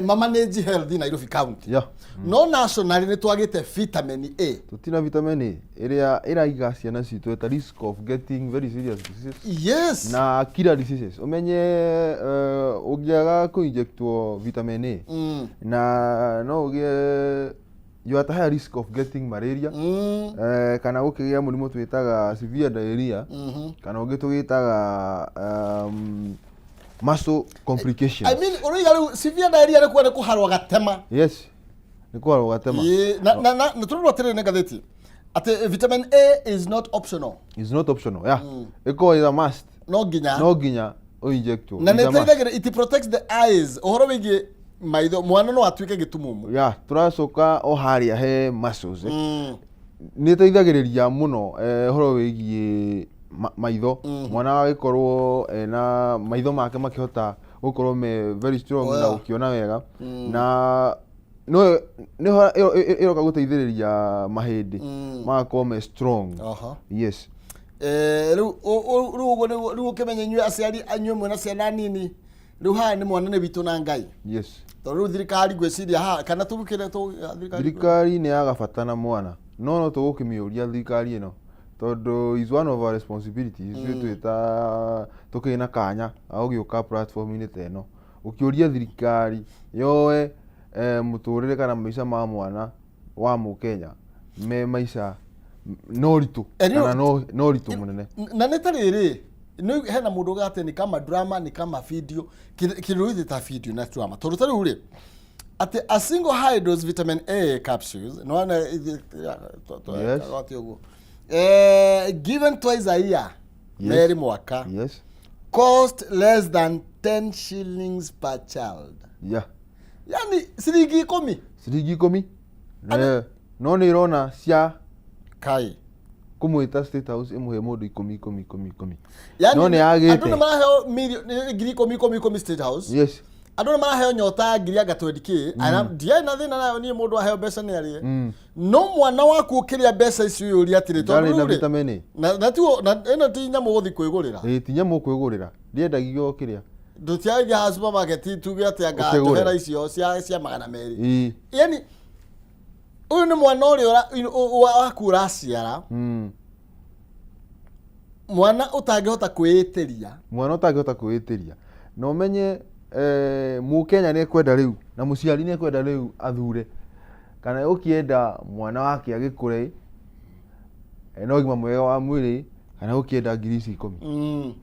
Mamanage health Nairobi County. No nationally nĩ twagĩte vitamin A. Tũtina vitamin A ĩrĩa ĩraiga ciana citũ at a risk of getting very serious diseases na killer diseases. Ũmenye ũngĩaga kũ-injectwo vitamin A na no ũgĩe, you are at a higher risk of getting malaria kana gũkĩgĩa mũrimũ twĩtaga severe diarrhea kana ũngĩ tũgĩtaga muscle complications. I mean, ũrauga rĩu severe diarrhea nĩ kuga nĩ kũharwo gatema. Yes, nĩ kũharwo gatema. Ĩĩ, na tũrorwo atĩrĩrĩ nĩ ngathĩti atĩ vitamin A is not optional. Is not optional, yeah. Ĩkorwo is a must. No nginya. No nginya ũinjectwo. Na nĩ Is a must. ĩteithagĩrĩria, it protects the eyes. Ũhoro wĩgiĩ maitho, mwana no atuĩke gĩtumumu. Yeah, tũracoka o harĩa he muscles, eh. Nĩ ĩteithagĩrĩria mũno ũhoro wĩgiĩ maitho. Mwana agĩkorwo ena maitho make makĩhota gũkorwo me very strong na gũkĩona wega, na no nĩho ĩroka gũteithĩrĩria mahĩndĩ magakorwo me strong. Yes. Rĩu ũguo nĩguo rĩu ũkĩmenye inyuĩ aciari anyuĩ mwĩna ciana nini, rĩu haha nĩ mwana nĩ witũ na Ngai. Tondũ rĩu thirikari ngwĩciria haha kana tũgũkĩre thirikari. Thirikari nĩ yaga bata na mwana, no tũgũkĩmĩũria thirikari ĩno tondũ is one of our responsibilities ithuĩ twĩta tũkĩrĩ na kanya ga gũgĩũka platform-inĩ ta ĩno ũkĩũria thirikari yoe mũtũrĩre kana maica ma mwana wa mũkenya me maica no ritũ kana no ritũ mũnene. Na nĩ ta rĩrĩ, nĩ hena mũndũ uga atĩ nĩ kama drama, nĩ kama video, kĩndũ gĩthĩ ta video na drama, tondũ ta rĩu rĩ atĩ a single high dose vitamin A capsules no na ũguo given twice a year, merĩ mwaka, cost less than 10 shillings per child. Yani ciringi 10. Ciringi 10. No nĩ ĩrona cia kai kũmwĩta State House ĩmũhe mũndũ ikũmi ikũmi ikũmi ikũmi. Yani No nĩ yagĩte. Andũ nĩ maraheo milioni 10,000 10 10 State House. Andũ nĩ maraheo nyota ngiri anga twendi kĩ. Ndiarĩ na thĩna nayo niĩ, mũndũ aheo mbeca nĩ arĩe. No mwana waku ũkĩrĩa mbeca icio ũyũria atĩrĩ, tondũ Ndarĩ na rĩu rĩ, vitamin A. na tiguo na ĩno ti nyamũ gũthiĩ kwĩgũrĩra. Ĩ, ti nyamũ kwĩgũrĩra, ndĩendagio kĩrĩa. Ndũtiagĩthiĩ haha supermarket tuge atĩ anga Ũkĩgũre. tũhera icio cia 200. Yani ũyũ nĩ mwana ũrĩa waku ũraciara, mwana ũtangĩhota kwĩĩtĩria. Mwana ũtangĩhota kwĩĩtĩria. Na ũmenye mũkenya nĩ ekwenda rĩu na mũciari nĩ ekwenda rĩu athure kana ũkĩenda mwana wake agĩkũre ena ũgima mwega wa mwĩrĩ kana ũkĩenda ngiri ici 10.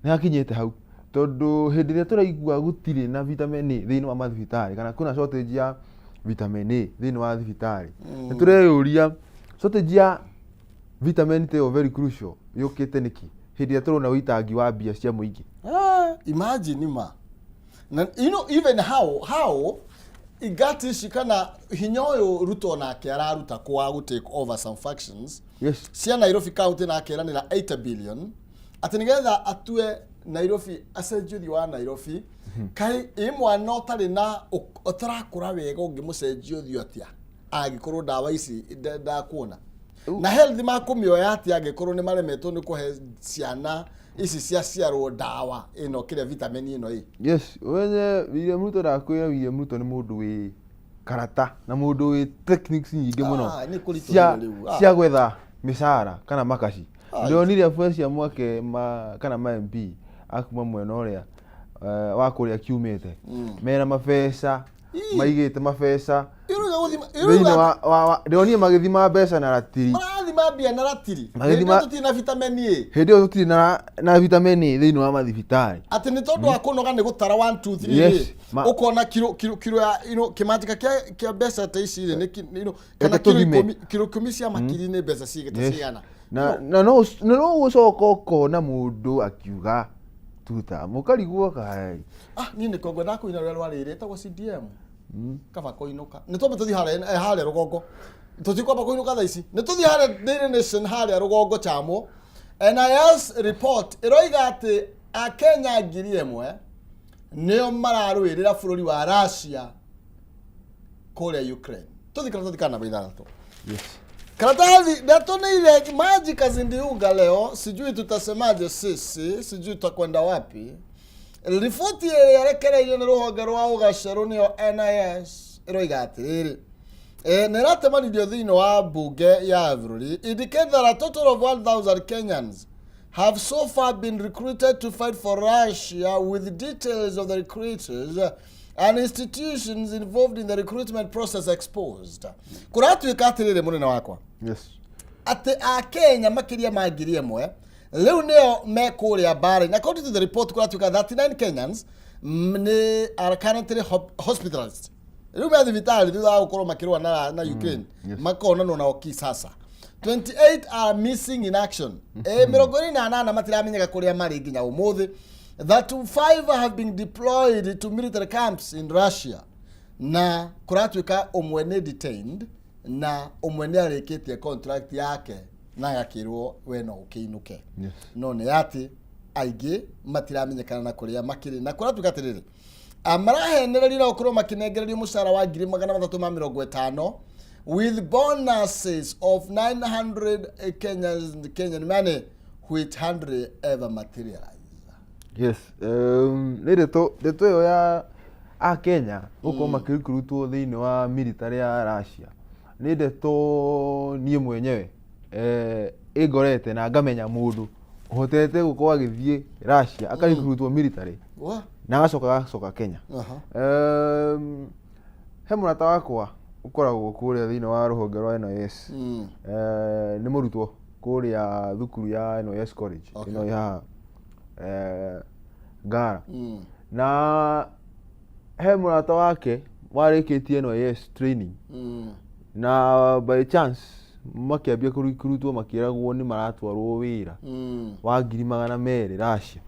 Nĩ hakinyĩte hau tondũ hĩndĩ ĩrĩa tũraigua gũtirĩ na vitamin A thĩinĩ wa mathibitarĩ kana kwĩna shortage ya vitamin A thĩinĩ wa thibitarĩ, nĩ tũreyũria shortage ya vitamin ta ĩyo very crucial yũkĩte nĩkĩ hĩndĩ ĩrĩa tũrona ũitangi wa mbia cia mũingĩ. Ah, imagine ma na even how igati ici kana hinya ũyũ Ruto nake araruta kwa gũ take over some factions cia Nairobi County na akeranĩra 80 billion atĩ nĩgetha atue Nairobi, acenjie ũthiũ wa Nairobi. Kaĩ ĩ mwana ũtarĩ na ũtarakũra wega ũngĩmũcenjia ũthiũ atĩa angĩkorwo ndawa ici ndakuona na health makũmĩoya atĩa angĩkorwo nĩ maremetwo nĩ kũhe ciana ici ciaciarwo ndawa ĩno, kĩrĩa vitamin ĩno ĩ? Yes, wenye William Ruto, ndakwĩra William Ruto nĩ mũndũ wĩ karata na mũndũ wĩ techniques nyingĩ mũno Ah, nĩ kũritũhĩra rĩu. Cia gwetha mĩcara kana makaci. Ndĩronire abuaci mwake ma kana ma MP akuma mwena ũrĩa wa kũrĩa kiumĩte mena mabeca, maigĩte mabeca Ĩrauga gũthima thĩinĩ ĩrauga wa ndĩronire magĩthima mbeca na ratiri. Marathima mbia na ratiri. Magĩthima. Hĩndĩ ĩyo tũtirĩ na vitamin A. Hĩndĩ ĩyo tũtirĩ na vitamin A thĩinĩ wa mathibitarĩ. Atĩ nĩ tondũ wa kũnoga nĩ gũtara 1 2 3. Ũkona kiro ya kĩmanjĩka kĩa mbeca ta ici rĩ nĩ kana Reke kiro tũthime. 10, kiro 10 cia makiri nĩ mbeca cigĩte cigana? Na no gũcoka ũkona mũndũ akiuga tuta mũkarigwo kaĩ. Ah, niĩ nĩ kongwe kũina rũrĩa rwarĩrĩ ĩtagwo CDM kaba kũinũka. Nĩ twambe tũthiĩ harĩa harĩa rũgongo, tũtikwamba kũinũka thaa ici, nĩ tũthiĩ harĩa Daily Nation harĩa rũgongo chamwo. NIS report ĩroiga atĩ akenya 1000 nĩo mararũĩrĩra bũrũri wa Russia kũrĩa Ukraine. Tũthiĩ karatathi ka namba 6. Karatathi ndatũnĩire maji kazindiunga leo, sijui tutasemaje sisi, sijui tutakwenda wapi. Riboti ĩrĩa ĩrekereirio nĩ rũhonge rwa ũgacerũ nĩyo NIS ĩroiga atĩrĩrĩ, nĩ ĩratemanirio thĩinĩ wa mbunge ya bũrũri, indicate that a total of 1000 Kenyans have so far been recruited to fight for Russia, with details of the recruiters and institutions involved in the recruitment process exposed. Kũratuĩka atĩrĩrĩ, mũnene wakwa, atĩ Akenya makĩria ma 1000 rĩu nĩo me kũrĩa mbara. According to the report, kũratuĩka 39 Kenyans nĩ are currently hospitalized, rĩu me thibitarĩ thutha wa gũkorwo makĩrũa na Ukraine. Makonanwo nao kisasa. 28 are missing in action, 28 matiramenyeka kũrĩa marĩ nginya ũmũthĩ. That five have been deployed to military camps in Russia, na kũratuĩka ũmwe nĩ detained na ũmwe nĩ arĩkĩtie contract yake na agakĩrwo we no ũkĩinũke. No nĩ atĩ aingĩ matiramenyekana na kũrĩa makĩrĩ, na kũratuĩka atĩrĩrĩ, marahenererio na gũkorwo makĩnengererio mũcara wa 350,000 with bonuses of 900 Kenyan money, which hardly ever materialize. Yes, nĩ ndeto ĩyo ya Akenya gũkorwo makĩrutwo thĩinĩ wa military ya Russia nĩ ndeto niĩ mwenyewe ĩngorete na ngamenya mũndũ ũhotete gũkorwo agĩthiĩ Russia akarutwo military na agacoka Kenya. He mũrata wakwa ũkoragwo kũrĩa thĩinĩ wa rũhonge rwa NYS. Nĩ mũrutwo kũrĩa thukuru ya NYS College ĩno ĩ haha Ngara. Na he mũrata wake warĩkĩtie NYS training na by chance makĩambia kũrutwo, makĩragwo nĩ maratwarwo wĩra wa 200,000 Russia.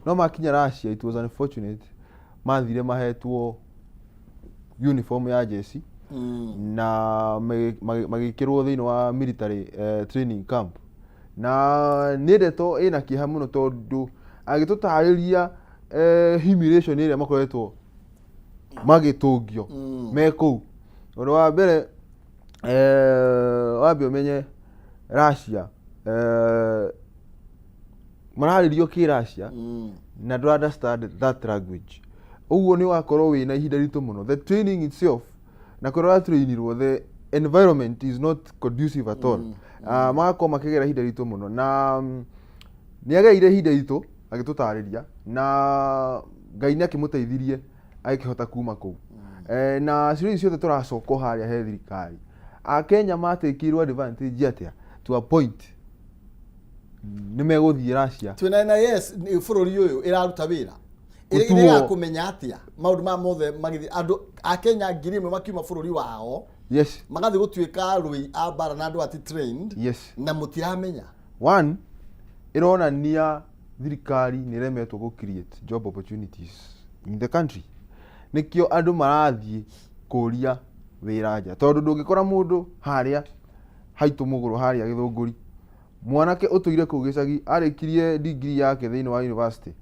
No makinya Russia, it was unfortunate, mathire mahetwo uniform ya jeshi na magĩkĩrwo thĩinĩ wa military training camp. Na nĩ ndeto ĩna kĩeha mũno tondũ agĩtũtarĩria humiliation ĩrĩa makoretwo magĩtũngio me kũu. Ũndũ wa mbere, wambe ũmenye Russia mararĩrio kĩ Russia na ndũ understand that language, ũguo nĩ ũgakorwo wĩna ihinda ritũ mũno. The training itself na kũrĩa ũratrainirwo, the environment is not conducive at all. Magakorwo makĩgera ihinda ritũ mũno na nĩ agereire ihinda ritũ agĩtũtarĩria, na Ngai nĩ akĩmũteithirie agĩkĩhota kuma kũu. Na ciũria ici ciothe tũracoka o harĩa he thirikari, Akenya matakĩirwo advantage atĩa to a point nĩ megũthiĩ Russia? Twĩna NIS nĩ bũrũri ũyũ ĩraruta wĩra. Gũtuo. Ĩrĩa atĩa maũndũ maya mothe magĩthiĩ, andũ a Kenya 1000 makiuma bũrũri wao magathiĩ gũtuĩka arũi a mbara na andũ ati trained na mũtiramenya. One, ĩronania thirikari nĩ ĩremetwo gũ create job opportunities in the country, nĩkĩo andũ marathiĩ kũria wĩra nja, tondũ ndũngĩkora mũndũ harĩa haitũ mũgũrũ harĩa Gĩthũngũri, mwanake ũtũire kũu gĩcagi, arĩkirie degree yake thĩinĩ wa university,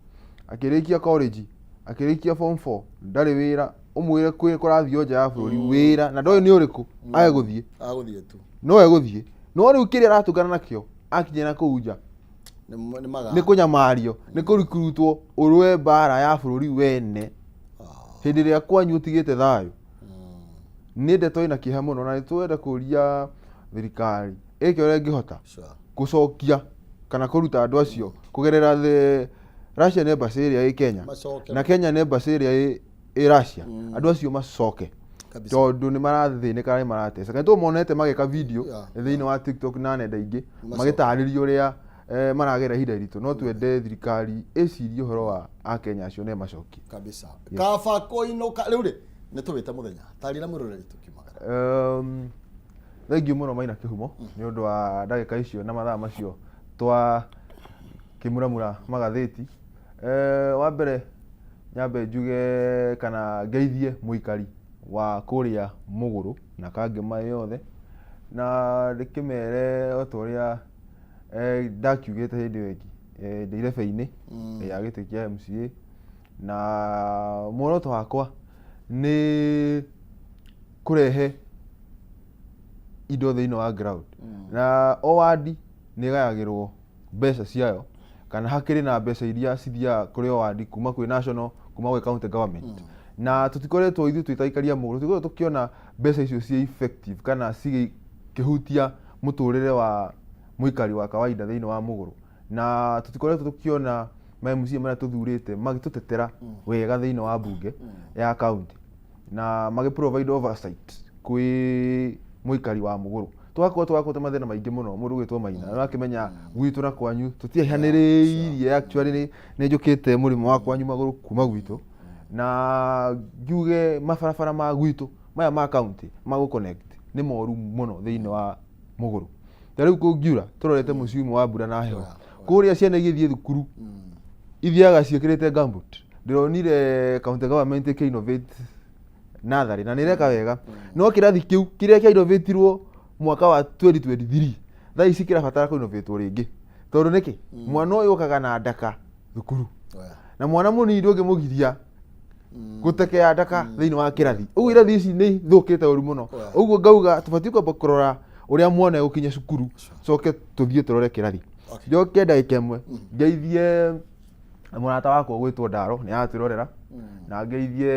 akĩrĩkia college, akĩrĩkia form 4, ndarĩ wĩra, ũmwĩre kwĩ kũrathiĩ nja ya bũrũri wĩra na ndoĩ nĩ ũrĩkũ, age gũthiĩ. Agũthiĩ tu. No egũthiĩ, no rĩu kĩrĩa aratũngana nakĩo akinya na kũu nja nĩ maga nĩ kũnyamario, nĩ kũrikurutwo ũrũe mbara ya bũrũri wene hĩndĩ ĩrĩa kwanyu ũtigĩte thayũ. Nĩ ndeto ĩna kĩeha mũno, na nĩ twenda kũria thirikari ĩke ũrĩa ĩngĩhota gũcokia kana kũruta andũ acio kũgerera the Russian embassy ĩrĩa ĩ Kenya Macoke. na Kenyan embassy ĩrĩa ĩ Russia, andũ acio macoke tondũ nĩ marathĩnĩka na nĩ marateseka. Nĩ tũmonete magĩka video thĩinĩ wa TikTok na nenda ingĩ Macoke. magĩtarĩria ũrĩa maragera ihinda iritũ. No twende thirikari ĩcirie ũhoro wa Akenya acio na ĩmacokie. Kabisa, kaba kũinũka. Rĩu rĩ, nĩ tũwĩte mũthenya tarĩra mwĩroreri tũkiumagara. Thengiũ mũno Maina Kĩhumo nĩ ũndũ wa ndagĩka icio na mathaa macio twa kĩmuramura magathĩti. Wa mbere nyambe njuge kana ngeithie mũikari wa kũrĩa Mũgũrũ na Kangema yothe, na ndĩkĩmere o ta ũrĩa ndakiugĩte hĩndĩ ĩyo ĩngĩ, ndĩ irebe-inĩ ya gĩtĩ kĩa MCA, na muoroto wakwa nĩ kũrehe indo thĩinĩ wa ground, na o wandi nĩ ĩgayagĩrwo mbeca ciayo. Kana hakĩrĩ na mbeca iria cithiaga kũrĩ o wandi kuma kwĩ national, kuma gwĩ county government, na tũtikoretwo ithuĩ twĩ ta aikari a Mũgũrũ, tũtikoretwo tũkĩona mbeca icio ciĩ effective kana cigĩkĩhutia mũtũrĩre wa mũikari wa kawaida thĩinĩ wa Mũgũrũ, na tũtikoretwo tũkĩona ma MCA marĩa tũthurĩte magĩtũtetera wega thĩinĩ wa mbunge ya county na magĩ provide oversight kwĩ mũikari wa Mũgũrũ. Tũgakorwo mathĩna maingĩ mũno. Mũndũ ũgwĩtwo Maina nĩ ũrakĩmenya gwitũ na kwanyu tũtiaihanĩrĩirie. Actually nĩ njũkĩte mũrĩmo wa kwanyu magũrũ kuma gwitũ, na njuge mabarabara ma gwitũ maya ma county ma gũ connect nĩ moru mũno thĩinĩ wa Mũgũrũ. Ta rĩu kũngiura, tũrorete mũciĩ wa mbura na heho, kũrĩa ciana igĩthiĩ thukuru ithiaga ciĩkĩrĩte gumboot. Ndĩronire county government ĩkĩ innovate natharĩ na nĩ ĩreka wega, no kĩrathi kĩu kĩrĩa kĩa innovatirwo mwaka wa 2023, thaa ici kĩrabatara kũ innovatwo rĩngĩ, tondũ nĩkĩ mwana ũyũ ũkaga na ndaka thukuru, na mwana mũnini ndũngĩmũgiria gũtekea ndaka thĩinĩ wa kĩrathi. Ũguo irathi ici nĩ ithũkĩte ũru mũno. Ũguo ngauga tũbatiĩ kwamba kũrora ũrĩa mwana egũkinya cukuru, coke tũthiĩ tũrore kĩrathi. Njoke ndagĩka ĩmwe ngeithie mũrata wakwa ũgwĩtwo Ndaro, nĩ aratwĩrorera, na ngeithie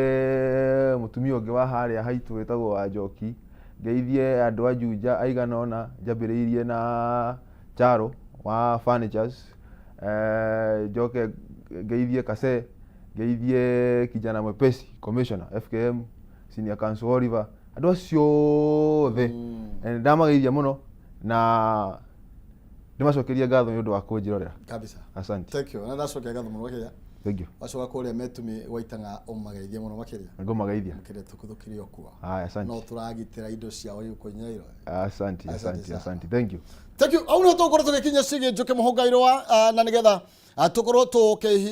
mũtumia ũngĩ wa harĩa haitũ wĩtagwo Wanjoki, ngeithie andũ a Juja aigana ũna, njambĩrĩirie na Charo wa furnitures, njoke ngeithie Kase, ngeithie kijana mwepesi, commissioner FKM, senior counsel Oliver, andũ acio othe. Ndamageithia mũno na ndĩmacokerie ngatho nĩ ũndũ wa kũnjĩrorera. Kabisa. Asante. Thank you. Na ndacokia ngatho mũno makĩria. Thank you. Wacoka kũrĩa metumi gwaitanga ũmageithie mũno makĩria. Ngũmageithia. Makĩria tũkũthũkĩrie o kuo. Haya, asante. No tũragitĩra indo ciao gũkũ Nyairo. Asante. Asante asante sana. Asante, thank you. Thank you. Au nĩho tũgũkorwo tũgĩkinya ciĩgiĩ Njũkĩ Mũhũnga Irũa, na nĩgetha tũkorwo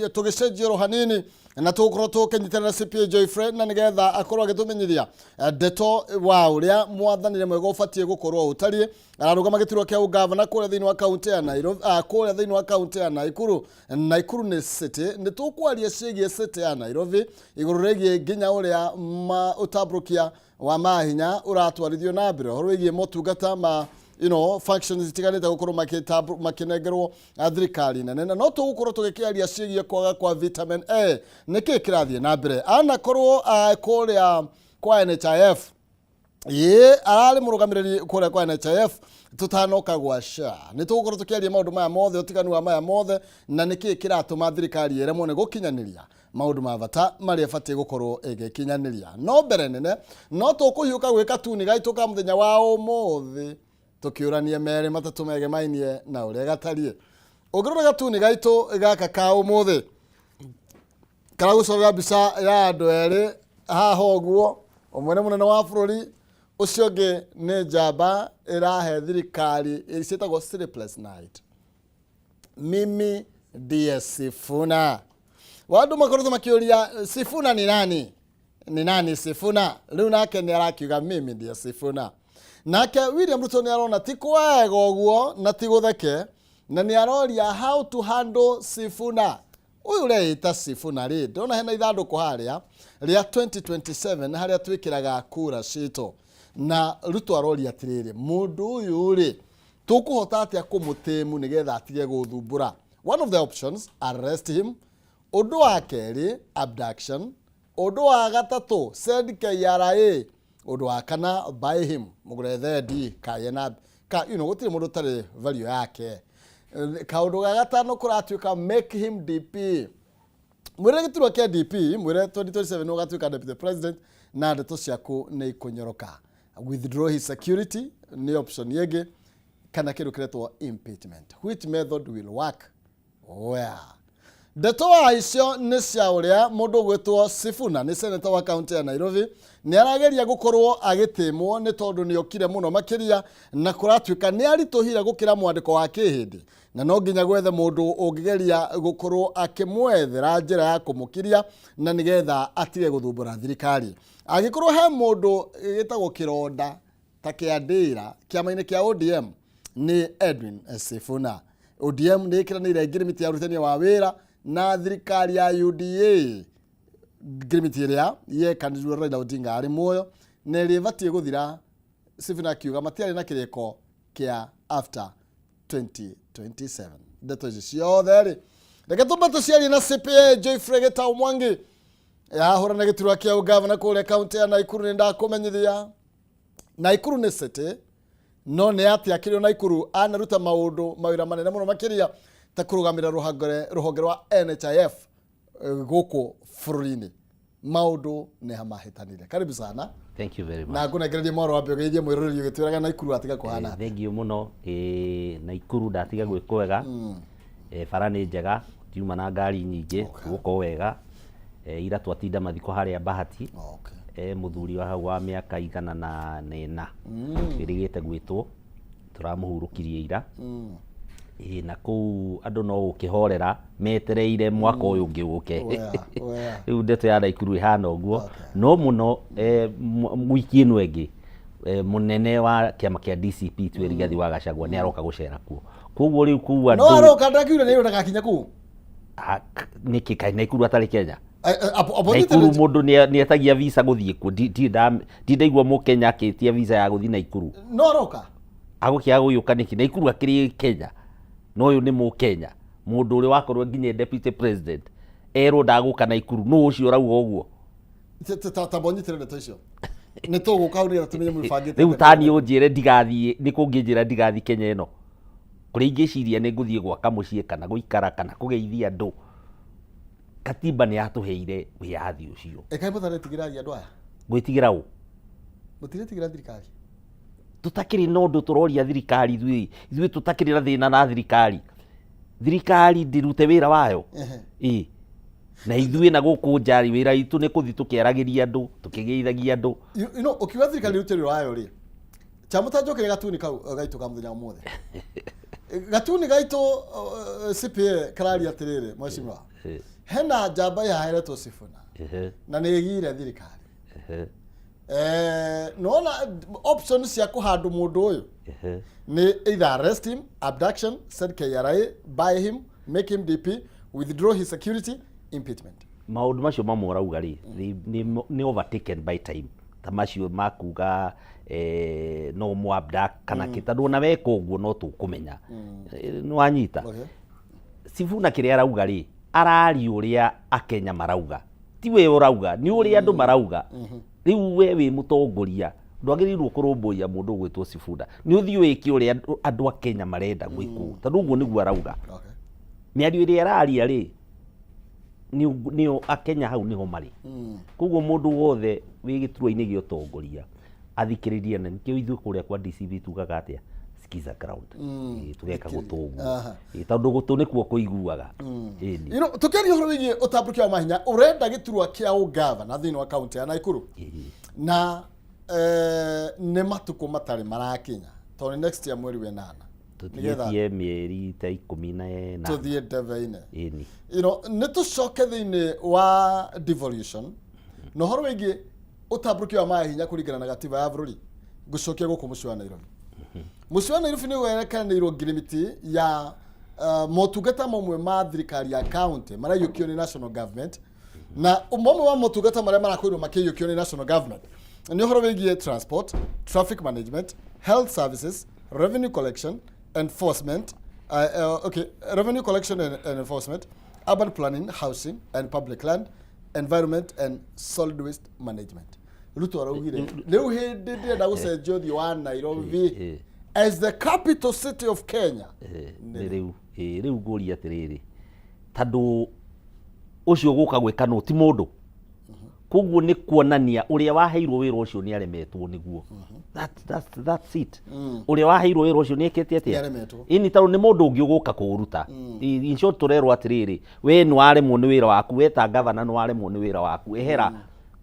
tũgĩcenjia oro hanini na tũgũkorwo tũkĩnyitanĩra CPA Joyfriend na nĩgetha akorwo agĩtũmenyithia ndeto wa ũrĩa mwathanĩre mwega ũbatiĩ gũkorwo ũtariĩ. Ararũgama gĩturwa kĩa ũgavana kũrĩa thĩinĩ wa kaunti ya Nairobi, kũrĩa thĩinĩ wa kaunti ya Naikuru. Naikuru nĩ city. Nĩ tũkwaria ciĩgiĩ city ya Nairobi, igũrũ rĩgiĩ nginya ũrĩa ũtambũrũkia wa mahinya ũratwarithio na mbere, ũhoro wĩgiĩ motungata ma functions itiganĩte gũkorwo makĩnengerwo thirikari nene, na no tũgũkorwo tũgĩkĩaria ciĩgiĩ kwaga kwa vitamin A, nĩkĩ kĩrathiĩ na mbere anakorwo kũrĩa kwa NHIF. Ĩĩ, ararĩ mũrũgamĩrĩri kũrĩa kwa NHIF tũtanoka gwa SHA. Nĩ tũgũkorwo tũkĩaria maũndũ maya mothe, ũtiganu wa maya mothe, na nĩkĩ kĩratũma thirikari ĩremwo nĩ gũkinyanĩria maũndũ ma bata marĩa ĩbatiĩ gũkorwo ĩgĩkinyanĩria. No mbere nene no tũkũhiũka gwĩka tuni gaitũ ka mũthenya wa ũmũthĩ, tũkĩũranie merĩ matatũ megemainie na ũrĩa gatariĩ. Ũngĩrora gatuni gaitũ gaka ka ũmũthĩ, karagũcorera mbica ya andũ erĩ haha ũguo. Ũmwe nĩ mũnene wa bũrũri, ũcio ũngĩ nĩ njamba ĩrahe thirikari ciĩtagwo sleepless night. Mimi ndiye Sifuna. Wandũ makoretwo makĩũria, "Sifuna ni nani? Ni nani Sifuna?" Rĩu nake nĩ arakiuga, "Mimi ndiye Sifuna." Nake William Ruto nĩ arona ti kwega ũguo na ti gũtheke, na nĩ aroria how to handle Sifuna. Ũyũ ũreĩta Sifuna rĩ, ndĩrona hena ithandũkũ harĩa rĩa 2027 harĩa twĩkĩraga kura citũ, na Ruto aroria atĩrĩrĩ, mũndũ ũyũ rĩ, tũkũhota atĩa kũmũtĩmu nĩgetha atige gũthumbũra? One of the options, arrest him. Ũndũ wa kerĩ, abduction. Ũndũ wa gatatũ, send KRA. Ũndũ wa kana, buy him, mũgũre thendi kaye na ka gũtirĩ mũndũ ũtarĩ value yake. Kaũndũ ga gatano kũratuĩka make him DP, mwĩre gĩturwa kĩa DP, mwĩre 2027 ũgatuĩka deputy president na ndeto ciaku nĩ ikũnyoroka. Withdraw his security nĩ option ĩngĩ, kana kĩndũ kĩretwo impeachment. Which method will work well? Ndeto wa icio nĩ cia ũrĩa mũndũ ũgwĩtwo Sifuna, nĩ senator wa kaunti ya Nairobi, nĩ arageria gũkorwo agĩtĩmwo nĩ tondũ nĩ okire mũno makĩria na kũratuĩka nĩ aritũhire gũkĩra mwandĩko wa kĩhĩndĩ, na no nginya gwethe mũndũ ũngĩgeria gũkorwo akĩmwethera njĩra ya kũmũkiria na nĩgetha atige gũthumbũra thirikari. Angĩkorwo he mũndũ gĩtagwo kĩronda ta kĩa ndĩra kĩama-inĩ kĩa ODM, nĩ Edwin Sifuna. ODM nĩ ĩkĩranĩire ngirimiti ya ũrutania wa wĩra na thirikari ya UDA, ngirimiti ĩrĩa yekanĩrirwo Raila Odinga arĩ muoyo na ĩrĩa ĩbatiĩ gũthira. Sifuna akiuga matiarĩ na kĩrĩko kĩa after 2027. Ndeto ici ciothe rĩ, reke tũmbe tũciarie na CPA Joyfrey Gĩtaũ Mwangi yahũrana gĩturwa kĩa ũgavana kũrĩa kaunti ya Naikuru. Nĩ ndakũmenyithia Naikuru nĩ city, no nĩ atĩa kĩrĩ o Naikuru anaruta maũndũ mawĩra manene mũno makĩria ta kũrũgamĩrĩra rũhonge rwa NHIF gũkũ bũrũri-inĩ. Maũndũ nĩ mahĩtanire. Karibu sana. Thank you very much. Na ngũnengererie mwaro wambe ũgeithie mwĩroreri ũgĩtwĩraga Naikuru atiga kũhana atĩa. Thank you mũno. Naikuru ndatiga gwĩ kwega. Bara nĩ njega, tiuma na ngari nyingĩ, gũko wega. Ira twatinda mathiko harĩa Bahati. Mũthuri wa hau wa mĩaka 104 ĩrĩgĩte gwĩtwo, tũramũhurũkirie ira. Na kũu andũ no gũkĩhorera metereire mwaka ũyũ ũngĩ ũke. Rĩu ndeto ya Naikuru ĩhana ũguo. No mũno wiki ĩno ĩngĩ mũnene wa kĩama kĩa DCP tuwe Rigathi wa Gachagua nĩ aroka gũcera kuo. Koguo rĩu kũu No andũ aroka ndakiuga nĩ ndagakinya kũu. Nĩkĩ kaĩ Naikuru atarĩ Kenya? Apo Naikuru mũndũ nĩ etagia visa gũthiĩ kuo. Ndirĩ ndaigua mũkenya akĩtia visa ya gũthiĩ Naikuru. No aroka? Agũkĩaga gũgĩũka nĩkĩ? Naikuru akĩrĩ Kenya. No ũyũ nĩ mũkenya. Mũndũ ũrĩa wakorwo nginya deputy president erwo ndagũka Naikuru, nũ ũcio ũrauga ũguo? Ta mbonyitĩre ndeto icio. Nĩ tũgũka hau nĩgetha tũmenye mwĩbangĩte. Rĩu ta niĩ ũnjĩre ndigathiĩ, nĩ kũngĩnjĩra ndigathiĩ Kenya ĩno? Kũrĩa ingĩciria nĩ ngũthiĩ gwaka mũciĩ kana gũikara kana kũgeithia andũ. Katiba nĩ yatũheire wĩyathi ũcio. Ĩkaĩ mũtaretigĩra andũ aya? Gwĩtigĩra ũ? Mũtiretigĩra thirikari? Tũtakĩrĩ na ũndũ tũroria thirikari ithuĩ, ithuĩ tũtakĩrĩ na thĩna na thirikari. Thirikari ndĩrute wĩra wayo. Ĩĩ. Na ithuĩ na gũkũ nja rĩ, wĩra witũ nĩ kũthiĩ tũkĩaragĩria andũ, tũkĩgeithagia andũ. You know, ũkiuga thirikari ĩrute wĩra wayo rĩ, chamũtanjũkĩre gatuni kau gaitũ ka mũthenya ũmũthĩ. Gatuni gaitũ CPA kararia atĩrĩrĩ, mheshimiwa. Hena njamba ĩhaheretwo Sifuna na nĩ ĩgire thirikari. Nona option cia kũhandũ mũndũ ũyũ nĩ either arrest him, abduction, send KRA, buy him, make him DP, withdraw his security, impeachment. Maũndũ macio mamwe ũrauga rĩ, nĩ overtaken by time. Ta macio makuga no mũ abduct kana kĩ, tondũ ona weka ũguo no tũkũmenya. Nĩ wanyita? Sifuna kĩrĩa arauga rĩ, araria ũrĩa Akenya marauga. Ti we ũrauga, nĩ ũrĩa andũ marauga. Rĩu we wĩ mũtongoria, ndwagĩrĩirwo kũrũmbũiya mũndũ ũgwĩtwo Sifuna. Nĩ ũthiĩ wĩke ũrĩa andũ a Kenya marenda gwĩkwo, tondũ ũguo nĩguo arauga. Mĩario ĩrĩa araria rĩ, nĩo Akenya hau nĩho marĩ. Koguo mũndũ wothe wĩ gĩturwa-inĩ gĩa ũtongoria athikĩrĩrie, na nĩkĩo ithuĩ kũrĩa kwa DCP tugaga atĩa, sikiza ground. Tũgeka gũtũ ũguo. Tondũ gũtũ nĩkuo kũiguaga. Ĩni. You know, tũkĩaria ũhoro wĩgiĩ ũtambũrũkia wa mahinya, ũrenda gĩturwa kĩa ũgavana thĩinĩ wa kaunti ya Naikuru. Na nĩ matukũ matarĩ marakinya, tondũ nĩ next year mweri wa ĩnana. Tũtigĩtie mĩeri ta 18. Tũthiĩ ndebe-inĩ. Ĩni. You know, nĩ tũcoke thĩinĩ wa devolution na ũhoro wĩgiĩ ũtambũrũkia wa mahinya kũringana na gatiba ya bũrũri. Ngũcokia gũkũ mũciĩ wa Nairobi. Mũciĩ wa Nairobi nĩ werekanĩirwo ngirimiti ya motungata mamwe ma thirikari ya county maraiyũkio nĩ national government, na mamwe wa motungata marĩa marakorirwo makĩiyũkio nĩ national government nĩ ũhoro wĩgiĩ transport, traffic management, health services, revenue collection, enforcement, okay, revenue collection and enforcement, urban planning, housing and public land, environment and solid waste management. Ruto araugire rĩu hĩndĩ ndĩrenda gũcenjia ũthiũ wa Nairobi as the capital city of Kenya. Nĩ rĩu, rĩu ngũria atĩrĩrĩ, tondũ ũcio gũka gwĩka nũ ti mũndũ, koguo nĩ kuonania ũrĩa waheirwo wĩra ũcio nĩ aremetwo nĩguo. That's it. Ũrĩa waheirwo wĩra ũcio nĩ ekĩte atĩa? Nĩaremetwo. Ĩni, tondũ nĩ mũndũ ũngĩ ũgũka kũũruta. In short, tũrerwo atĩrĩrĩ, we nĩ waremwo nĩ wĩra waku, we ta gavana nĩ waremwo nĩ wĩra waku, ehera,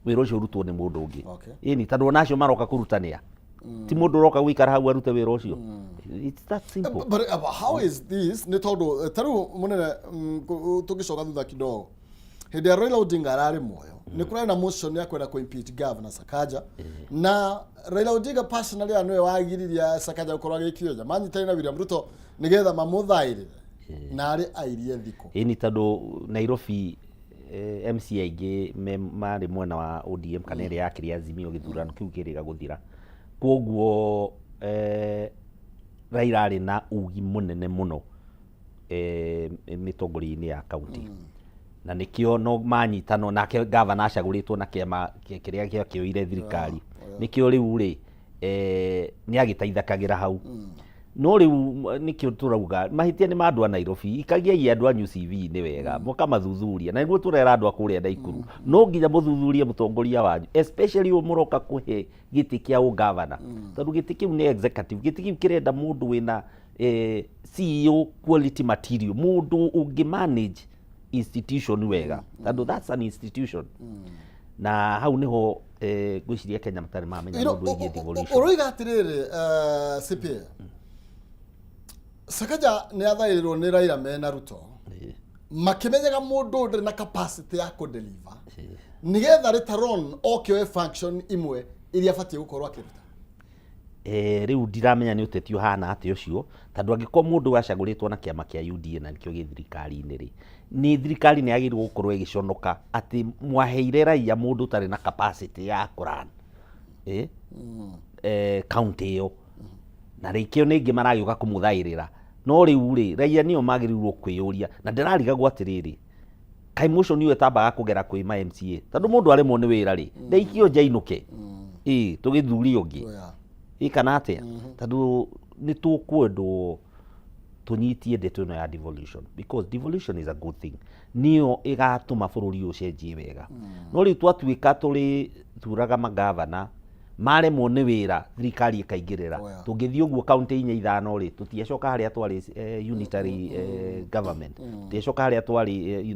wĩra ũcio ũrutwo nĩ mũndũ ũngĩ. Ĩni, tondũ ona acio maroka kũrutania ti mũndũ ũroka gũikara hau arute wĩra ũcio. It's that simple. But how is this? Nĩ tondũ ta rĩu mũnene, tũngĩcoka thutha kidogo, hĩndĩ ya Raila Odinga ararĩ muoyo, nĩ kũrarĩ na motion ya kwenda kũ impeach Governor Sakaja, na Raila Odinga personally nĩwe wagiririe Sakaja gũkorwo agĩikio nja. Manyitanire na William Ruto nĩgetha mamũthaĩrĩre na arĩ airie thikũ. Ĩni, tondũ Nairobi MC aingĩ marĩ mwena wa ODM kana ĩrĩa yakĩrĩ Azimio gĩthurano kĩu kĩrĩga gũthira. Koguo Raila arĩ na ugi mũnene mũno. mĩtongoria-inĩ ya kaunti na nĩkĩo no manyitano nake gavana acagũrĩtwo na kĩama kĩrĩa gĩakĩoire thirikari, nĩkĩo rĩu rĩ nĩ agĩteithĩkagĩra hau. No rĩu nĩkĩo tũrauga mahĩtia nĩ ma andũ a Nairobi. Ikagiai andũ anyu CV-inĩ wega, mũkamathuthuria, na nĩguo tũrera andũ a kũrĩa Naikuru, no nginya mũthuthurie mũtongoria wanyu, especially ũyũ mũroka kũhe gĩtĩ kĩa ũgavana, tondũ gĩtĩ kĩu nĩ executive. Gĩtĩ kĩu kĩrenda mũndũ wĩna CEO quality material, mũndũ ũngĩ manage institution wega, tondũ that's an institution. Na hau niho ngwĩciria Kenya matarĩ mamenya You know, mũndũ wĩgiĩ devolution. Ũroiga atĩrĩrĩ, CPA Sakaja nĩ athaĩrĩrwo nĩ Raila mena Ruto, makĩmenyaga mũndũ ũyũ ndarĩ na capacity ya kũdeliver, nĩgetha later on oke oe function imwe iria abatiĩ gũkorwo akĩruta. Rĩu ndiramenya nĩ ũteti ũhana atĩa ũcio, tondũ angĩkorwo mũndũ acagũrĩtwo na kĩama kĩa UDA na nĩkĩo gĩ thirikari-inĩ rĩ, nĩ thirikari nĩ yagĩrĩirwo gũkorwo ĩgĩconoka atĩ mwaheire raia mũndũ ũtarĩ na capacity ya kũran county ĩyo, na rĩkĩo nĩ ingĩ maragĩũka kũmũthaĩrĩra. No rĩu rĩ, raia nĩo magĩrĩirwo kwĩyũria, na ndĩrarigagwo atĩrĩrĩ, kaĩ motion ĩyo ĩtambaga kũgera kwĩ ma MCA? Tondũ mũndũ aremwo nĩ wĩra rĩ, ndeikio nja ainũke, ĩ tũgĩthurie ũngĩ. Ĩ kana atĩa? Tondũ nĩ tũkwendwo tũnyitie ndeto ĩno ya devolution, because devolution is a good thing, nĩyo ĩgatũma bũrũri ũyũ ũcenjie wega. No rĩu twatuĩka tũrĩ thuraga magavana, maremwo nĩ wĩra thirikari ĩkaingĩrĩra. Tũngĩthiĩ ũguo kaunti inya ithano rĩ, tũtiacoka harĩa twarĩ unitary government, tũtiacoka harĩa twarĩ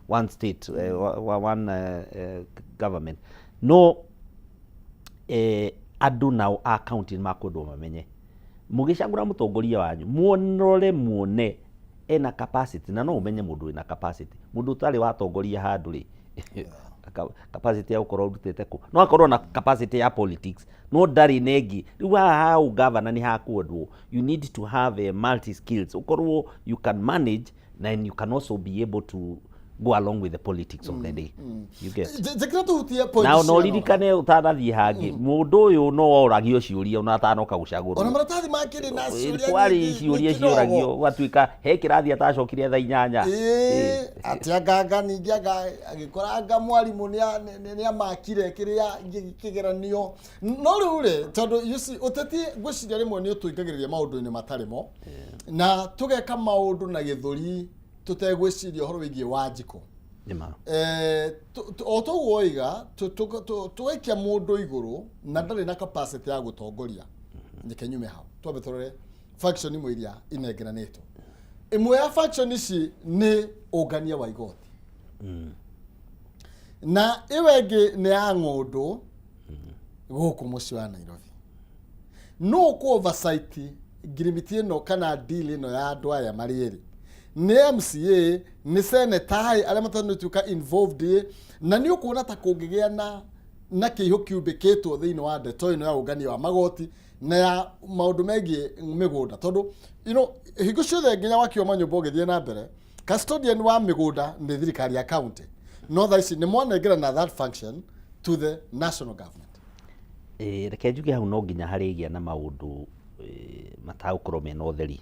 one state, one government. No andũ nao a kaunti nĩ makwendwo mamenye, mũgĩcagũra mũtongoria wanyu, muonore muone ena capacity. Na no ũmenye mũndũ wĩna capacity. Mũndũ ũtarĩ watongoria handũ rĩ, capacity ya gũkorwo ũrutĩte kũ? No akorwo na capacity ya politics, no ndarĩ na ĩngĩ. Rĩu haha ha ũgavana nĩ hakwendwo, you need to have a multi skills, ũkorwo you can manage and you can also be able to go along with the politics of the day, you get? Njĩkĩra tũhutie point Na ona cigana ũna. Ũririkane ũtanathiĩ hangĩ, mũndũ ũyũ no oragio ciũria ona atanoka gũcagũrwo. Ona maratathi makĩrĩ na ciũria Kwarĩ nyingĩ, ciũria nĩ kĩnogo. ciũragio, gwatuĩka he kĩrathi atacokire thaa 8. Ĩĩ, atĩ anganga ningĩ anga agĩkoranga mwarimũ nĩ amakire kĩrĩa kĩgeranio. No rĩu rĩ, tondũ you see, ũteti ngwĩciria rĩmwe nĩ ũtũingagĩrĩria maũndũ-inĩ matarĩ mo, na tũgeka maũndũ na gĩthũri tũtegwĩciria ũhoro wĩgiĩ Wanjikũ. Nĩma. O toguo oiga, tũgaikia mũndũ igũrũ na ndarĩ na capacity ya gũtongoria. Reke nyume hau, twambe tũrore faction imwe iria inengeranĩtwo. Ĩmwe ya faction ici nĩ ũngania wa igoti, na ĩyo ĩngĩ nĩ ya ng'ũndũ gũkũ mũciĩ wa Nairobi. No kũ oversight ngirimiti ĩno kana deal ĩno ya andũ aya marĩ erĩ, nĩ MCA, nĩ senator arĩa matanatuĩka involved ĩ, na nĩ ũkuona ta kũngĩgĩa na kĩihũ kiumbĩkĩtwo thĩinĩ wa ndeto ĩno ya ũngania wa magoti na ya maũndũ megiĩ mĩgũnda, tondũ hingo ciothe nginya waki wa manyũmba ũgĩthiĩ na mbere, custodian wa mĩgũnda nĩ thirikari ya county, no thaa ici nĩ mwanengerana that function to the national government. Reke njuge hau no nginya harĩgĩa na maũndũ matagũkorwo mena ũtheri,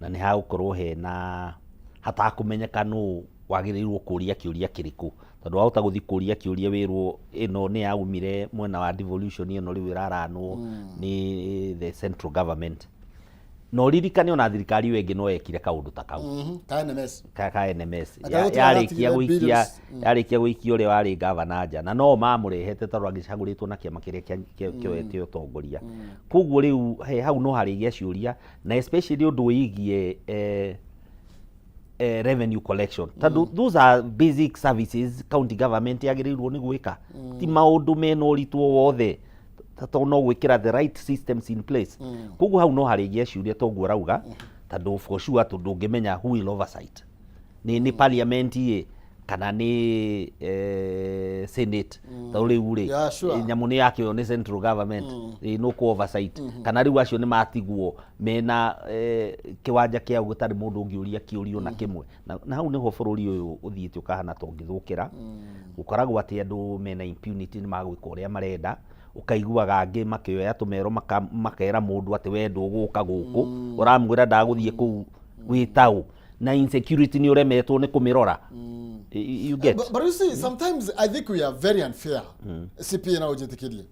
na nĩ hagũkorwo hena hatakũmenyeka nũ wagĩrĩirwo kũria kĩũria kĩrĩkũ, tondũ wahota gũthiĩ kũria kĩũria wĩrwo ĩno nĩ yaumire mwena wa devolution, ĩno rĩu ĩraranwo nĩ the central government. Na ũririkane ona thirikari ĩyo ĩngĩ no yekire kaũndũ ta kau. Ka NMS. Ka NMS. Anga gũtirĩ Yarĩkia aratigire gũikia billions. Yarĩkia gũikia ũrĩa warĩ gavana nja, na no mamũrehete tondũ angĩcagũrĩtwo na kĩama kĩrĩa kĩoete ũtongoria. Koguo rĩu he hau no harĩgĩa ciũria, na especially ũndũ wĩgiĩ revenue collection, tondũ those are basic services county government yagĩrĩirwo nĩ gwĩka, ti maũndũ mena ũritũ o wothe, tondũ no gwĩkĩra the right systems in place. Koguo hau no harĩgĩa ciũria toguo ũrauga, tondũ for sure tondũ ndũngĩmenya who will oversight, nĩ parliament ĩ kana nĩ senate, tondũ rĩu rĩ nyamũ nĩ yakĩoywo nĩ central government, ĩ no kũ oversight, kana rĩu acio nĩ matigwo mena kĩwanja kĩao gũtarĩ mũndũ ũngĩũria kĩũria ona kĩmwe. Na hau nĩho bũrũri ũyũ ũthiĩte ũkahana ta ũngĩthũkĩra. Gũkoragwo atĩ andũ mena impunity, nĩ magwĩka ũrĩa marenda. Ũkaiguaga angĩ makĩoya tũmero makera mũndũ atĩ we ndũgũka gũkũ, ũramwĩra ndagũthiĩ kũu. Wĩ taũ na insecurity nĩ ũremetwo nĩ kũmĩrora. You get? But you see, sometimes I think we are very unfair. CPA na ũnjĩtĩkĩrie.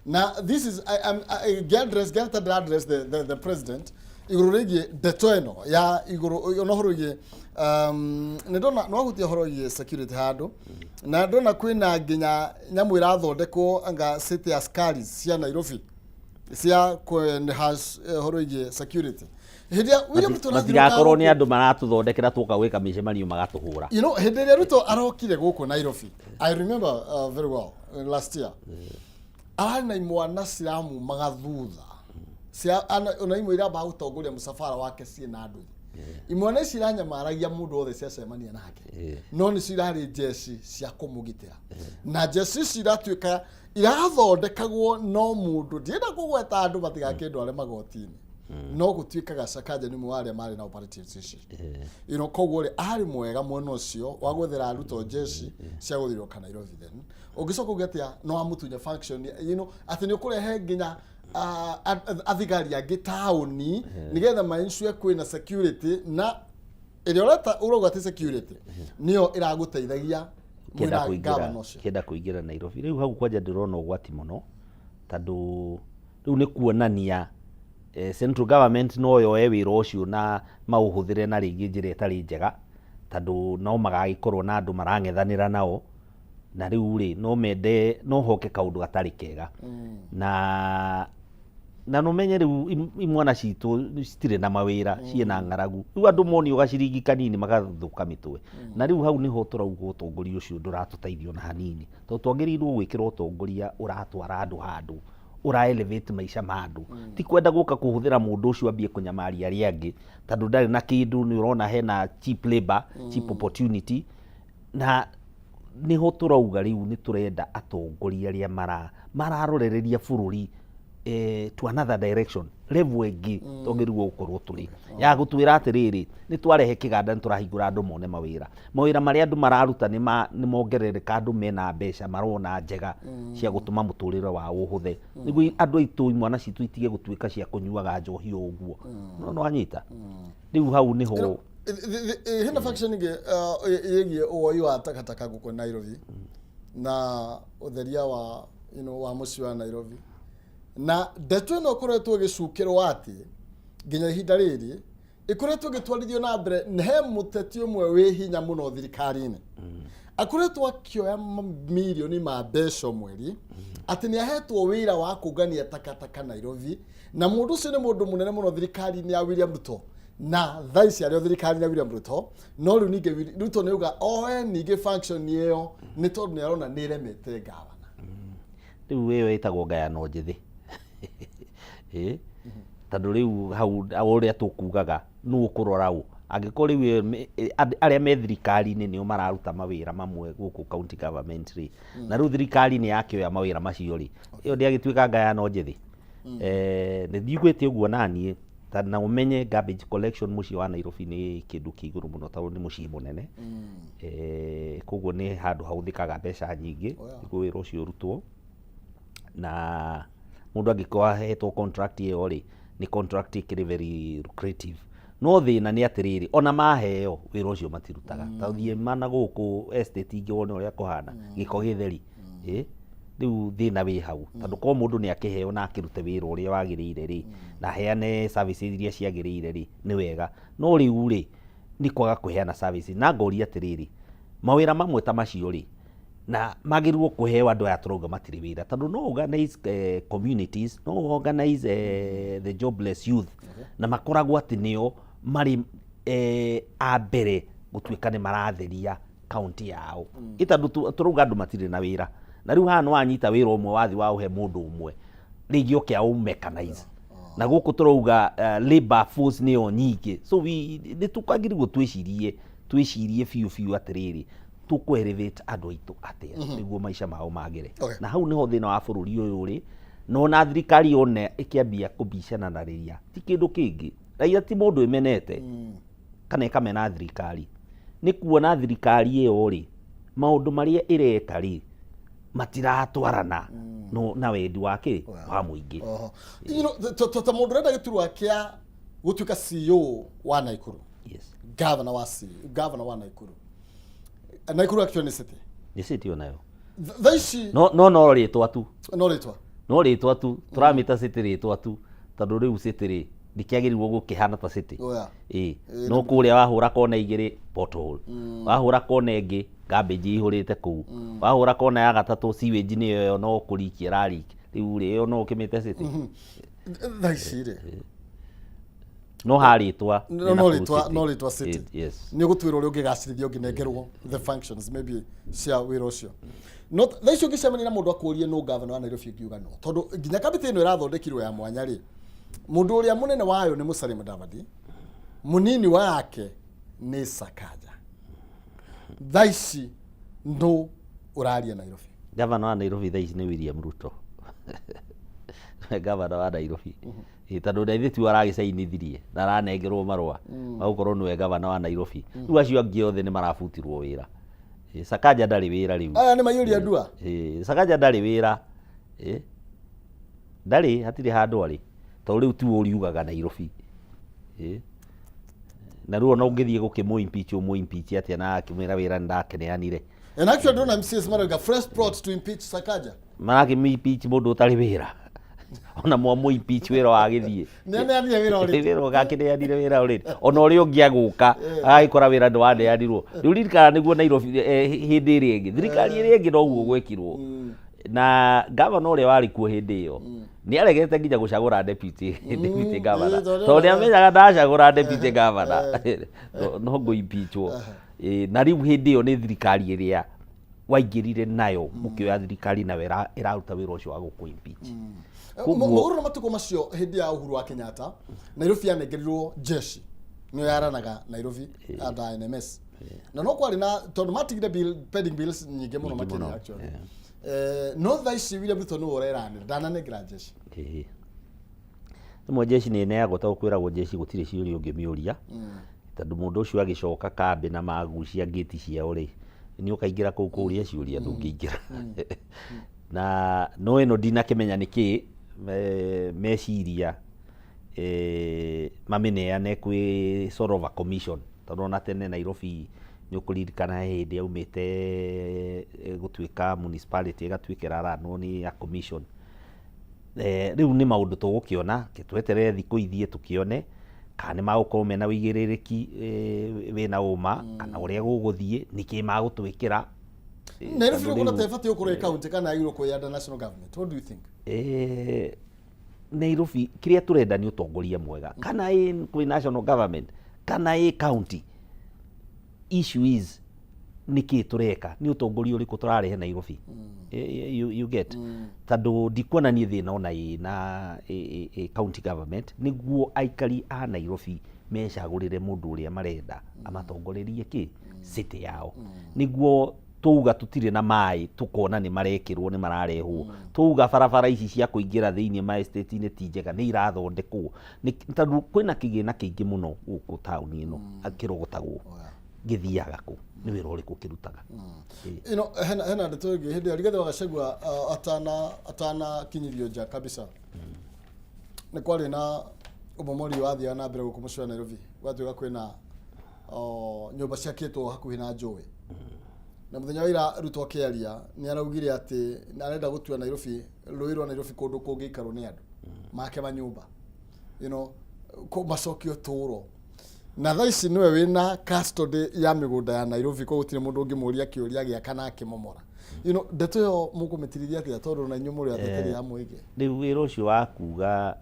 Na this is I, I'm, I, get address get to address the president igũrũ rĩgiĩ ndeto ĩno ya igũrũ ona ũhoro wĩgiĩ nĩ ndona nĩ wahutia ũhoro wĩgiĩ security handũ, na ndona kwĩna nginya nyamũ ĩrathondekwo anga city askaris cia Nairobi cia kũ-enhance ũhoro wĩgiĩ security hĩndĩ ĩrĩa William Ruto arathiũrũrũka Matigakorwo nĩ gũkũ. Andũ maratũthondekera twoka gwĩka mĩcemanio magatũhũra. Hĩndĩ ĩrĩa Ruto arokire gũkũ Nairobi, I remember very well, last year, ararĩ na imwana ciramumaga thutha cia ona imwe iramba gũtongoria mũcabara wake ciĩna nduthi. Imwana ici iranyamaragia mũndũ wothe ciacemania nake, no nĩ cirarĩ njeci cia kũmũgitĩra, na njeci ici iratuĩka irathondekagwo no mũndũ ndienda kũgweta andũ matigakĩndware magoti-inĩ, no gũtuĩkaga Sakaja nĩ ũmwe wa arĩa marĩ na operatives ici. Koguo rĩ, arĩ mwega mwena ũcio wa gwethera Ruto njeci cia gũthiũrũrũka Nairobi. Then ũngĩcoka uge atĩa no amũtunye function atĩ nĩ ũkũrehe nginya athigari angĩ taũni nĩgetha ma-ensure kwĩna security, na ĩrĩa ũreta ũrauga atĩ security nĩyo ĩragũteithagia Kĩenda mwĩna kũingĩra gavana ũcio. Kĩenda kũingĩra Nairobi rĩu hau kwanja ndĩrona ũgwati mũno, tondũ rĩu nĩ kuonania central government no yoe wĩra ũcio na maũhũthĩre na rĩngĩ njĩra ĩtarĩ njega, tondũ no magagĩkorwo na andũ marang'ethanĩra nao, na rĩu rĩ, no mende no hoke kaũndũ gatarĩ kega na nũmenye rĩu imwana citũ citirĩ na mawĩra, ciĩna ng'aragu. Rĩu andũ monio gaciringi kanini magathũka mĩtwe, na rĩu hau nĩho tũrauga ũtongoria ũcio ndũratũteithia ona hanini, tondũ twagĩrĩirwo gwĩkĩra ũtongoria ũratwara andũ handũ ũra elevate maica ma andũ, ti kwenda gũka kũhũthĩra mũndũ ũcio ambie kũnyamaria arĩa angĩ tondũ ndarĩ na kĩndũ. Nĩ ũrona hena cheap labor, cheap opportunity, na nĩho tũrauga rĩu nĩ tũrenda atongoria arĩa mararorereria bũrũri to another direction, level ĩngĩ twagĩrĩirwo gũkorwo tũrĩ ya gũtwĩra atĩrĩrĩ, nĩ twarehe kĩganda, nĩ tũrahingũra andũ mone mawĩra, mawĩra marĩa andũ mararuta nĩ mongerereka, andũ mena mbeca marona njega cia gũtũma mũtũrĩre wao ũhũthe, nĩguo andũ aitũ, imwana citũ itige gũtuĩka cia kũnyuaga njohi o ũguo. No nĩwanyita rĩu hau nĩho. Hena faction ĩngĩ ĩgiĩ woi wa takataka gũkũ Nairobi na ũtheria wa wa mũciĩ wa Nairobi, na ndeto ĩno ĩkoretwo ĩgĩcukĩrwo atĩ nginya ihinda rĩrĩ ĩkoretwo ĩgĩtwarithio na mbere nĩ he mũteti ũmwe wĩ hinya mũno thirikari-inĩ akoretwo akĩoya mamirioni ma mbeca o mweri, atĩ nĩ ahetwo wĩra wa kũngania takataka Nairobi, na mũndũ ũcio nĩ mũndũ mũnene mũno thirikari-inĩ ya William Ruto, na thaa ici arĩ o thirikari-inĩ ya William Ruto. No rĩu ningĩ Ruto nĩ auga oe ningĩ function ĩyo nĩ tondũ nĩ arona nĩ ĩremete gavana. Rĩu ĩyo ĩtagwo ngayano njĩthĩ. Ĩ tondũ rĩu hau o ũrĩa tũkugaga nũ ũkũrora ũ angĩkorwo rĩu ĩyo arĩa me thirikari-inĩ nĩo mararuta mawĩra mamwe gũkũ county government rĩ, na rĩu thirikari nĩ yakĩoya mawĩra macio rĩ, ĩyo ndĩagĩtuĩka ngayano njĩthĩ. Nĩ njiguĩte ũguo naniĩ ta na ũmenye garbage collection mũciĩ wa Nairobi nĩ kĩndũ kĩ igũrũ mũno tondũ nĩ mũciĩ mũnene. Koguo nĩ handũ hahũthĩkaga mbeca nyingĩ nĩguo wĩra ũcio ũrutwo, na mũndũ angĩkorwo ahetwo contract ĩyo rĩ, nĩ contract ĩkĩrĩ very lucrative. No thĩna nĩ atĩrĩrĩ, ona maheo wĩra ũcio matirutaga. Ta thiĩ mana gũkũ estate ingĩ wone ũrĩa kũhana, gĩko gĩtheri. Ĩ rĩu thĩna wĩ hau, tondũ korwo mũndũ nĩ akĩheo na akĩrute wĩra ũrĩa wagĩrĩire rĩ, na aheane services iria ciagĩrĩire rĩ, nĩ wega. No rĩu rĩ, nĩ kwaga kũheana services. Na ngoria atĩrĩrĩ, mawĩra mamwe ta macio rĩ, na magĩrĩirwo kũheo andũ aya tũrauga matirĩ wĩra, tondũ no organize communities, no organize the jobless youth, na makoragwo atĩ nĩo marĩ a mbere gũtuĩka nĩ maratheria kaunti yao, ĩ tondũ tũrauga andũ matirĩ na wĩra. Na rĩu haha nĩ wanyita wĩra ũmwe wathi wa ũhe mũndũ ũmwe, rĩngĩ oke aũ mechanize, na gũkũ tũrauga labor force nĩyo nyingĩ. So we nĩ tũkagĩrĩirwo twĩcirie biũ biũ atĩrĩrĩ, tũkũ elevate andũ aitũ atĩa nĩguo maica mao magĩre? Na hau nĩho thĩna wa bũrũri ũyũ ũrĩ, na ona thirikari yone ĩkĩambia kũbicana na rĩria ti kĩndũ kĩngĩ. Raia ti mũndũ ĩmenete kana ĩkamena thirikari, nĩ kuona thirikari ĩyo rĩ, maũndũ marĩa ĩreka rĩ, matiratwarana na wendi wa kĩ wa mũingĩ. Oho. Ta mũndũ ũrenda gĩturwa kĩa gũtuĩka CEO wa Naikuru. Yes. Governor wa governor wa Nakuru. Nakuru actually nĩ city. Nĩ city onayo. Thaa ici No no no rĩtwa tu. No rĩtwa. No rĩtwa tu, tũramĩta city rĩtwa tu, tondũ rĩu city rĩ ndĩkĩagĩrĩirwo gũkĩhana ta city. Oh, yeah. Ĩĩ, no kũrĩa wahũra kona igĩrĩ, pothole, wahũra kona ĩngĩ, garbage ĩihũrĩte kũu, wahũra kona ya gatatũ, sewage nĩyo ĩyo no kũrikia ĩrarikia. Rĩu rĩ, ĩyo no ũkĩmĩte city? Thaa ici rĩ No harĩtwa. No no rĩtwa, no rĩtwa city. Yes. Nĩ ũgũtwĩra ũrĩa ũngĩgacĩrithia ũngĩnengerwo the functions maybe cia wĩra ũcio. No thaa ici ũngĩcemania na mũndũ akũrie nũ governor wa Nairobi, ũngiuga no, tondũ nginya kamĩtĩ ĩno ĩrathondekirwo ya mwanya rĩ, mũndũ ũrĩa mũnene wayo nĩ Musalia Mudavadi, mũnini wake nĩ Sakaja. Thaa ici nũ ũraria Nairobi? Gavana wa Nairobi thaa ici nĩ William Ruto. Gavana wa Nairobi. Ĩ, tondũ na ithuĩ tiwe aragĩcainithirie na aranengerwo marũa ma gũkorwo nĩwe gavana wa Nairobi. Rĩu acio angĩ othe nĩ marabutirwo wĩra. Ĩ, Sakaja ndarĩ wĩra rĩu. Aya nĩ maiyũria ndua. Ĩ, Sakaja ndarĩ wĩra. Ĩ, ndarĩ, hatirĩ handũ arĩ, tondũ rĩu tiwe ũriugaga Nairobi. Ĩ, na rĩu ona ũngĩthiĩ gũkĩmũ impeach, ũmũ impeach atĩa na akĩmwĩra wĩra nĩndakĩneanire? And actually ndona MCAs marauga fresh plot to impeach Sakaja. Marakĩmũ impeach mũndũ ũtarĩ wĩra? Ona mwamũ impeach, wĩra wagĩthiĩ. Nĩaneanire wĩra already. Wĩra ũgakĩneanire wĩra already, ona ũrĩa ũngĩ agũka agagĩkora wĩra nĩwaneanirwo. Rĩu ririkana nĩguo Nairobi, hĩndĩ ĩrĩa ĩngĩ, thirikari ĩrĩa ĩngĩ, noguo gwekirwo na gavana ũrĩa warĩ kuo hĩndĩ ĩyo nĩ aregete nginya gũcagũra deputy governor, tondũ nĩ amenyaga ndacagũra deputy governor no ngũ impeachwo. Na rĩu hĩndĩ ĩyo nĩ thirikari ĩrĩa waingĩrire nayo, mũkĩoya thirikari nayo ĩraruta wĩra ũcio wa gũkũ impeach. Mũgũrũ na matukũ macio hĩndĩ ya Uhuru wa Kenyatta, Nairobi yanengerirwo jeshi nĩyo yaranaga Nairobi under NMS, na no kwarĩ na tondũ matigire bill, pending bills nyingĩ mũno Nyingĩ makĩria mũno, actually. No thaa ici William Ruto nĩwe ũreranĩra ndananengera jeshi. Ĩĩ. Rĩmwe jeshi nĩ ĩneagwo, tondũ kwĩragwo jeshi gũtirĩ ciũria ũngĩmĩũria, tondũ mũndũ ũcio agĩcoka kambĩ na magucia ngĩti ciao rĩ, nĩ ũkaingĩra kũu kũũria ciũria, ndũngĩingĩra. Na no ĩno ndinakĩmenya nĩkĩ meciria mamĩneane kwĩ sort of a commission, tondũ ona tene Nairobi nĩ ũkũririkana he hĩndĩ yaumĩte gũtuĩka municipality ĩgatuĩka ĩraranwo nĩ a commission. Rĩu nĩ maũndũ tũgũkĩona, ke tweterere thikũ ithiĩ tũkĩone kana nĩ magũkorwo mena ũigĩrĩrĩki wĩna ũma kana ũrĩa gũgũthiĩ, nĩkĩ magũtwĩkĩra. Nairobi Tondũ ũkuona rĩu ta ĩbatiĩ gũkorwo ĩ county kana yagĩrĩirwo kwĩ under national government? What do you think? Nairobi, kĩrĩa tũrenda nĩ ũtongoria mwega, kana ĩ kwĩ national government kana ĩ county. Issue is nĩkĩ tũreka, nĩ ũtongoria ũrĩkũ tũrarehe Nairobi. You get? Tondũ ndikuona niĩ thĩna ona ĩ na ĩ county government, nĩguo aikari a Nairobi mecagũrĩre mũndũ ũrĩa marenda amatongorerie kĩ city yao, nĩguo tuga tũtirĩ na maĩ, tukona nĩ marekĩrwo, nĩ mararehwo, tuga barabara ici cia kũingĩra thĩinĩ ma estate-inĩ ti njega, nĩ irathondekwo. Tondũ kwĩna kĩgĩna kĩingĩ mũno gũkũ taũni ĩno kĩrogotagwo, gĩthiaga kũ? Nĩ wĩra ũrĩkũ kĩrutaga? Ĩĩ. Hena ndeto ĩngĩ hĩndĩ ya Rigathĩ wa Gachagua, atanakinyirio nja kabisa, nĩ kwarĩ na ũmomori wathiaga na mbere gũkũ mũciĩ wa Nairobi. Gwatuĩka kwĩna nyũmba ciakĩtwo hakuhĩ na njũĩ, na mũthenya wa ira Ruto akĩaria nĩ araugire atĩ arenda gũtua Nairobi, rũĩ rwa Nairobi, kũndũ kũngĩikarwo nĩ andũ make manyũmba, macokio tũro. Na thaa ici nĩwe wĩna custody ya mĩgũnda ya Nairobi, koguo gũtirĩ mũndũ ũngĩmũria kĩũria gĩa kana akĩmomora. Ndeto ĩyo mũkũmĩtirithia atĩa, tondũ na inyuĩ mũrĩ ateteri a mũingĩ? Rĩu wĩra ũcio wa kuga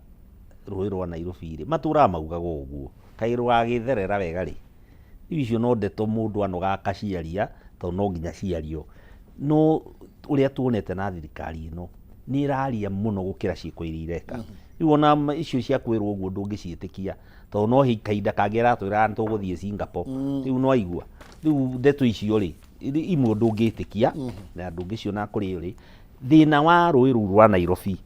rũĩ rwa Nairobi rĩ, matũraga maugaga ũguo, kaĩ rũgagĩtherera wega rĩ? Rĩu icio no ndeto mũndũ anoga akaciaria, tondũ no nginya ciario. No ũrĩa tuonete na thirikari ĩno nĩ ĩraria mũno gũkĩra ciĩko iria ireka. Rĩu ona icio cia kwĩrwo ũguo ndũngĩciĩtĩkia, tondũ no kahinda kangĩ aratwĩraga nĩ tũgũthiĩ Singapore. Rĩu no aigua rĩu ndeto icio rĩ, imwe ndũngĩtĩkia na ndũngĩciona kũrĩ ũrĩ. Thĩna wa rũĩ rũu rwa Nairobi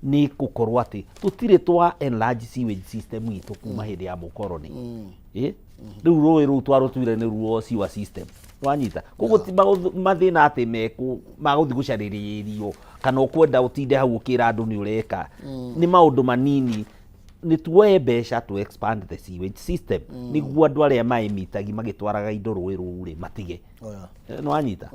nĩ gũkorwo atĩ tũtirĩ twa enlarge sewage system itũ kuma hĩndĩ ya mũkoroni. Ĩ, rĩu rũĩ rũu twarũtuire nĩ ruo sewer system, wanyita? Koguo ti mathĩna atĩ mekũ magũthiĩ gũcarĩrĩrio kana ũkwenda ũtinde hau ũkĩra andũ nĩ ũreka, nĩ maũndũ manini. Nĩ tuoe mbeca to expand the sewage system nĩguo andũ arĩa maĩmitagi magĩtwaraga indo rũĩ rũu rĩ matige. Oh, yeah. Nĩ wanyita?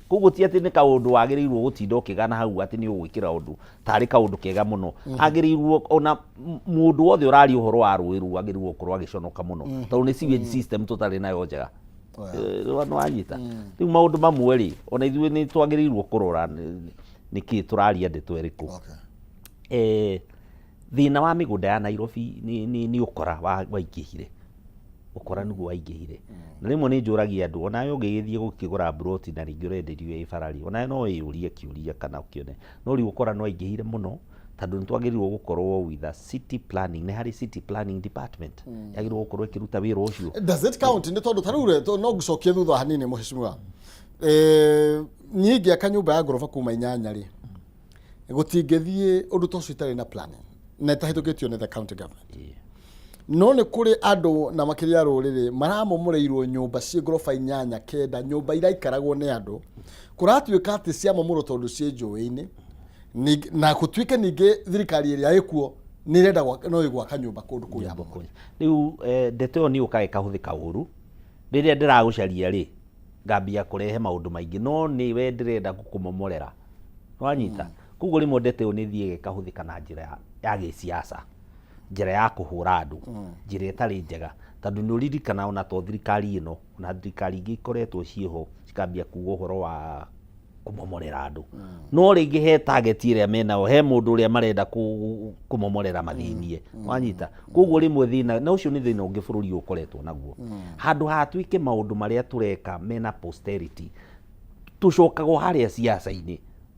Koguo ti atĩ nĩ kaũndũ wagĩrĩirwo gũtinda ũkĩgana hau atĩ nĩ ũgwĩkĩra ũndũ tarĩ kaũndũ kega mũno. Agĩrĩirwo ona mũndũ wothe ũraria ũhoro wa rũĩ rũu agĩrĩirwo gũkorwo agĩconoka mũno tondũ nĩ sewage system tũtarĩ nayo njega. Oh, yeah. Nĩ wanyita? Rĩu maũndũ mamwe rĩ, ona ithuĩ nĩ twagĩrĩirwo kũrora nĩkĩ tũraria ndeto ĩrĩkũ. Thĩna wa mĩgũnda ya Nairobi nĩ ũkora waingĩhire, ũkora nĩguo waingĩhire. Na rĩmwe nĩ njũragia andũ, onawe ũngĩgĩthiĩ gũkĩgũra mburoti na rĩngĩ ũrenderio ĩ barari, onawe no wĩyũrie kĩũria kana ũkĩone. No rĩu ũkora nĩ waingĩhire mũno, tondũ nĩ twagĩrĩirwo gũkorwo with a city planning, nĩ harĩ city planning department yagĩrĩirwo gũkorwo ĩkĩruta wĩra ũcio. Does it count? Nĩ tondũ ta rĩu rĩ, no ngũcokie thutha hanini, mheshimiwa. Niĩ ngĩaka nyũmba ya ngoroba kuma 8 rĩ, gũtingĩthiĩ ũndũ ta ũcio itarĩ na planning na ĩtahĩtũkĩtio nĩ the county government. No nĩ kũrĩ andũ na makĩria rũrĩrĩ maramomoreirwo nyũmba ciĩ ngoroba 8, 9, nyũmba iraikaragwo nĩ andũ, kũratuĩka atĩ ciamomorwo tondũ ciĩ njũĩ-inĩ. Na gũtuĩke ningĩ thirikari ĩrĩa ĩkuo nĩ ĩrenda no ĩgwaka nyũmba kũndũ kũu ya momorwo. Rĩu ndeto ĩyo nĩ yũkaga ĩkahũthĩka ũru. Rĩrĩa ndĩragũcaria rĩ, ngambia kũrehe maũndũ maingĩ, no nĩwe ndĩrenda gũkũmomorera. Wanyita? Koguo rĩmwe ndeto ĩyo nĩ ĩthiaga ĩkahũthĩka na njĩra ya gĩsiasa, njĩra ya kũhũra andũ, njĩra ĩtarĩ njega. Tondũ nĩ ũririkana ona to thirikari ĩno, ona thirikari ingĩ ikoretwo ciĩho cikambia kuga ũhoro wa kũmomorera andũ. No rĩngĩ he target ĩrĩa menayo, he mũndũ ũrĩa marenda kũmomorera mathĩnie. Wanyita? Koguo rĩmwe thĩna, na ũcio nĩ thĩna ũngĩ bũrũri ũyũ ũkoretwo naguo. Handũ ha twĩke maũndũ marĩa tũreka mena posterity, tũcokaga o harĩa siasa-inĩ,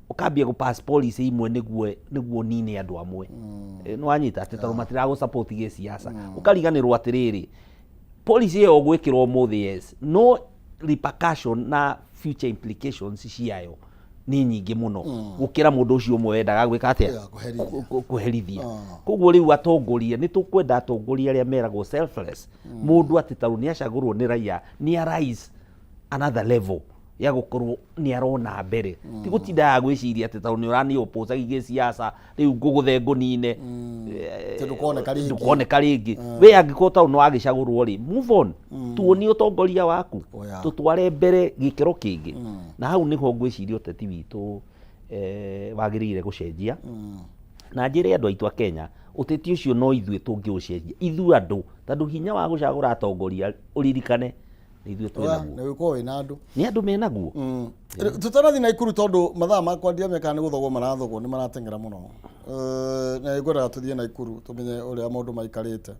ũkambia gũ pass policy imwe nĩguo ũnine andũ amwe. Nĩ wanyita? Atĩ tondũ matiragũ support gĩsiasa. Ũkariganĩrwo atĩrĩrĩ, policy ĩyo ũgwĩkĩrwo ũmũthĩ, yes, no repercussion na future implications ciayo nĩ nyingĩ mũno gũkĩra mũndũ ũcio ũmwe wendaga gwĩka atĩa? Yeah, kũherithia. Kũherithia. Koguo rĩu atongoria, nĩ tũkwenda atongoria arĩa meragwo selfless, mũndũ atĩ tarũ nĩ acagũrwo nĩ raia, nĩ arise another level ya gũkorwo nĩ arona mbere, ti gũtindaga gwĩciria atĩ tondũ nĩ ũrani oppose gĩsiasa, rĩu ngũgũthe ngũnine. Tondũ ndũkoneka rĩngĩ. Ndũkoneka rĩngĩ. We angĩkorwo tondũ nĩ wagĩcagũrwo rĩ, move on, tuonie ũtongoria waku. Oh, yeah. Tũtware mbere gĩkĩro kĩngĩ. Na hau nĩho ngwĩciria ũteti witũ wagĩrĩire gũcenjia. Na njĩre andũ aitũ a Kenya, ũteti ũcio no ithuĩ tũngĩũcenjia, ithuĩ andũ, tondũ hinya wa gũcagũra atongoria, ũririkane, nĩ ithuĩ twĩ naguo. Na gũkorwo wĩna andũ. Nĩ andũ menaguo. Tũtanathiĩ Naikuru, tondũ mathaa makwa ndiamenya kana nĩ gũthogwo marathogwo, nĩ marateng'era mũno. Na nĩ ngwendaga tũthiĩ Naikuru tũmenye ũrĩa maũndũ maikarĩte,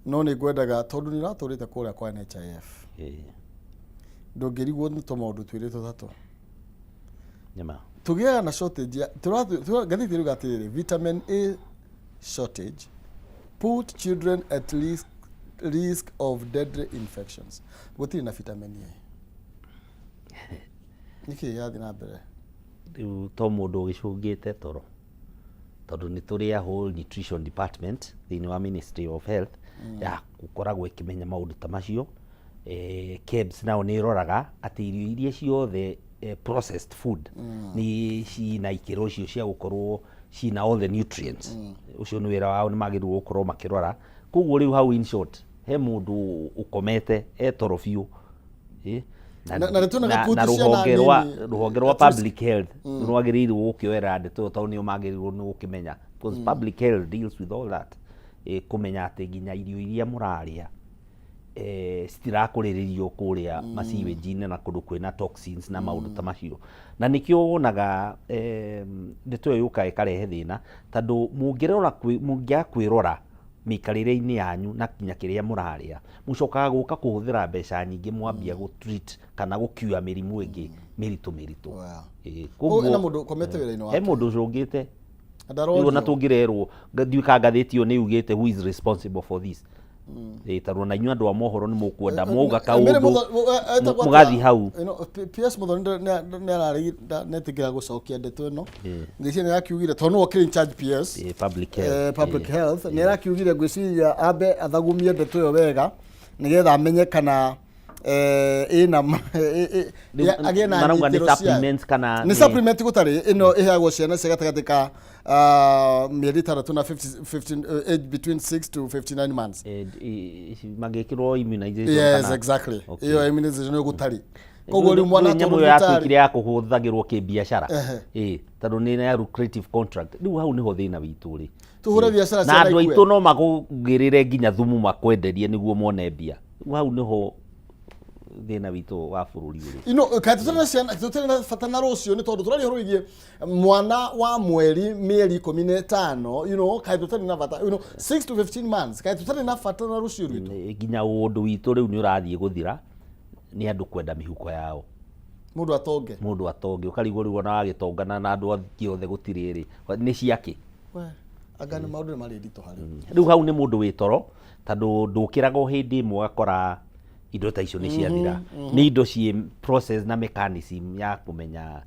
no nĩ ngwendaga tondũ nĩ ũratũrĩte kũrĩa kwa NHIF, ndũngĩrigwo nĩ tũmaũndũ twĩrĩ tũtatũ. Nĩma. Tũgĩaga na shortage ya ngathĩti ĩruga atĩrĩrĩ, "Vitamin A shortage put children at risk of deadly infections." Gũtirĩ na vitamin A, nĩkĩ gĩrathiĩ na mbere? Rĩu to mũndũ ũgĩcũngĩte toro, tondũ nĩ tũrĩ a whole nutrition department thĩinĩ wa Ministry of Health ya gũkoragwo ĩkĩmenya maũndũ ta macio. KEBS nao nĩ ĩroraga atĩ irio iria ciothe processed food nĩ cina ikĩro icio cia gũkorwo cina all the nutrients. Ũcio nĩ wĩra wao, nĩ magĩrĩirwo gũkorwo makĩrora. Koguo rĩu hau, in short, he mũndũ ũkomete e toro biũ. Na nĩ tuonaga na put ciana rũhonge rwa nini rũhonge rwa at risk. Public health nĩ rwagĩrĩirwo gũkĩoerera ndeto ĩyo, tondũ nĩo magĩrĩirwo nĩ gũkĩmenya, because public health deals with all that. Kũmenya atĩ nginya irio iria mũrarĩa citirakũrĩrĩrio kũrĩa masiwage-inĩ na kũndũ kwĩna toxins na maũndũ ta macio. Na nĩkĩo wonaga ndeto ĩyo yũkaga ĩkarehe thĩna, tondũ mũngĩrora mũngĩaga kwĩrora mĩikarĩre-inĩ yanyu na nginya kĩrĩa mũrarĩa, mũcokaga gũka kũhũthĩra mbeca nyingĩ mwambia gũ treat kana gũ cure mĩrimũ ĩngĩ mĩritũ mĩritũ. Koguo hena mũndũ ũkomete wĩra-inĩ he wake. Mũndũ ũcũngĩte. Ndarorio. Rĩu ona tũngĩrerwo, ndiũĩ kana ngathĩti ĩyo nĩ yugĩte who is responsible for this. Tondũ ona inyuĩ andũ a mohoro nĩ mũkwenda mwauga kaũndũ mũgathiĩ hau. PS Muthoni nĩ nĩetĩkĩra gũcokia ndeto ĩno. Ngwĩciria nĩ arakiugire tondũ nĩwe ũkĩrĩ in charge PS. Public health. Public health nĩ arakiugire, ngwĩciria ambe athagumie ndeto ĩyo wega nĩgetha amenye kana Ĩna agĩe na Marauga nĩ nyitĩro ciayo. Supplements kana nĩ supplement gũtarĩ ĩno ĩheagwo ciana cia gatagatĩ ka mĩeri 6 na 50, 15, age between 6 to 59 months. Magĩkĩrwo immunization Yes. kana- Exactly. Okay. Ĩyo immunization ĩyo gũtarĩ, koguo rĩu mwana Rĩu nyamũ atwarwo ĩyo thibitarĩ. Yatuĩkire ya kũhũthagĩrwo kĩbiacara. Ĩ tondũ nĩ ya lucrative contract. Rĩu hau nĩho thĩna witũ rĩ. Tũhũre biacara Na ciana andũ ikue. Aitũ no makũgĩrĩre nginya thumu makwenderie nĩguo mone mbia. Rĩu hau nĩho thĩna witũ wa bũrũri ũrĩ. Kaĩ tũtarĩ na ciana, tũtarĩ na bata na rũciũ? Nĩ tondũ tũraria ũhoro wĩgiĩ mwana wa mĩeri 15, kaĩ tũtarĩ na bata, 6 to 15 months, kaĩ tũtarĩ na bata na rũciũ rwitũ? Nginya ũndũ witũ rĩu nĩ ũrathiĩ gũthira nĩ andũ kwenda mĩhuko yao. Mũndũ atonge. Mũndũ atonge, ũkarigwo rĩu ona wagĩtongana na andũ angĩ othe gũtirĩ rĩ, nĩ ciake? We, anga nĩ maũndũ nĩ marĩ nditũ harĩ. Rĩu hau nĩ mũndũ wĩ toro, tondũ ndũkĩraga o hĩndĩ ĩmwe ũgakora indo ta icio nĩ ciathira. Nĩ indo ciĩ process na mechanism ya kũmenya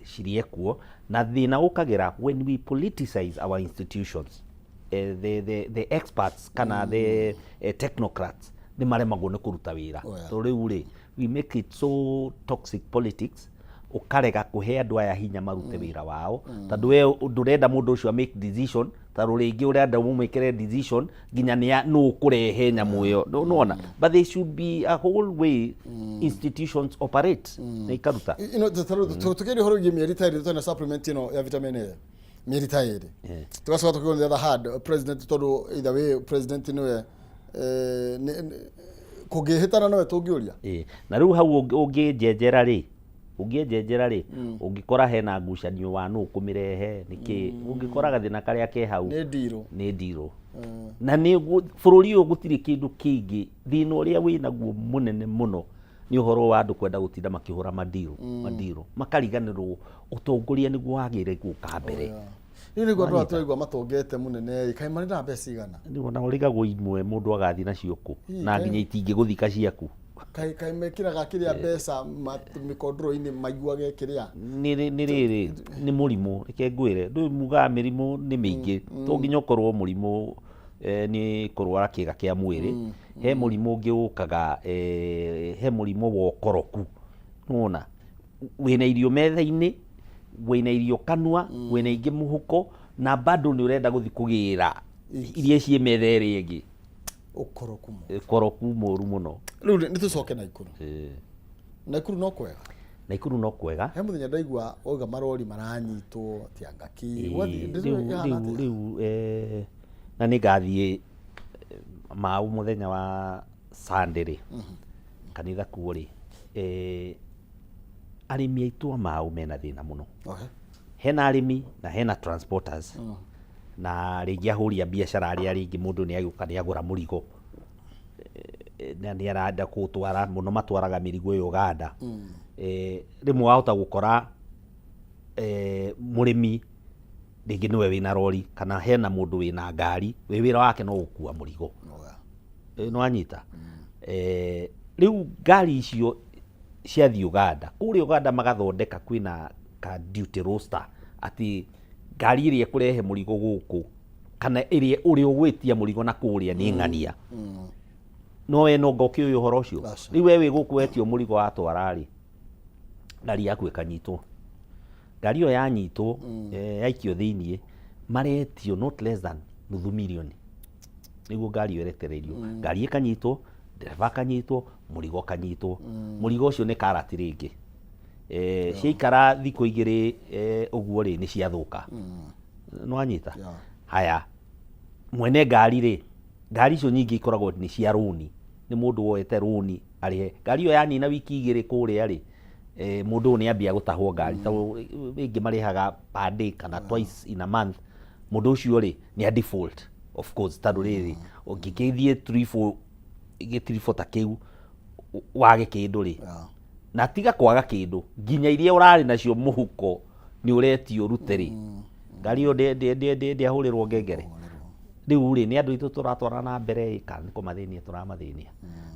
cirĩe kuo, na thĩna ũkagĩra when we politicize our institutions, the experts kana the technocrats nĩ maremagwo nĩ kũruta wĩra. Oh, yeah. Tondũ rĩu rĩ, we make it so toxic politics, ũkarega kũhe andũ aya hinya marute wĩra wao, tondũ we ndũrenda mũndũ ũcio a make decision, tondũ rĩngĩ ũrenda mũmwĩkĩre decision nginya nĩ nũ ũkũrehe nyamũ ĩyo. Nĩwona, but there should be a whole way institutions operate na ikaruta. Tũkĩaria ũhoro wĩgiĩ mĩeri ta 2 tũtarĩ na supplement ĩno ya vitamin A mĩeri ta 2, tũgacoka tũkĩona on the other hand president, tondũ either way president nĩwe kũngĩhĩtana nowe tũngĩũria. Ĩĩ. Na rĩu hau ũngĩnjenjera rĩ, ũngĩenjenjera rĩ, ũngĩkora hena ngucanio wa nũ ũkũmĩrehe nĩkĩ, ũngĩkora gathĩna karĩa ke hau. Nĩ ndirũ. Nĩ ndirũ na nĩ bũrũri ũyũ gũtirĩ kĩndũ kĩngĩ. Thĩna ũrĩa wĩnaguo mũnene mũno nĩ ũhoro wa andũ kwenda gũtinda makĩhũra mandirũ mandirũ, makariganĩrwo ũtongoria nĩguo wagĩrĩire gũka mbere. Rĩu nĩguo andũ aya tũraigua matongete mũnene ĩ, kaĩ marĩ na mbeca igana? Rĩu ona ũrigagwo imwe mũndũ agathiĩ nacio kũ na Ĩĩ, nginya itingĩgũthika ciaku. Kaĩ mekĩraga kĩrĩa mbeca mĩkondoro-inĩ maiguage kĩrĩa? Nĩ rĩrĩ, nĩ mũrimũ. Reke ngwĩre, ndũĩ mugaga mĩrimũ nĩ mĩingĩ, to nginya ũkorwo mũrimũ nĩ kũrwara kĩga kĩa mwĩrĩ. He mũrimũ ũngĩ ũkaga, he mũrimũ wa ũkoroku. Nĩwona wĩna irio metha-inĩ, wĩna irio kanua, wĩna ingĩ mũhuko, na bado nĩ ũrenda gũthiĩ kũgĩra iria ciĩ metha ĩrĩa ĩngĩ. Ũkoroku mũno. Ũkoroku mũru mũno. Rĩu nĩ tũcoke Naikuru. Naikuru no kwega? Naikuru no kwega. He mũthenya ndaigua wauga marori maranyitwo Tiangaki. Rĩu rĩu rĩu na nĩ ngathiĩ mau mũthenya wa Sunday rĩ, kanitha kuo rĩ, arĩmi aitũ a mau mena thĩna mũno. Hena arĩmi na hena transporters na rĩngĩ ahũri a biacara arĩa rĩngĩ mũndũ nĩ agĩũka nĩ agũra mũrigo, na nĩ arenda kũũtwara mũno, matwaraga mĩrigo ĩyo Uganda. Rĩmwe wahota gũkora mũrĩmi rĩngĩ nĩwe wĩna rori kana hena mũndũ wĩna ngari wĩ wĩra wake no gũkua mũrigo. Nĩwanyita? Rĩu ngari icio ciathiĩ Uganda, kũrĩa Uganda magathondeka kwĩna ka duty roster atĩ ngari ĩrĩa ĩkũrehe mũrigo gũkũ kana ĩrĩa ũrĩa ũgwĩtia mũrigo na kũrĩa nĩ ng'ania. No we no ũkĩũĩ ũhoro ũcio. Aca. Rĩu we wĩ gũkũ wetio mũrigo watwara rĩ, ngari yaku ĩkanyitwo. Ngari ĩyo yanyitwo, yaikio thĩiniĩ, maretio not less than nuthu mirioni nĩguo ngari ĩyo ĩrekererio. Ngari ĩkanyitwo, ndereba akanyitwo, mũrigo ũkanyitwo. Mũrigo ũcio nĩ karati rĩngĩ. Ciaikara thikũ 2 ũguo rĩ, nĩ ciathũka. Nĩwanyita? Yeah. Haya, mwene ngari rĩ, ngari icio nyingĩ ikoragwo nĩ cia rũni, nĩ mũndũ woete rũni arĩhe ngari ĩyo. Yanina wiki 2 kũrĩa rĩ, mũndũ ũyũ nĩ ambia gũtahwo ngari, tondũ rĩngĩ marĩhaga per day kana twice in a month. Mũndũ ũcio rĩ, nĩ a default of course, tondũ rĩrĩ ũngĩgĩthiĩ tribũ gĩtiribũ ta kĩu wage kĩndũ rĩ, na tiga kwaga kĩndũ, nginya iria ũrarĩ nacio mũhuko nĩ ũretio ũrute rĩ, ngari ĩyo ndĩahũrĩrwo ngengere. Rĩu rĩ, nĩ andũ aitũ tũratwara na mbere ĩ, kana nĩ kũmathĩnia tũramathĩnia?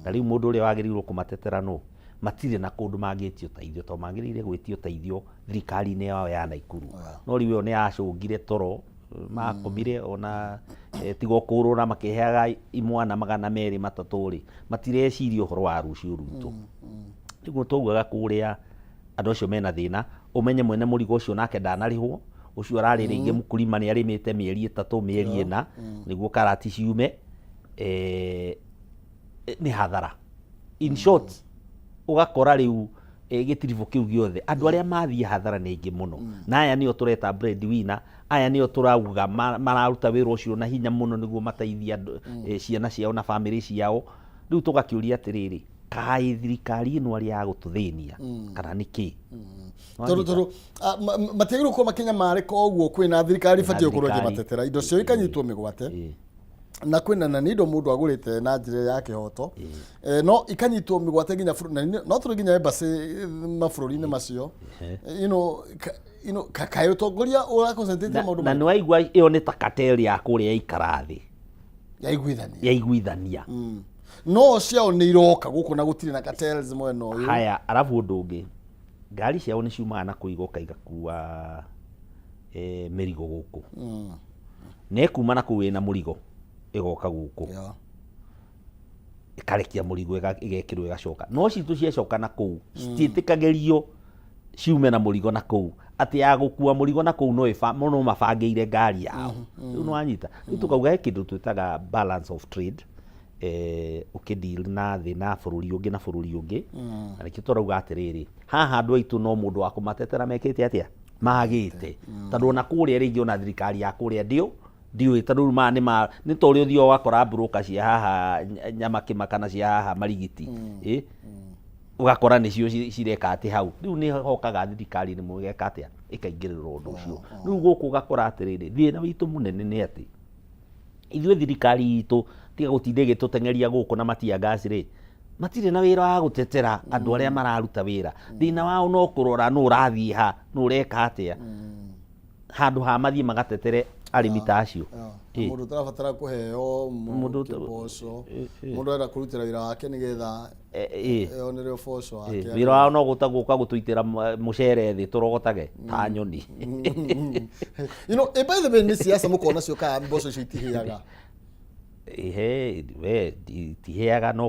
Na rĩu mũndũ ũrĩa wagĩrĩirwo kũmatetera nũ? Matirĩ na kũndũ mangĩtia ũteithio, tondũ magĩrĩire gwĩtia ũteithio thirikari-inĩ yao ya Naikuru, no rĩu ĩyo nĩ yacũngire toro makomire ona Tiga kũrũra makĩheaga imwana 230 rĩ, matireciria ũhoro wa rũciũ rwitũ. Nĩguo twaugaga kũrĩa andũ acio mena thĩna, ũmenye mwene mũrigo ũcio nake ndanarĩhwo, ũcio ararĩ rĩngĩ mkulima nĩ arĩmĩte mĩeri 3, mĩeri 4 nĩguo karati ciume, nĩ hathara. In short, ũgakora rĩu gĩtiribũ kĩu gĩothe andũ arĩa mathiĩ hathara nĩ aingĩ mũno, na aya nĩo tũreta breadwinner, aya nĩo tũrauga mararuta wĩra ũcio na hinya mũno nĩguo mateithie andũ, ciana ciao na bamĩrĩ ciao. Rĩu tũgakĩũria atĩrĩrĩ, kaĩ thirikari ĩno arĩ ya gũtũthĩnia kana nĩ kĩ? Tondũ matiagĩrĩirwo gũkorwo makĩnyamarĩka ũguo, kwĩna thirikari Kwĩna ĩbatiĩ gũkorwo thirikari. ĩkĩmatetera, indo ciao ikanyitwo mĩgwate, na kwĩna na nĩ indo mũndũ agũrĩte na njĩra ya kĩhoto, no ikanyitwo mĩgwate nginya na no tũrĩ nginya embassy mabũrũri-inĩ macio, kaĩ ũtongoria ũraconcentrate maũndũ Na nĩ waigua ĩyo nĩ ta cartel ya kũrĩa yaikara thĩ yaiguithania. Yaiguithania. No ciao nĩ iroka gũkũ na gũtirĩ na cartels mwena ũyũ. Haya, arabu ũndũ ũngĩ, ngari ciao nĩ ciumaga na kũu igoka igakua mĩrigo gũkũ, na ĩkuma na kũu ĩna mũrigo ĩgoka gũkũ, ĩkarekia mũrigo, ĩgekĩrwo, ĩgacoka. No citũ ciacoka na kũu citiĩtĩkagĩrio ciume na mũrigo na kũu, atĩ ya gũkua mũrigo na kũu no mabangĩire ngari yao. Rĩu nĩ wanyita, rĩu tũkauga he kĩndũ twĩtaga balance of trade, ũkĩdeal na thĩ na bũrũri ũngĩ na bũrũri ũngĩ, na nĩkĩo tũrauga atĩrĩrĩ, haha andũ aitũ no mũndũ wa kũmatetera mekĩte atĩa magĩte, tondũ ona kũrĩa rĩngĩ ona thirikari ya kũrĩa ndio ndiũĩ, tondũ rĩu maya nĩ ma nĩ ta ũrĩa ũthiaga ũgakora broker cia haha Nyamakĩma kana cia haha Marigiti, ũgakora nĩcio cireka atĩ hau. Rĩu nĩ hokaga thirikari rĩmwe ĩgeka atĩa, ĩkaingĩrĩra ũndũ ũcio. Rĩu gũkũ ũgakora atĩrĩrĩ, thĩna witũ mũnene nĩ atĩ ithuĩ thirikari itũ tiga gũtinda ĩgĩtũteng'eria gũkũ na matia gas rĩ, matirĩ na wĩra wa gũtetera andũ arĩa mararuta wĩra. Thĩna wao no kũrora nũ ũrathiĩ ha, nũ ũreka atĩa, handũ ha mathiĩ magatetere arĩmi ta acio. Mũndũ ũtarabatara kũheo Mũndũ kĩmboco, mũndũ arenda kũrutĩra wĩra wake nĩgetha onere ũboco wake. Wĩra wao no gũta gũka gũtũitĩra mũcere thĩ tũrogotage ta nyoni. By the way, nĩ siasa mũkorwo nacio kana mboco icio itihĩaga? Ihe we itiheaga, no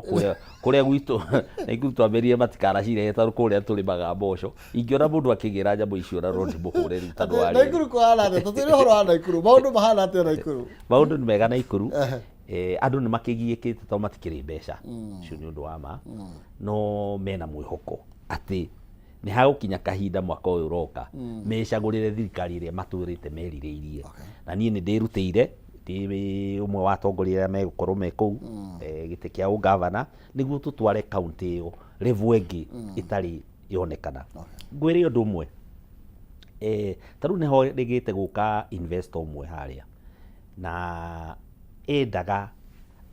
kũrĩa gwitũ Naikuru twambĩrĩrie matikanacirehe, tondũ kũrĩa tũrĩmaga mboco ingĩona mũndũ akĩgĩra nyamũ icio na no ndĩmũhũre rĩu tondũ wa rĩrĩ. Naikuru kũhana atĩa? Tũtwĩre ũhoro wa Naikuru, maũndũ mahana atĩa Naikuru? Maũndũ nĩ mega Naikuru. Andũ nĩ makĩgiĩkĩte tondũ matikĩrĩ mbeca, ũcio nĩ ũndũ wa ma, no mena mwĩhoko atĩ nĩ hagũkinya kahinda mwaka ũyũ ũroka mecagũrĩre thirikari ĩrĩa matũrĩte merirĩirie. Na niĩ nĩ ndĩrutĩire ndĩ ũmwe wa atongoria arĩa megũkorwo me kũu, gĩtĩ kĩa ũgavana, nĩguo tũtware kaunti ĩyo level ĩngĩ ĩtarĩ yonekana. Ngwĩre ũndũ ũmwe, ta rĩu nĩho rĩgĩte gũka investor ũmwe harĩa, na endaga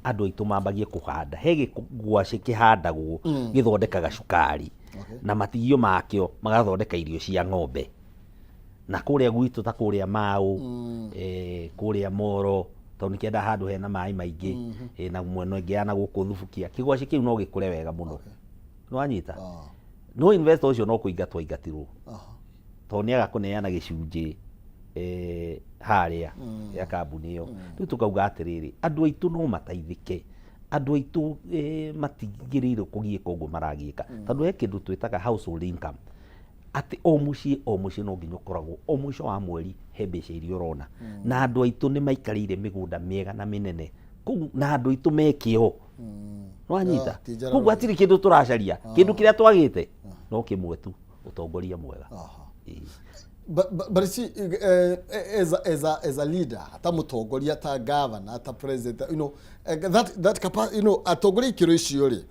andũ aitũ mambagie kũhanda he gĩgwacĩ kĩhandagwo gĩthondekaga cukari, na matigio makĩo magathondeka irio cia ng'ombe, na kũrĩa gwitũ ta kũrĩa Mau, kũrĩa Moro, tondũ nĩkĩendaga handũ hena maĩ maingĩ, na mwena ũngĩ ya na gũkũ Thubukia kĩgwacĩ kĩu no gĩkũre wega mũno. Nĩwanyita? No investor ũcio no kũingatwo aingatirwo, tondũ nĩaga kũneana gĩcunjĩ harĩa ya kambuni ĩyo. Rĩu tũkauga atĩrĩrĩ, andũ aitũ no mateithĩke, andũ aitũ matigĩrĩirwo kũgiĩka ũguo maragiĩka, tondũ he kĩndũ twĩtaga household income, atĩ o mũciĩ o mũciĩ no nginya ũkoragwo o mũico wa mweri he mbeca iria ũrona, na andũ aitũ nĩ maikarĩire mĩgũnda mĩega na mĩnene kũu, na andũ aitũ me kĩo. Nĩwanyita? Ti njara. Koguo hatirĩ kĩndũ tũracaria, kĩndũ kĩrĩa twagĩte no kĩmwe tu, ũtongoria mwega. But you see, as a leader, ta mũtongoria, ta governor, ta president, that capacity, atongoria ikĩro icio rĩ,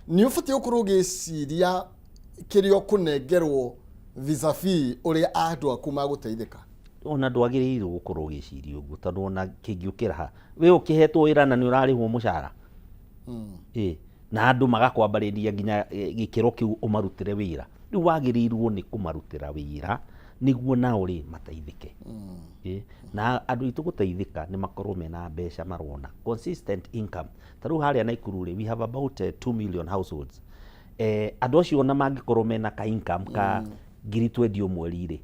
nĩ ũbatiĩ gũkorwo ũgĩciria kĩrĩa ũkũnengerwo vis-a-vis ũrĩa andũ aku magũteithĩka. Ona ndwagĩrĩirwo gũkorwo ũgĩciria ũguo, tondũ ona kĩngĩũkĩra ha we ũkĩhetwo wĩra na nĩ ũrarĩhwo mũcara, na andũ magakwambarĩria nginya gĩkĩro kĩu ũmarutĩre wĩra, rĩu wagĩrĩirwo nĩ kũmarutĩra wĩra nĩguo nao rĩ mateithĩke. Na andũ aitũ gũteithĩka nĩ makorwo mena mbeca marona consistent income. Ta rĩu harĩa Naikuru rĩ, we have about 2 million households. Andũ acio ona mangĩkorwo mena ka income ka 20,000 o mweri rĩ,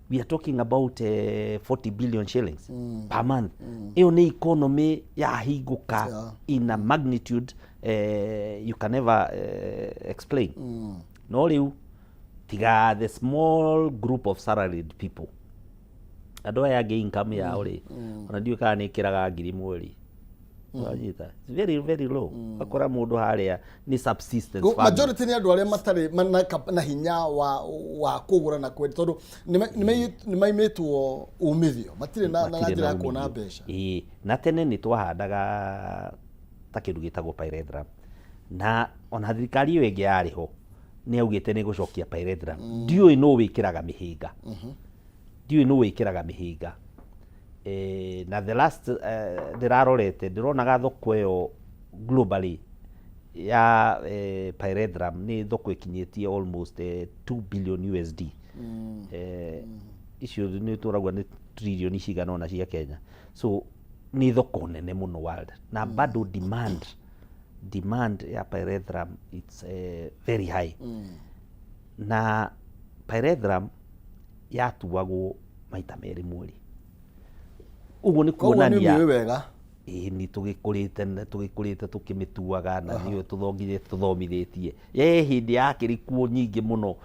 We are talking about 40 billion shillings per month. Ĩyo nĩ economy yahingũka in a magnitude you can never explain. No rĩu tiga the small group of salaried people, andũ aya angĩ income yao rĩ, ona ndiũĩ kana nĩ ĩkĩraga 1,000 mweri. Wanyita? It's very very low. Ũgakora mũndũ harĩa nĩ subsistence farming. Majority nĩ andũ arĩa matarĩ na hinya wa kũgũra na kwendia, tondũ nĩ maimĩtwo umithio, matirĩ na Matirĩ njĩra na ya kuona umithio. mbeca. Ĩĩ, na tene nĩ twahandaga ta kĩndũ gĩtagwo pyrethrum, na ona thirikari ĩyo ĩngĩ yarĩ ho nĩ yaugĩte nĩ gũcokia pyrethrum. Ndiũĩ nũ wĩkĩraga mĩhĩnga, ndiũĩ nũ wĩkĩraga mĩhĩnga. Na the last ndĩrarorete, ndĩronaga thoko ĩyo globally ya pyrethrum nĩ thoko ĩkinyĩtie almost 2 billion USD. Icio nĩ tũrauga nĩ tririoni cigana ũna cia Kenya, so nĩ thoko nene mũno world, na bado demand ya pyrethrum, it's very high. Na pyrethrum yatuagwo maita merĩ mweri, ũguo nĩ Koguo nĩ kuonania ũmĩũĩ wega. Ĩĩ, nĩ tũgĩkũrĩte na tũgĩkũrĩte tũkĩmĩtuaga, na nĩyo tũthongire tũthomithĩtie. Ye hĩndĩ yakĩrĩ kuo nyingĩ mũno,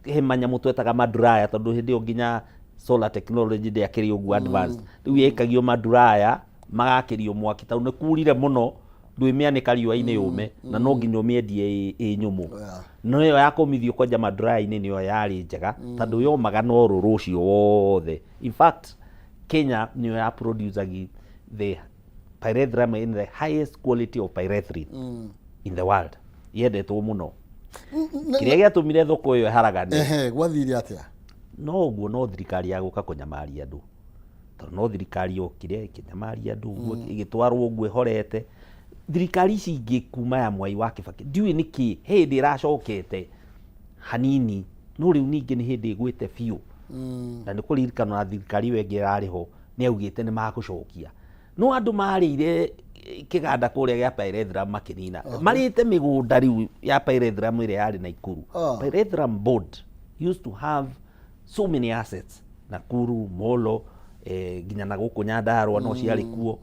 he manyamũ twetaga madryer, tondũ hĩndĩ ĩyo nginya solar technology ndĩakĩrĩ ũguo advanced. Rĩu yekagio madryer, magakĩrio mwaki, tondũ nĩ kurire mũno, ndwĩmĩanĩka riũa-inĩ yũme, na no nginya ũmĩendie ĩ nyũmũ. No ĩyo ya kũmithio kwanja madryer-inĩ nĩyo yarĩ njega, tondũ yomaga na ũrũrũ ũcio wothe. In fact, Kenya nĩyo ya producagi the pyrethrum in the highest quality of pyrethrin in the world, yendetwo mũno. Kĩrĩa gĩatũmire thoko ĩyo ĩharagane? Ehe, gwathire atĩa? No ũguo, no thirikari ya gũka kũnyamaria andũ, tondũ no thirikari yokire ĩkĩnyamaria andũ ũguo, ĩgĩtwarwo ũguo ĩhorete. Thirikari ici ingĩ kuma ya Mwai wa Kĩbakĩ, ndiũĩ nĩkĩ he hĩndĩ ĩracokete hanini, no rĩu ningĩ nĩ hĩndĩ ĩgwĩte biũ. Na nĩ kũririkana na thirikari ĩyo ĩngĩ ĩrarĩ ho nĩ yaugĩte nĩ magũcokia, no andũ marĩire kĩganda kũrĩa gĩa pyrethrum, makĩnina, marĩte mĩgũnda rĩu ya pyrethrum ĩrĩa yarĩ Naikuru. Pyrethrum Board used to have so many assets Nakuru, Molo, nginya na gũkũ Nyandarua no ciarĩ kuo.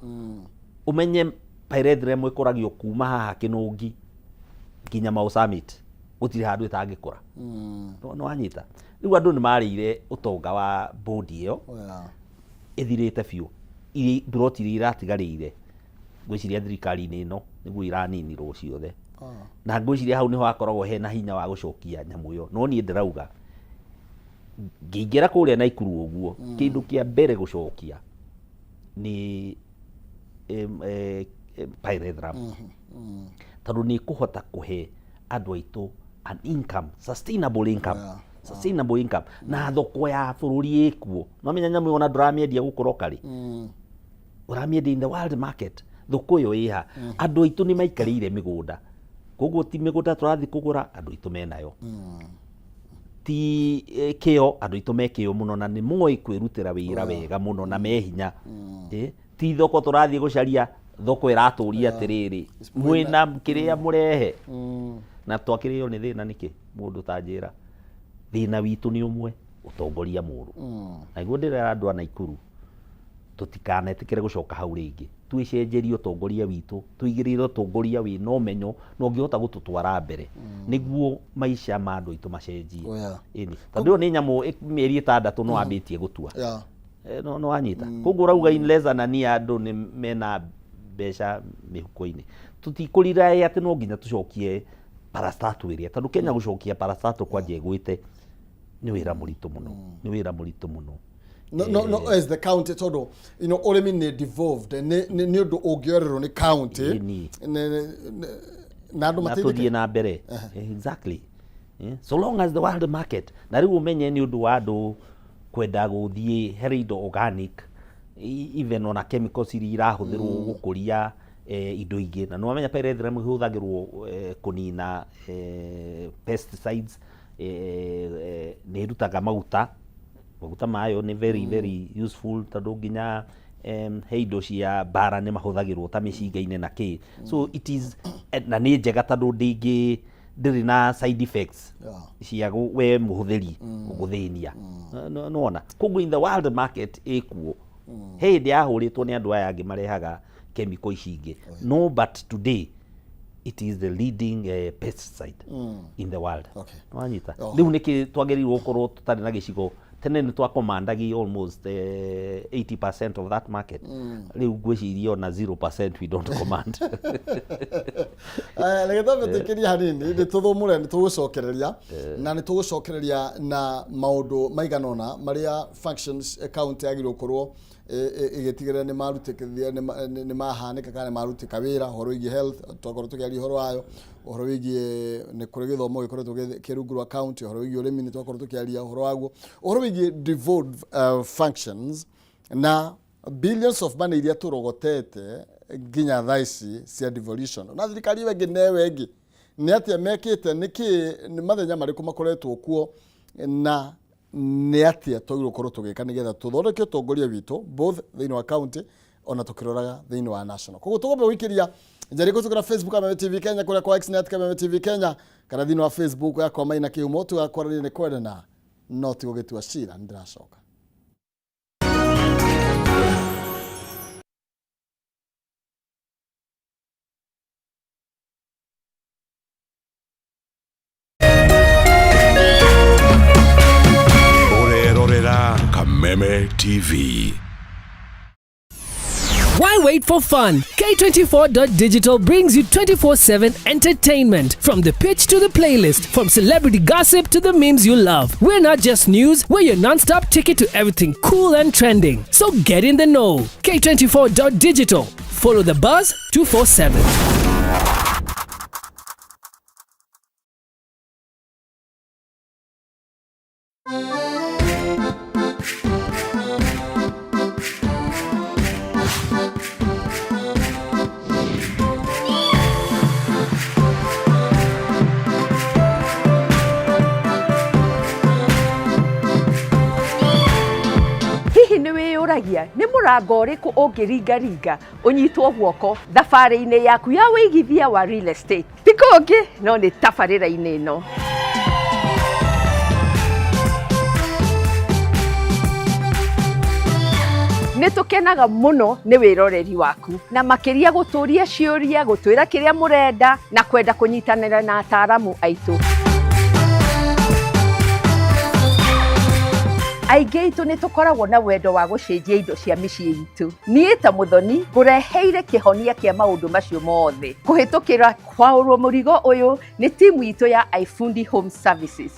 Ũmenye pyrethrum ĩkũragio kuma haha Kĩnũngi nginya Mau Summit, gũtirĩ handũ ĩtangĩkũra. No wanyita? Rĩu andũ nĩ marĩire ũtonga wa board ĩyo. Ĩthirĩte biũ. Mburoti iria iratigarĩire, ngwĩciria thirikari-inĩ ĩno nĩguo iraninirwo ciothe. Na ngwĩciria hau nĩho hakoragwo hena hinya wa gũcokia nyamũ ĩyo. No niĩ ndĩrauga ngĩingĩra kũrĩa Naikuru ũguo, kĩndũ kĩa mbere gũcokia nĩ pyrethrum, tondũ nĩ ĩkũhota kũhe andũ aitũ an income, sustainable income, sustainable income, na thoko ya bũrũri ĩkuo. No menya nyamũ ĩyo ona ndũramĩendia gũkũ locally, ũramĩendia in the world market. Thoko ĩyo ĩha, andũ aitũ nĩ maikarĩire mĩgũnda, koguo ti mĩgũnda tũrathiĩ kũgũra, andũ aitũ menayo. Ti kĩo, andũ aitũ me kĩo mũno na nĩ moĩ kwĩrutĩra wĩra wega mũno na me hinya. Ti thoko tũrathiĩ gũcaria, thoko ĩratũria atĩrĩrĩ, mwĩna kĩrĩa mũrehe. Na twakĩrĩo nĩ thĩna nĩkĩ? Mũndũ tanjĩra, thĩna witũ nĩ ũmwe, ũtongoria mũũru. Na nĩguo ndĩrera andũ a Naikuru tũtikanetĩkĩre gũcoka hau rĩngĩ, twĩcenjerie ũtongoria witũ, tũigĩrĩre ũtongoria wĩna ũmenyo na ũngĩhota gũtũtwara mbere, nĩguo maica ma andũ aitũ macenjie. Ĩni, tondũ ĩyo nĩ nyamũ mĩeri 6 no ambĩtie gũtua. No wanyita? Koguo ũrauga in less than a year andũ nĩ mena mbeca mĩhuko-inĩ. Tũtikũriraĩ atĩ no nginya tũcokie parastatal ĩrĩa, tondũ Kenya gũcokia parastatal kwanja ĩgwĩte nĩ wĩra mũritũ mũno, nĩ wĩra mũritũ mũno. No, as the county, tondũ ũrĩmi nĩ devolved, nĩ ũndũ ũngĩorerwo nĩ county. Na andũ na mateithĩke. Tũthiĩ na mbere, exactly. So long as the world market, na rĩu ũmenye nĩ ũndũ wa andũ kwenda gũthiĩ harĩ indo organic, even ona chemicals iria irahũthĩrwo gũkũria indo ingĩ. Na nĩwamenya pyrethrum ĩhũthagĩrwo kũnina pesticides, nĩ ĩrutaga maguta, maguta mayo nĩ very very useful, tondũ nginya he indo cia mbara nĩ mahũthagĩrwo ta mĩcinga-inĩ na kĩ. So it is na nĩ njega tondũ ndĩngĩ Ndĩrĩ na side effects cia we mũhũthĩri gũgũthĩnia. Nĩwona koguo in the world market ĩkuo, he hĩndĩ yahũrĩtwo nĩ andũ aya angĩ marehaga chemical ici ingĩ, no, but today it is the leading pesticide in the world. Wanyita? Rĩu nĩkĩ twagĩrĩirwo gũkorwo tũtarĩ na gĩcigo? Tene nĩ twakomandagi almost 80% of that market. Rĩu ngwĩciria ona 0% we don't command. Reke twambe tũikĩrie hanini, nĩ tũthũmũre, nĩ tũgũcokereria na nĩ tũgũcokereria na maũndũ maigana ũna marĩa functions county yagĩrĩirwo gũkorwo ĩgĩtigĩrĩra nĩ marutĩkithia, nĩ mahanĩka kana nĩ marutĩka wĩra. Ũhoro wĩgiĩ health twakorwo tũkĩaria ũhoro wayo, ũhoro wĩgiĩ nĩ kũrĩ gĩthomo gĩkoretwo kĩ rungu rwa county, ũhoro wĩgiĩ ũrĩmi nĩ twakorwo tũkĩaria ũhoro waguo, ũhoro wĩgiĩ devolved functions na billions of money iria tũrogotete nginya thaa ici cia devolution, na thirikari ĩyo ĩngĩ na ĩyo ĩngĩ nĩ atĩa mekĩte, nĩkĩ, nĩ mathenya marĩkũ makoretwo kuo, na nĩ atĩa twagĩrĩirwo gũkorwo tũgĩka nĩgetha tũthondeke ũtongoria witũ both thĩinĩ wa county ona tũkĩroraga thĩinĩ wa national. Koguo tũgombe gũikĩria njarĩ kũtũkĩra Facebook Kameme TV Kenya, kũrĩa kwa X nĩ at Kameme TV Kenya, kana thĩinĩ wa Facebook yakwa Maina Kĩhumo. Tũgakwarĩria nĩ kwendana no ti gũgĩtua cira. Nĩ ndĩracoka. Ũrerorera Kameme TV. Why wait for fun? K24.digital brings you 24/7 entertainment. From the pitch to the playlist, from celebrity gossip to the memes you love. We're not just news, we're your non stop ticket to everything cool and trending. So get in the know. K24.digital. Follow the buzz 247. Hihi nĩ wĩyũragia nĩ mũrango ũrĩkũ ũngĩringaringa ũnyitwo guoko thabarĩ-inĩ yaku ya wĩigithia wa real estate? Ti kũngĩ no nĩ tabarĩra-inĩ ĩno. Nĩ tũkenaga mũno nĩ wĩroreri waku na makĩria gũtũria ciũria, gũtwĩra kĩrĩa mũrenda na kwenda kũnyitanĩra na ataaramu aitũ. Aingĩ aitũ nĩ tũkoragwo na wendo wa gũcenjia indo cia mĩciĩ itũ. Niĩ ta Mũthoni ngũreheire kĩhonia kĩa maũndũ macio mothe kũhĩtũkĩra kwaũrwo mũrigo ũyũ nĩ timu itũ ya iFundi Home Services.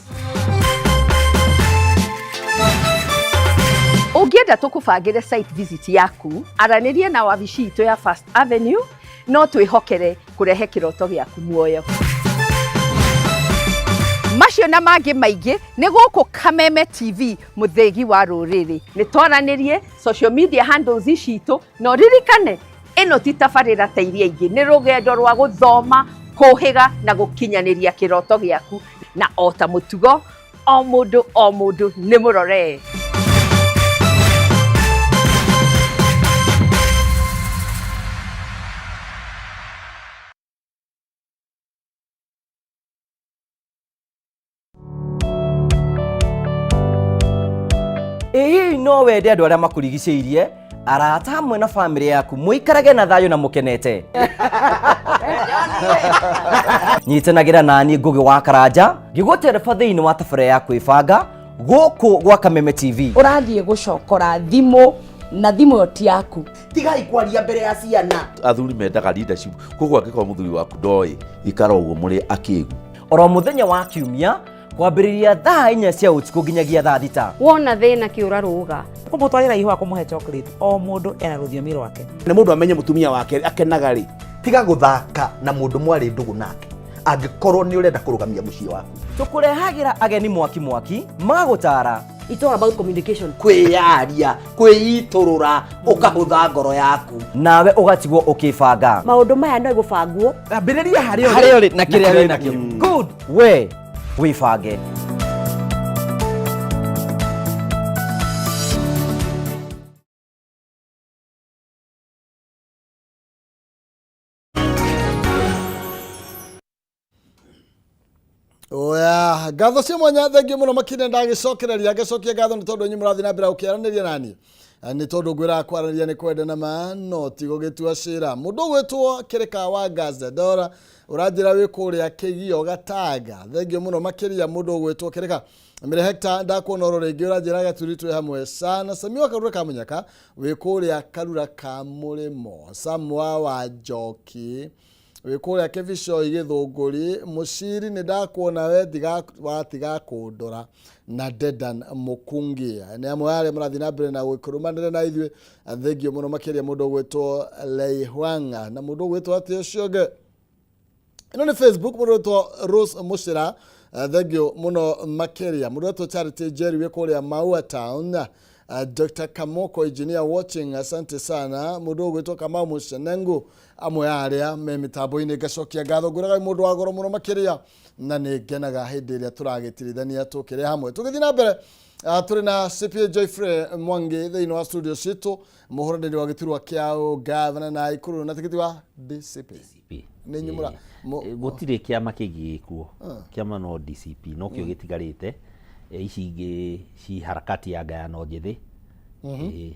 Ũngĩenda tũkũbangĩre site visit yaku, aranĩria na wabici itũ ya First Avenue. No twĩhokere kũrehe kĩroto gĩaku muoyo. Macio na mangĩ maingĩ nĩ gũkũ Kameme TV, mũthĩgi wa rũrĩrĩ. Nĩ twaranĩrie social media handles citũ, na ũririkane ĩno ti tabarĩra ta iria ingĩ, nĩ rũgendo rwa gũthoma, kũhĩga na gũkinyanĩria kĩroto gĩaku. Na o ta mũtugo, o mũndũ o mũndũ nĩ mũroree. Ĩ hihi no wende andũ arĩa makũrigicĩirie, arata hamwe na bamĩrĩ yaku mũikarage na thayũ na mũkenete? Nyitanagĩra nani Ngũgĩ wa Karanja ngĩgũtereba thĩinĩ wa tabarĩra ya kwĩbanga gũkũ gwa Kameme TV. Ũrathiĩ gũcokora thimũ na thimũ ĩyo ti yaku. Tigai kwaria mbere ya ciana. Athuri mendaga leadership, koguo angĩkorwo mũthuri waku ndoĩ, ikara ũguo mũrĩ akĩgu. Oro mũthenya wa kiumia kwambĩrĩria thaa 4 cia ũtukũ nginyagia thaa 6. Wona thĩna kĩũra rũga. Kũmũtwarĩra ihũa, kũmũhe chocolate, o mũndũ ena rũthiomi rwake. Nĩ mũndũ amenye mũtumia wake akenaga rĩ. Tiga gũthaka na mũndũ mwarĩ ndũgũ nake angĩkorwo nĩ ũrenda kũrũgamia mũciĩ waku. Tũkũrehagĩra ageni mwaki mwaki magũtara. It's all about communication. Kwĩyaria, kwĩitũrũra, ũkahũtha ngoro yaku. Nawe ũgatigwo ũkĩbanga. Maũndũ maya no gũbangwo. Ambĩrĩria harĩa. Harĩa ũrĩ na kĩrĩa wĩ nakĩo. Good, we wĩbange. Oya, ngatho cia mwanya thengiũ mũno makĩria ndagĩcokereria ngĩcokia ngatho nĩ tondũ inyuĩ mũrathiĩ na mbere gũkĩaranĩria nani nĩ tondũ ngwĩraga kwaranĩria nĩ kwendana ma no ti gũgĩtua cira. Mũndũ ũgwĩtwo Kĩrĩka wa Gazadora ũranjĩra wĩ kũrĩa Kĩgio Gatanga, thengiũ mũno makĩria mũndũ ũgwĩtwo Kĩrĩka. Mire Hector ndakuona oro rĩngĩ ũranjĩra Gaturi twĩ hamwe sana. Sami wa Karura ka Mũnyaka wĩ kũrĩa Karura ka Mũrĩmo. Samwa wa Njoki wĩ kũrĩa Kĩbicoi Gĩthũngũri. Mũciri nĩ ndakuona we watiga kũndora na Dedan Mũkungi nĩ amwe arĩa marathiĩ na mbere na gũkũrũmanĩra na ithuĩ, thengiũ mũno makĩria mũndũ ũgwĩtwo Lei Huang na mũndũ ũgwĩtwo atĩ ũcio ũngĩ ĩno nĩ Facebook mũndũ ũgwĩtwo Rose Mũcĩra, thengiũ mũno makĩria mũndũ ũgwĩtwo Charity Njeri wĩ kũrĩa Maua Town. Dr. Kamoko engineer watching, asante sana mũndũ ũgwĩtwo Kamau Mũcenengu amwe a arĩa me mĩtambo-inĩ, ngacokia ngatho ngwĩraga mũndũ wa goro mũno makĩria na nĩ ngenaga hĩndĩ ĩrĩa tũragĩtirithania tũkĩrĩ hamwe tũgĩthiĩ na mbere. Tũrĩ na CPA Joyfrey Mwangi thĩinĩ wa studio citũ, mũhũranĩri wa gĩturwa kĩa ũgavana na Ikuru na tigiti wa DCP nĩ nyumũra. Gũtirĩ kĩama kĩngĩ gĩkuo, kĩama no DCP nokĩo gĩtigarĩte. Ici ingĩ ci harakati ya ngayano njĩthĩ.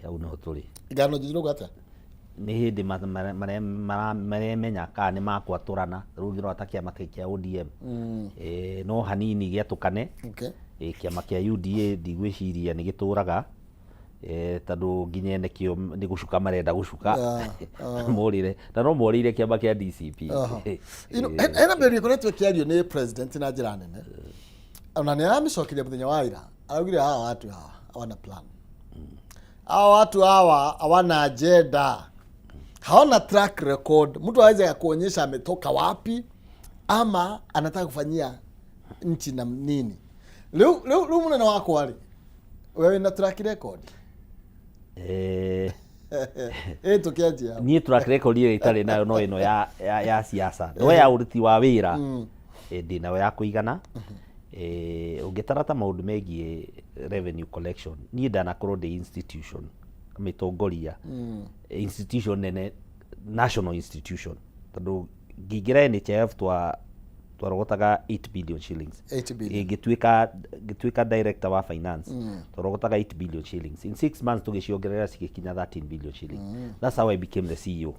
Hau nĩho tũrĩ. Ngano njĩthĩ nĩ atĩa? Nĩ hĩndĩ maremenya kana nĩ makwatũrana rĩu ũngĩrora ta kĩama kĩa ODM, no hanini gĩatũkane. Kĩama kĩa UDA ndigwĩciria nĩ gĩtũraga, tondũ nginya ene kĩo nĩ gũcuka marenda gũcuka morĩre na no morĩire kĩama kĩa DCP. Hena mĩario ĩkoretwo ĩkĩario nĩ president na njĩra nene ona nĩ aramĩcokeria mũthenya wa ira, araugire hawa watu hawa hawana plan, hawa watu hawa hawana agenda, hawana track record, mtu aweze kuonyesha ametoka wapi ama anataka kufanyia nchi na nini. Rĩu rĩu rĩu mũnene wakwa rĩ, wewe na track record? Tũkĩanjia. Niĩ track record ĩrĩa itarĩ nayo no ĩno ya siasa, no ya ũruti wa wĩra ndĩ nayo ya kũigana. Ũngĩtara ta maũndũ megiĩ revenue collection, niĩ ndanakorwo ndĩ institution mĩtongoria, institution nene, national institution, tondũ ngĩingĩra NHIF twarogotaga 8 billion shillings. 8 billion. Ngĩtuĩka director wa finance, twarogotaga 8 billion shillings. In 6 months tũgĩciongerera cigĩkinya 13 billion shillings. That's how I became the CEO.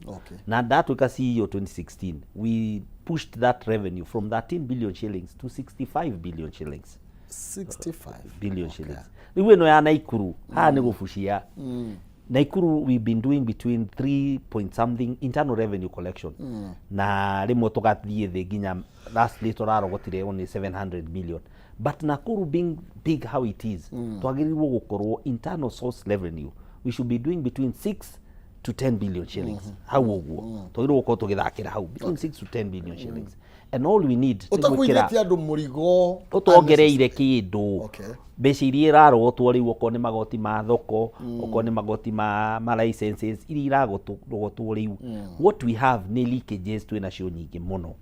Na ndatuĩka CEO 2016, we pushed that revenue from 13 billion shillings to 65 billion shillings. 65 billion shillings. Rĩu ĩno ya Naikuru haha nĩ gũbucia. Naikuru we've been doing between 3 point something internal revenue collection, na rĩmwe tũgathiĩ thĩ nginya lastly tũrarogotire only 700 million, but Nakuru being big how it is, twagĩrĩirwo gũkorwo internal source revenue we should be doing between 6 to 10 billion shillings. Hau ũguo twagĩrĩirwo gũkorwo tũgĩthakĩra hau between 6 to 10 billion shillings, and all we need nĩ gwĩkĩra Ũtakuithĩtie andũ mũrigo. Ũtongereire kĩndũ. Mbeca iria irarogotwo rĩu, okorwo nĩ magoti ma thoko, okorwo nĩ magoti ma licenses iria irarogotwo rĩu, what we have nĩ leakages twĩ nacio nyingĩ mũno.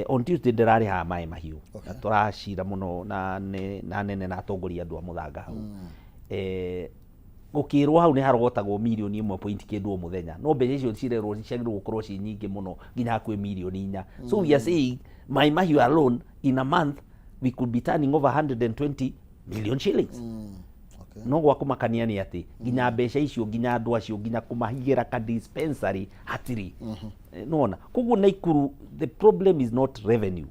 On Tuesday ndĩrarĩhaga maĩ mahiũ na tũracira mũno na nene na atongoria andũ a mũthanga hau. Gũkĩrwo hau nĩ harogotagwo mirioni 1 point kĩndũ o mũthenya, no mbeca icio cirerwo ciagĩrĩirwo gũkorwo ciĩ nyingĩ mũno nginya hakuhĩ mirioni 4. So we are saying Mai Mahiũ alone in a month we could be turning over 120 million shillings. No gwa kũmakania nĩ atĩ nginya mbeca icio, nginya andũ acio, nginya kũmahigĩra ka dispensary hatirĩ. Nĩwona koguo Naikuru the problem is not revenue,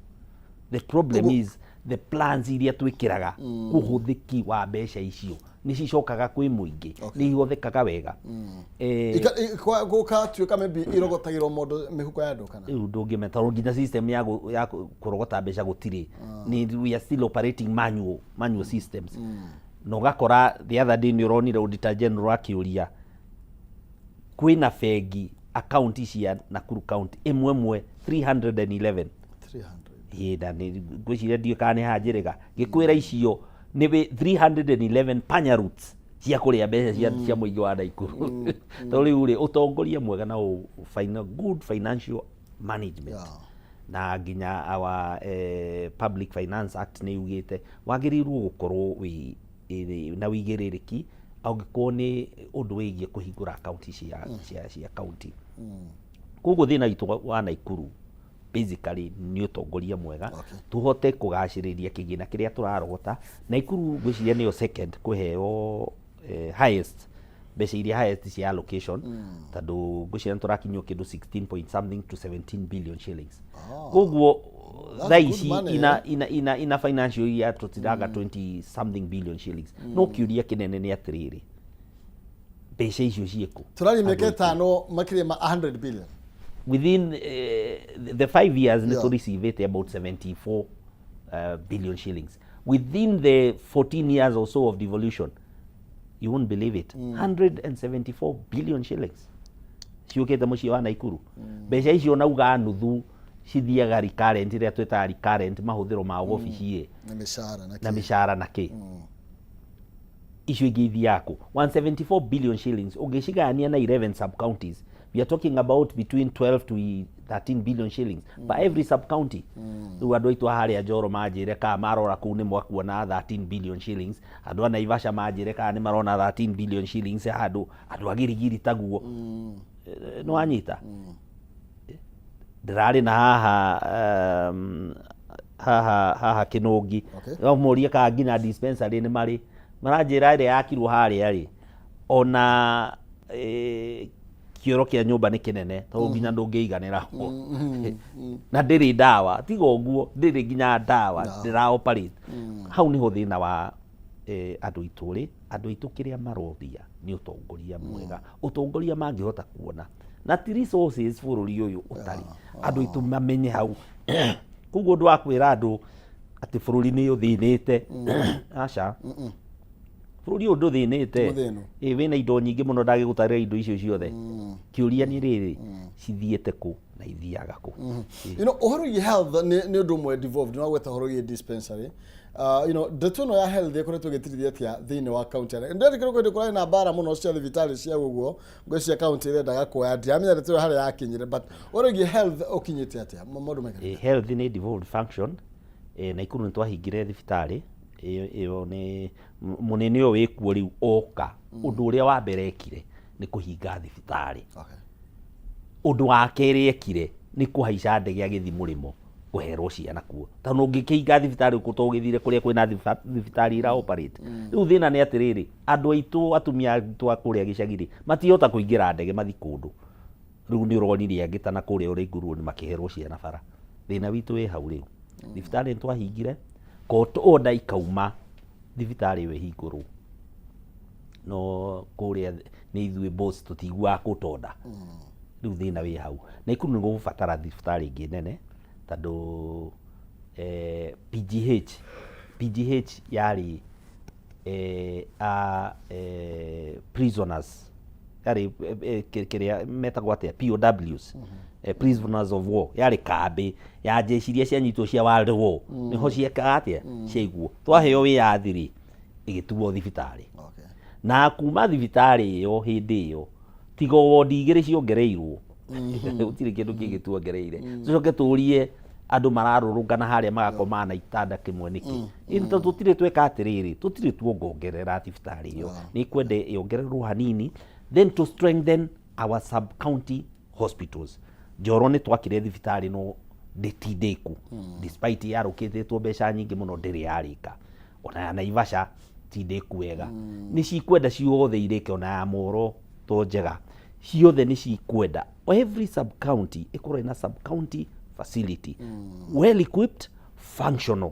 the problem is the plans iria twĩkĩraga, ũhũthĩki wa mbeca icio nĩ cicokaga kwĩ mũingĩ, nĩ ihũthĩkaga wega? Gũkatuĩka maybe irogotagĩrwo mũndũ mĩhuko ya andũ kana? Rĩu ndũngĩmenya tondũ nginya system ya kũrogota mbeca gũtirĩ. Ni we are still operating manual systems, na ũgakora the other day nĩ ũronire Auditor General akĩũria kwĩna bengi account cia Nakuru County ĩmwe ĩmwe 311. 300. Ĩĩ, na nĩ ngwĩciria ndiũĩ kana nĩ hanjĩrĩga ngĩkwĩra icio nĩ 311 panya routes cia kũrĩa mbeca cia mũingĩ wa Naikuru. Tondũ rĩu rĩ ũtongoria mwega na good financial management na nginya our Public Finance Act nĩ yugĩte wagĩrĩirwo gũkorwo wĩ na wĩigĩrĩrĩki angĩkorwo nĩ ũndũ wĩgiĩ kũhingũra akaunti cia county. Koguo thĩna witũ wa Naikuru Basically nĩ ũtongoria mwega, tũhote kũgacĩrĩria kĩgĩna kĩrĩa tũrarogota. Naikuru ngwĩciria nĩyo second kũheo highest mbeca iria highest cia allocation, tondũ ngwĩciria nĩ tũrakinyio kĩndũ 16 point something to 17 billion shillings. Koguo That's thaa good ici money, ina, eh? ina financial year tũtiraga 20 something billion shillings. No kĩũria kĩnene nĩ atĩrĩrĩ, mbeca icio ciĩkũ? Tũraria mĩaka 5 makĩria ma 100 billion. Within the 5 years nĩ tũreceivĩte about 74 billion shillings. Within the 14 years or so of devolution, you won't believe it, 174 billion shillings ciũkĩte mũciĩ wa Naikuru. Mbeca icio nauga nuthu cithiaga recurrent, ĩrĩa twĩtaga recurrent, mahũthĩro ma wabici ĩ na mĩcara na na kĩ. Mĩcara na kĩ. Icio ingĩ ithiaga kũ? 174 billion shillings ũngĩcigayania na 11 sub counties, we are talking about between 12 to 13 billion shillings per every sub county. Rĩu andũ aitũ a harĩa Njoro manjĩre kana marora kũu nĩ mwakuona 13 billion shillings, andũ a Naivasha manjĩre kana nĩ marona 13 billion shillings, handũ andũ a Girigiri taguo. Nĩ wanyita ndĩrarĩ na haha haha Kĩnũngi. Mũrie kana nginya dispensary nĩ marĩ maranjĩra ĩrĩa yakirwo harĩa rĩ, ona kĩoro kĩa nyũmba nĩ kĩnene tondũ nginya ndũngĩiganĩra ho, na ndĩrĩ ndawa. Tiga ũguo, ndĩrĩ nginya ndawa, ndĩra operate hau. Nĩho thĩna wa andũ aitũ rĩ. Andũ aitũ kĩrĩa maroria nĩ ũtongoria mwega, ũtongoria mangĩhota kuona na ti resources bũrũri ũyũ ũtarĩ. Andũ aitũ mamenye hau. Koguo ũndũ wa kwĩra andũ atĩ bũrũri nĩ ũthĩnĩte, aca, bũrũri ũyũ ndũthĩnĩte. Ti mũthĩnu. Ĩ, wĩna indo nyingĩ mũno, ndagĩgũtarĩra indo icio ciothe. Kĩũria nĩ rĩrĩ, cithiĩte kũ na ithiaga kũ? Ũhoro wĩgiĩ health nĩ ũndũ ũmwe devolved. Nĩ wagweta ũhoro wĩgiĩ dispensary. Ndeto ĩno ya health ĩkoretwo ĩgĩtirithia atĩa thĩinĩ wa county? Ndĩretikĩrwo kwĩndĩ kũrarĩ na mbara mũno cia thibitarĩ cia ũguo ngwĩciria county ĩrendaga kuoya. Ndiramenya ndeto ĩyo harĩa yakinyire, but ũhoro wĩgiĩ health ũkinyĩte atĩa? Maũndũ maigana? Health nĩ devolved function. Naikuru nĩ twahingire thibitarĩ ĩyo. Nĩ mũnene ũyũ wĩkuo rĩu oka, ũndũ ũrĩa wa mbere ekire nĩ kũhinga thibitarĩ. Ũndũ wa kerĩ ekire nĩ kũhaica ndege agĩthiĩ mũrĩmo kũherwo ciana kuo, tondũ ũngĩkĩhinga thibitarĩ to ũgĩthire kũrĩa kwĩna thibitarĩ ira operate. Rĩu thĩna nĩ atĩrĩrĩ, andũ aitũ, atumia aitũ a kũrĩa gĩcagi-rĩ, matihota kũingĩra ndege mathi kũndũ. Rĩu nĩ ũronire angĩ ta na kũrĩa Ũrĩngũruo nĩ makĩherwo ciana bara. Thĩna witũ wĩ hau. Rĩu thibitarĩ nĩ twahingire, court order ikauma thibitarĩ ĩyo ĩhingũrwo, no kũrĩa nĩ ithuĩ boss tũtiguaga court order. Rĩu thĩna wĩ hau. Naikuru nĩ gũgũbatara thibitarĩ ĩngĩ nene, tondũ PGH yarĩ a prisoners, yarĩ kĩrĩa metagwo atĩa, POWs, prisoners of war, yarĩ kambĩ ya jeshi iria cianyitwo cia World War. Nĩho ciekaga atĩa, ciaigwo. Twaheo wĩyathi rĩ, ĩgĩtuo thibitarĩ, na kuma thibitarĩ ĩyo hĩndĩ ĩyo tiga o wondi igĩrĩ ciongereirwo, gũtirĩ kĩndũ kĩngĩ tuongereire. Tũcoke tũrie andũ mararũrũngana harĩa magakomaa na itanda kĩmwe nĩkĩ? Ĩ, tondũ tũtirĩ tweka atĩrĩrĩ, tũtirĩ tuongongerera thibitarĩ ĩyo. Nĩ kwende yongererwo hanini, then to strengthen our sub county hospitals. Njoro nĩ twakire thibitarĩ no ndĩtindĩku, despite yarũkĩtĩtwo mbeca nyingĩ mũno, ndĩrĩ yarĩka. Ona ya Naivasha ti ndĩku wega. Nĩ cikwenda ciothe irĩke, ona ya Moro to njega, ciothe nĩ cikwenda every sub county ĩkorwo ĩna sub county facility, well equipped, functional.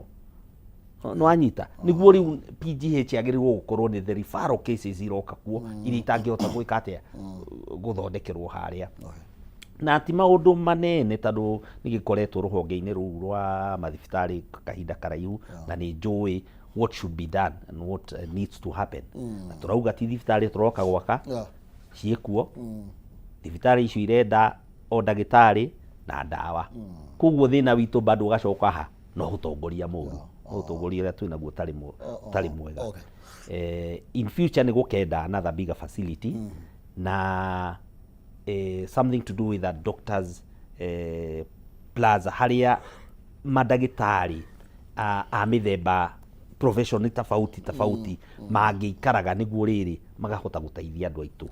Nĩwanyita? Nĩguo rĩu PGH yagĩrĩirwo gũkorwo nĩ the referral cases iroka kuo, iria itangĩhota gwĩka atĩa, gũthondekerwo harĩa. Na ti maũndũ manene, tondũ nĩ gĩkoretwo rũhonge-inĩ rũu rwa mathibitarĩ kahinda karaihu, na nĩ njũĩ what should be done and what needs to happen. Na tũrauga ti thibitarĩ tũroka gwaka, ciĩkuo. Thibitarĩ icio irenda o ndagĩtarĩ na ndawa. Koguo thĩna witũ bado ũgacoka ha no ũtongoria mũru, no ũtongoria ũrĩa twĩnaguo ũtarĩ mwega. In future nĩ gũkenda another bigger facility na something to do with a doctors plaza, harĩa mandagĩtarĩ a mĩthemba profession tofauti tofauti mangĩikaraga, nĩguo rĩrĩ makahota gũteithia andũ aitũ.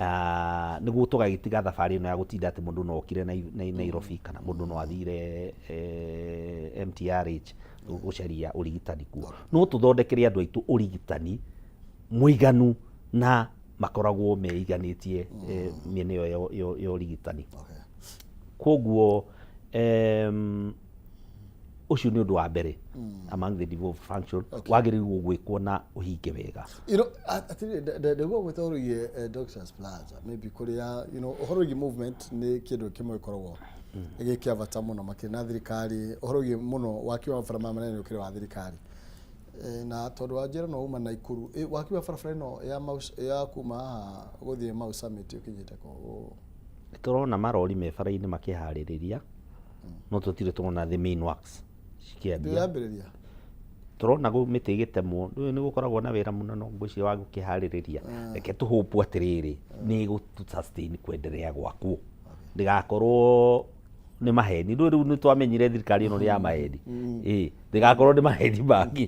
Ah, nĩguo tũgagĩtiga thabarĩ ĩno ya gũtinda atĩ mũndũ no okire Nairobi kana mũndũ no athire eh, MTRH gũcaria ũrigitani kuo. No tũthondekere andũ aitũ ũrigitani mũiganu na makoragwo meiganĩtie eh, mĩena ĩyo ya ũrigitani. Koguo ũcio nĩ ũndũ wa mbere among the devolved function wagĩrĩirwo gwĩkwo na ũhinge wega. You know, atĩrĩrĩ, ndĩguo gwĩta ũhoro wĩgiĩ Doctors Plaza, maybe kũrĩa, you know, ũhoro wĩgiĩ movement nĩ kĩndũ kĩmwe gĩkoragwo gĩ kĩa bata mũno makĩria na thirikari, ũhoro wĩgiĩ mũno waki wa barabara maya manene ũkĩrĩ wa thirikari. Eh, na tondũ wa njĩra no uma Naikuru, eh, waki wa barabara ĩno ya Mau, ya kuma haha gũthiĩ Mau Summit ũkinyĩte kũ? Tũrona marori me bara-inĩ makĩharĩrĩria no tũtirĩ tũrona the main works cikĩambia. Ndĩrambĩrĩria. Tũrona mĩtĩ ĩgĩtemwo, ndũĩ nĩ gũkoragwo na wĩra mũno ngwĩciria wa gũkĩharĩrĩria. Reke tũhũpu atĩrĩrĩ, nĩ ĩgũ sustain kwenderea gwakwo. Ndĩgakorwo nĩ maheni, ndũĩ rĩu nĩ twamenyire thirikari ĩno nĩ ya maheni. Ĩĩ, ndĩgakorwo nĩ maheni mangĩ.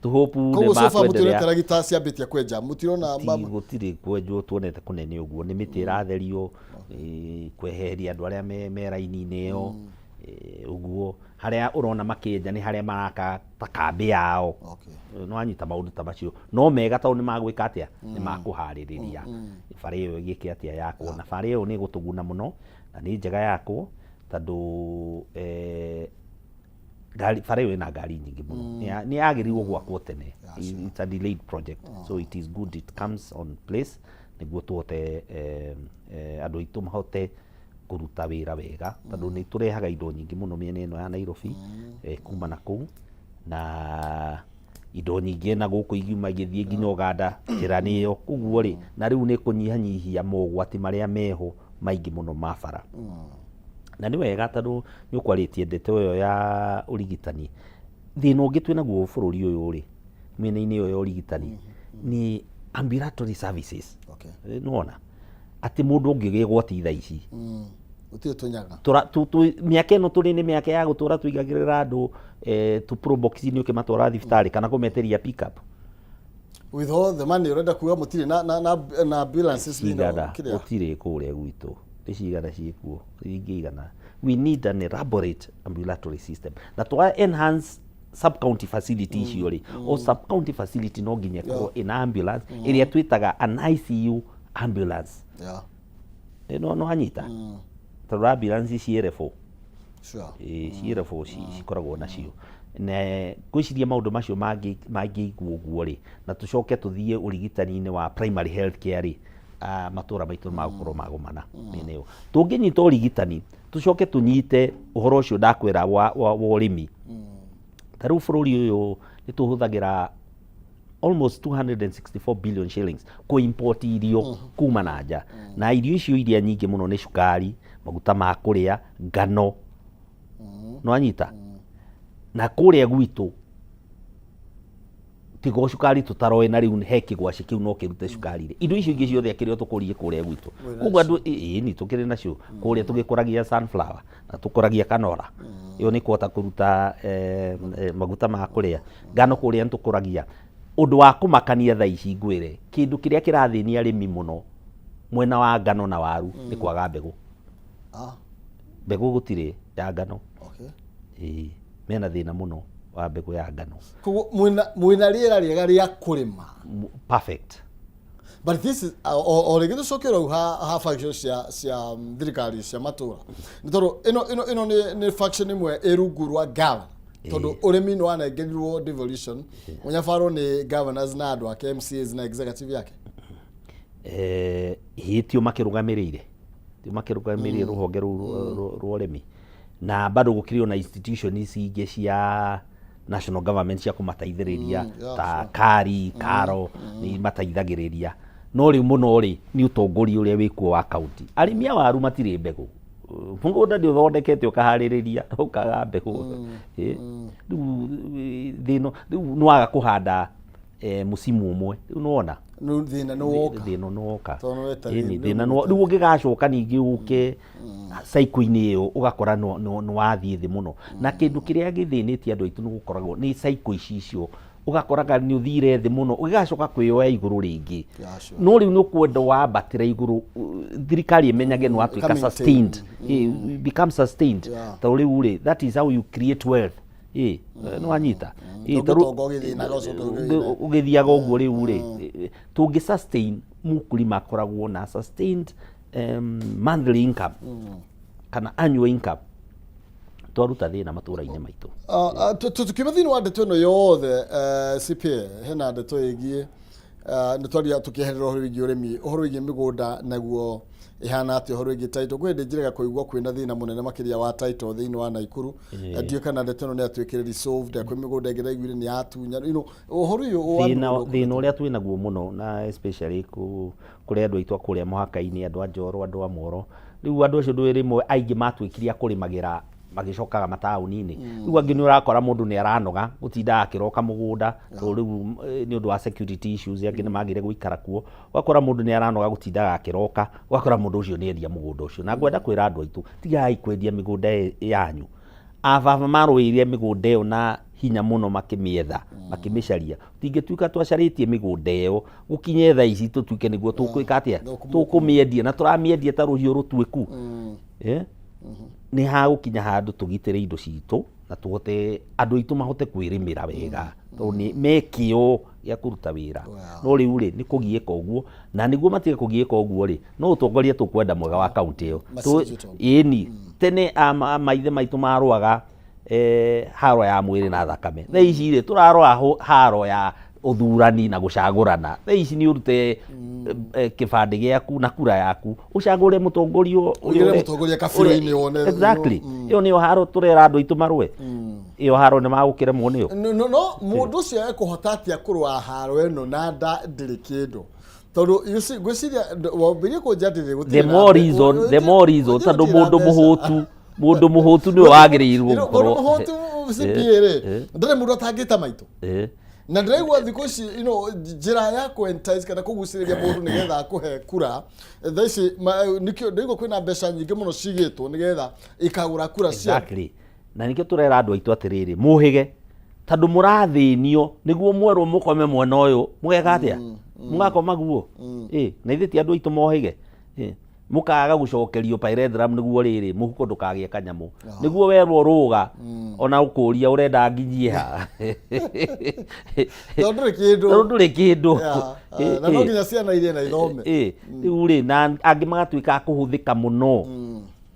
Tũhũpu nĩ Koguo so far makwenderea. mũtionete ragita ciambĩtie kwenja, mũtirona Gũtirĩ kwenjwo tuonete kũnene ũguo, nĩ mĩtĩ ĩratherio, eh, kweheria andũ arĩa me raini-inĩ ĩyo, eh, ũguo. Harĩa ũrona makĩenja nĩ harĩa maraka ta kambĩ yao. Nĩ wanyita maũndũ ta macio. No mega tondũ nĩ magwĩka atĩa? Nĩ makũharĩrĩria bara ĩyo ĩgĩke atĩa yakwo. Na bara ĩyo nĩ ĩgũtũguna mũno na nĩ njega yakwo tondũ eh, ngari bara ĩyo ĩna ngari nyingĩ mũno. Nĩ yagĩrĩirwo gwakwo tene. It's a delayed project. So it is good it comes on place nĩguo tũhote eh, eh, andũ aitũ mahote kũruta wĩra wega tondũ nĩ tũrehaga indo nyingĩ mũno mĩena ĩno ya Nairobi eh, kuma na kũu na indo nyingĩ na gũkũ igiuma igĩthiĩ nginya Uganda njĩra nĩ ĩyo koguo rĩ na rĩu nĩ kũnyihanyihia mogwati marĩa meho maingĩ mũno ma bara na nĩ wega tondũ nĩ ũkwarĩtie ndeto ĩyo ya ũrigitani thĩna ũngĩ twĩ naguo bũrũri ũyũ rĩ mĩena-inĩ ĩyo ya ũrigitani nĩ ambulatory services. Nĩwona atĩ mũndũ ũngĩgĩa igwati thaa ici Gũtirĩ tũnyaga. Mĩaka ĩno tũrĩ nĩ mĩaka ya gũtũra tũigagĩrĩra andũ eh, tũ probox-inĩ ũkĩmatwara thibitarĩ kana kũmetĩria pick up. With all the money ũrenda kuga mũtirĩ na ambulances thĩinĩ wa Cigana kĩrĩa? Gũtirĩ kũrĩa gwitũ nĩ cigana ciĩkuo ingĩigana. We need an elaborate ambulatory system na twa enhance sub county facility icio rĩ, o sub county facility no nginya ĩkorwo ĩna ambulance ĩrĩa twĩtaga an ICU ambulance. No no anyita tondũ ambulance ciĩ level. Ĩĩ, ciĩ level cikoragwo nacio na ngwĩciria maũndũ macio mangĩigwo ũguo rĩ na tũcoke tũthiĩ ũrigitani-inĩ wa primary health care rĩ, ah, matũra maitũ nĩ magũkorwo magomana mĩena ĩyo. Tũngĩnyita ũrigitani tũcoke tũnyite ũhoro ũcio ndakwĩra wa ũrĩmi. Ta rĩu bũrũri ũyũ nĩ tũhũthagĩra almost 264 billion shillings kũ import irio kuma na nja na irio icio iria nyingĩ mũno nĩ cukari, maguta ma kũrĩa, ngano. Nĩwanyita? Na kũrĩa gwitũ tiga o cukari tũtaroĩ na rĩu he kĩgwacĩ kĩu no kĩrute cukari rĩ, indo icio ingĩ ciothe akĩrĩ o tũkũrie kũrĩa gwitũ. Koguo andũ ĩĩ tũkĩrĩ nacio kũrĩa tũgĩkũragia sunflower na tũkũragia canola ĩyo nĩ kũhota kũruta eh, eh, maguta ma kũrĩa, ngano kũrĩa nĩ tũkũragia. Ũndũ wa kũmakania thaa ici ngwĩre, kĩndũ kĩrĩa kĩrathĩnia arĩmi mũno mwena wa ngano na waru nĩ kwaga mbegũ. Mbegũ gũtirĩ ya ngano. Ĩĩ, mena thĩna mũno wa mbegũ ya ngano. Koguo mwĩna rĩera rĩega rĩa kũrĩma. Perfect. But this is o rĩngĩ tũcoke rau ha function cia thirikari cia matũra nĩ tondũ ĩno nĩ function ĩmwe ĩ rungu rwa governor tondũ ũrĩmi nĩ wanengerirwo devolution mũnyabarwo nĩ governors na andũ ake MCAs na executive yake. Eh, ĩĩ tio makĩrũgamĩrĩire, tio makĩrũgamĩrĩire rũhonge rũu rwa ũrĩmi na bado gũkĩrĩ ona institution ici ingĩ cia national government cia kũmateithĩrĩria ta kari karo nĩ imateithagĩrĩria no rĩu mũno rĩ nĩ ũtongoria ũrĩa wĩkuo wa kaunti. Arĩmi a waru matirĩ mbegũ, mũgũnda nĩ ũthondekete ũkaharĩrĩria ũkaga mbegũ. Ĩ, rĩu thĩna rĩu nĩ waga kũhanda eh, mũcimu ũmwe rĩu nĩwona Rĩu thĩna nĩ woka. Thĩna nĩ woka. Tondũ nĩ weterire, Ĩni, nĩ thĩna nĩ rĩu ũngĩgacoka ningĩ ũke cycle-inĩ ĩyo ũgakora nĩ wathiĩ thĩ mũno na kĩndũ kĩrĩa gĩthĩnĩtie andũ aitũ nĩ gũkoragwo nĩ cycle ici icio Ũgakoraga nĩ ũthire thĩ mũno, ũgĩgacoka kwĩyoya igũrũ rĩngĩ. Yeah, sure. No rĩu nĩ ũkwenda wambatĩra igũrũ, thirikari ĩmenyage nĩ watuĩka Ĩka-maintain. sustained. Become sustained. Tondũ rĩu rĩ, that is how you create wealth. Nĩ wanyita? Ndũngĩtonga ũgĩthĩnaga, ũcoke ũgĩthĩne. Ũgĩthiaga ũguo rĩu rĩ, tũngĩ sustain mũkulima akoragwo na sustained monthly income kana annual income, twaruta thĩna matũra-inĩ maitũ. Tukiuma thĩinĩ wa ndeto ĩno yothe, CPA, hena ndeto ĩgiĩ, nĩ twaria tũkĩeherera ũhoro wĩgiĩ ũrĩmi, ũhoro wĩgiĩ mĩgũnda naguo ĩhana atĩa, ũhoro wĩgiĩ title. Kwĩ hĩndĩ njĩrĩga kũigua kwĩna thĩna mũnene makĩria wa title thĩinĩ wa Naikuru. Ndiũĩ kana ndeto ĩno nĩ yatuĩkire resolved. Kwĩ mĩgũnda ĩngĩ ndaiguire nĩ yatunya, ũhoro ũyũ wa Thĩna mĩgũnda. Thĩna ũrĩa twĩ naguo mũno, na especially kũrĩ andũ aitũ a kũrĩa mũhaka-inĩ, andũ a Njoro, andũ a Moro, rĩu andũ acio ndũĩ rĩmwe aingĩ matuĩkire a kũrĩmagĩra magĩcokaga mataũni-inĩ. Rĩu angĩ nĩ ũrakora mũndũ nĩ aranoga gũtinda akĩroka mũgũnda, tondũ rĩu nĩ ũndũ wa security issues, angĩ nĩ magire gũikara kuo. Ũgakora mũndũ nĩ aranoga gũtindaga akĩroka, ũgakora mũndũ ũcio nĩ endia mũgũnda ũcio. Na ngwenda kwĩra andũ aitũ, tigai kwendia mĩgũnda yanyu. Ababa marũĩrĩire mĩgũnda ĩyo na hinya mũno, makĩmĩetha, makĩmĩcaria. Tingĩtuĩka twacarĩtie mĩgũnda ĩyo gũkinye thaa ici tũtuĩke nĩguo tũkwĩka atĩa, tũkũmĩendia, na tũramĩendia ta rũhiũ rũtuĩku. Nĩ hagũkinya handũ tũgitĩre indo citũ na tũhote andũ aitũ mahote kwĩrĩmĩra wega, tondũ nĩ mekĩo gĩa kũruta wĩra. No rĩu rĩ, nĩ kũgiĩka ũguo, na nĩguo matige kũgiĩka ũguo rĩ, no ũtongoria tũkwenda mwega wa kaunti ĩyo. Ĩni tene maithe maitũ marũaga haro ya mwĩrĩ na thakame. Thaa ici rĩ, tũrarũa haro ya ũthurani na gũcagũrana. Thaa ici nĩ ũrute kĩbandĩ gĩaku na kura yaku, ũcagũre mũtongoria. Ũigĩre mũtongoria kabiro-inĩ wone. Exactly. Ĩyo nĩyo haro tũrera andũ aitũ marũe. Ĩyo haro nĩ magũkĩremwo nĩyo. No mũndũ ũcio ekũhota atĩa kũrũa haro ĩno na nda ndĩrĩ kĩndũ? Tondũ you see, ngwĩciria wambĩrĩrie kũnjandĩrĩria gũtirĩ The more reason, the more reason, tondũ mũndũ mũhũtu nĩwe wagĩrĩirwo Mũndũ gũkorwo mũhũtu, CPA rĩ, ndarĩ mũndũ atangĩta maitũ. Na ndĩraigua thikũ ici, njĩra ya kũ-entice kana kũgucĩrĩria mũndũ nĩgetha akũhe kura thaa ici, nĩkĩo ndĩraigua kwĩna mbeca nyingĩ mũno cigĩtwo nĩgetha ikagũra kura cia Exactly. Na nĩkĩo tũrera andũ aitũ atĩrĩrĩ, mũhĩge, tondũ mũrathĩnio nĩguo mwerwo mũkome mwena ũyũ, mũgeka atĩa? Mũgakoma guo. Na ithuĩ ti andũ aitũ mohĩge. Mũkaga gũcokerio pyrethrum nĩguo rĩrĩ mũhuko ndũkagĩe kanyamũ, nĩguo werwo rũga ona ũkũria ũrenda nginyie ha. Tondũ ndũrĩ kĩndũ. Tondũ ndũrĩ kĩndũ. Na no nginya ciana irie na ithome. Rĩu rĩ, na angĩ magatuĩka a kũhũthĩka mũno.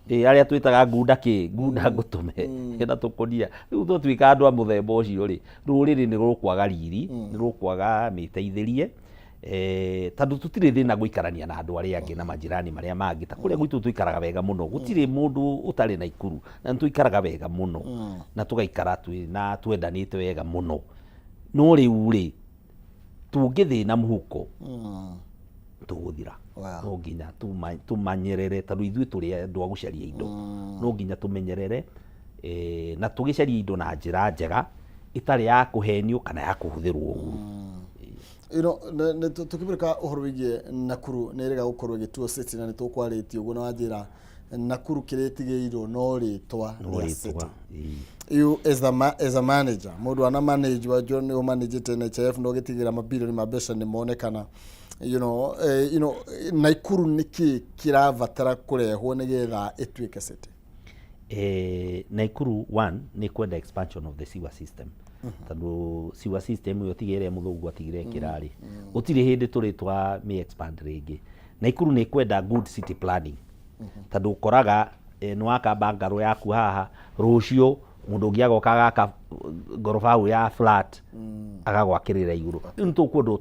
Arĩa twĩtaga ngunda kĩ ngunda ngũtũme na tũkũnia. Rĩu twatuĩka andũ a mũthemba ũcio rĩ, rũrĩrĩ nĩ rũkwaga riri, nĩ rũkwaga mĩteithĩrie, tondũ tũtirĩ thĩna gũikarania na andũ arĩa angĩ na majirani marĩa mangĩ. Ta kũrĩa gwitũ tũikaraga wega mũno, gũtirĩ mũndũ ũtarĩ na ikuru, na nĩ tũikaraga wega mũno, na tũgaikara twĩna twendanĩte wega mũno. No rĩu rĩ, tũngĩthĩna mũhuko tũgũthira. No nginya tũmanyerere, tondũ ithuĩ tũrĩ andũ a gũcaria indo. No nginya tũmenyerere, na tũgĩcarie indo na njĩra njega ĩtarĩ ya kũhenio kana ya kũhũthĩrwo ũru. Tũkĩmũrĩka ũhoro wĩgiĩ Nakuru nĩ ĩrega gũkorwo ĩgĩtuo city, na nĩ tũkwarĩtie ũguo na wanjĩra Nakuru kĩrĩa ĩtigĩirwo no rĩtwa No rĩa rĩtwa, city. You as a manager, mũndũ ana manage, wajua nĩ ũmanagĩte NHIF na ũgĩtigĩra mabilioni ma mbeca nĩ monekana, Nakuru nĩ kĩ kĩrabatara kũrehwo nĩgetha ĩtuĩke city? Nakuru one nĩ kwenda expansion of the sewer system, tondũ sewer system ĩyo tiga ĩrĩa mũthũngũ atigire ĩkĩrarĩ, gũtirĩ hĩndĩ tũrĩ twa mĩ expand rĩngĩ. Nakuru nĩ kwenda good city planning, tondũ ũkoraga nĩ waka bungalow yaku haha, rũciũ mũndũ ũngĩ agoka agaka ngoroba hau ya flat, agagwakĩrĩra igũrũ. Rĩu nĩ tũkwendwo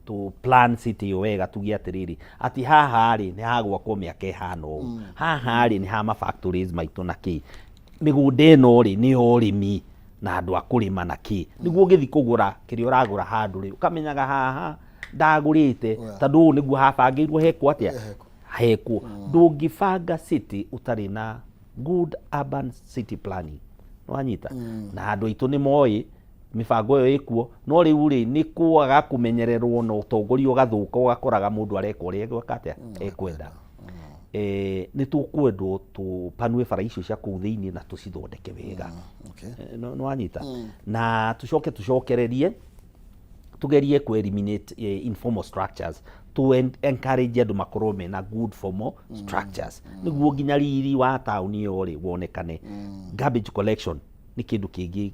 tũ plan city ĩyo wega, tuge atĩrĩrĩ, atĩ haha rĩ, nĩ hagwakwo mĩaka ĩhana ũũ, haha rĩ, nĩ ha ma factories maitũ, na kĩ mĩgũnda ĩno rĩ, nĩ ya ũrĩmi na andũ a kũrĩma na kĩ, nĩguo ũgĩthiĩ kũgũra kĩrĩa ũragũra handũ rĩ, ũkamenyaga haha ndagũrĩte tondũ ũũ nĩguo habangĩirwo hekwo atĩa, hekwo. Ndũngĩbanga city ũtarĩ na good urban city planning. Nĩwanyita? Na andũ aitũ nĩ moĩ mĩbango ĩyo ĩkuo, no rĩu rĩ, nĩ kwaga kũmenyererwo na ũtongoria ũgathũka, ũgakoraga mũndũ areka ũrĩa egwĩka atĩa, ekwenda. Nĩ tũkwendwo tũpanue bara icio cia kũu thĩinĩ na tũcithondeke wega. Nĩ wanyita? Na tucoke tucokererie tugerie ku eliminate informal structures, to encourage andũ makorwo mena good formal structures, nĩguo nginya riri wa taũni ĩyo rĩ wonekane. Garbage collection nĩ kĩndũ kĩngĩ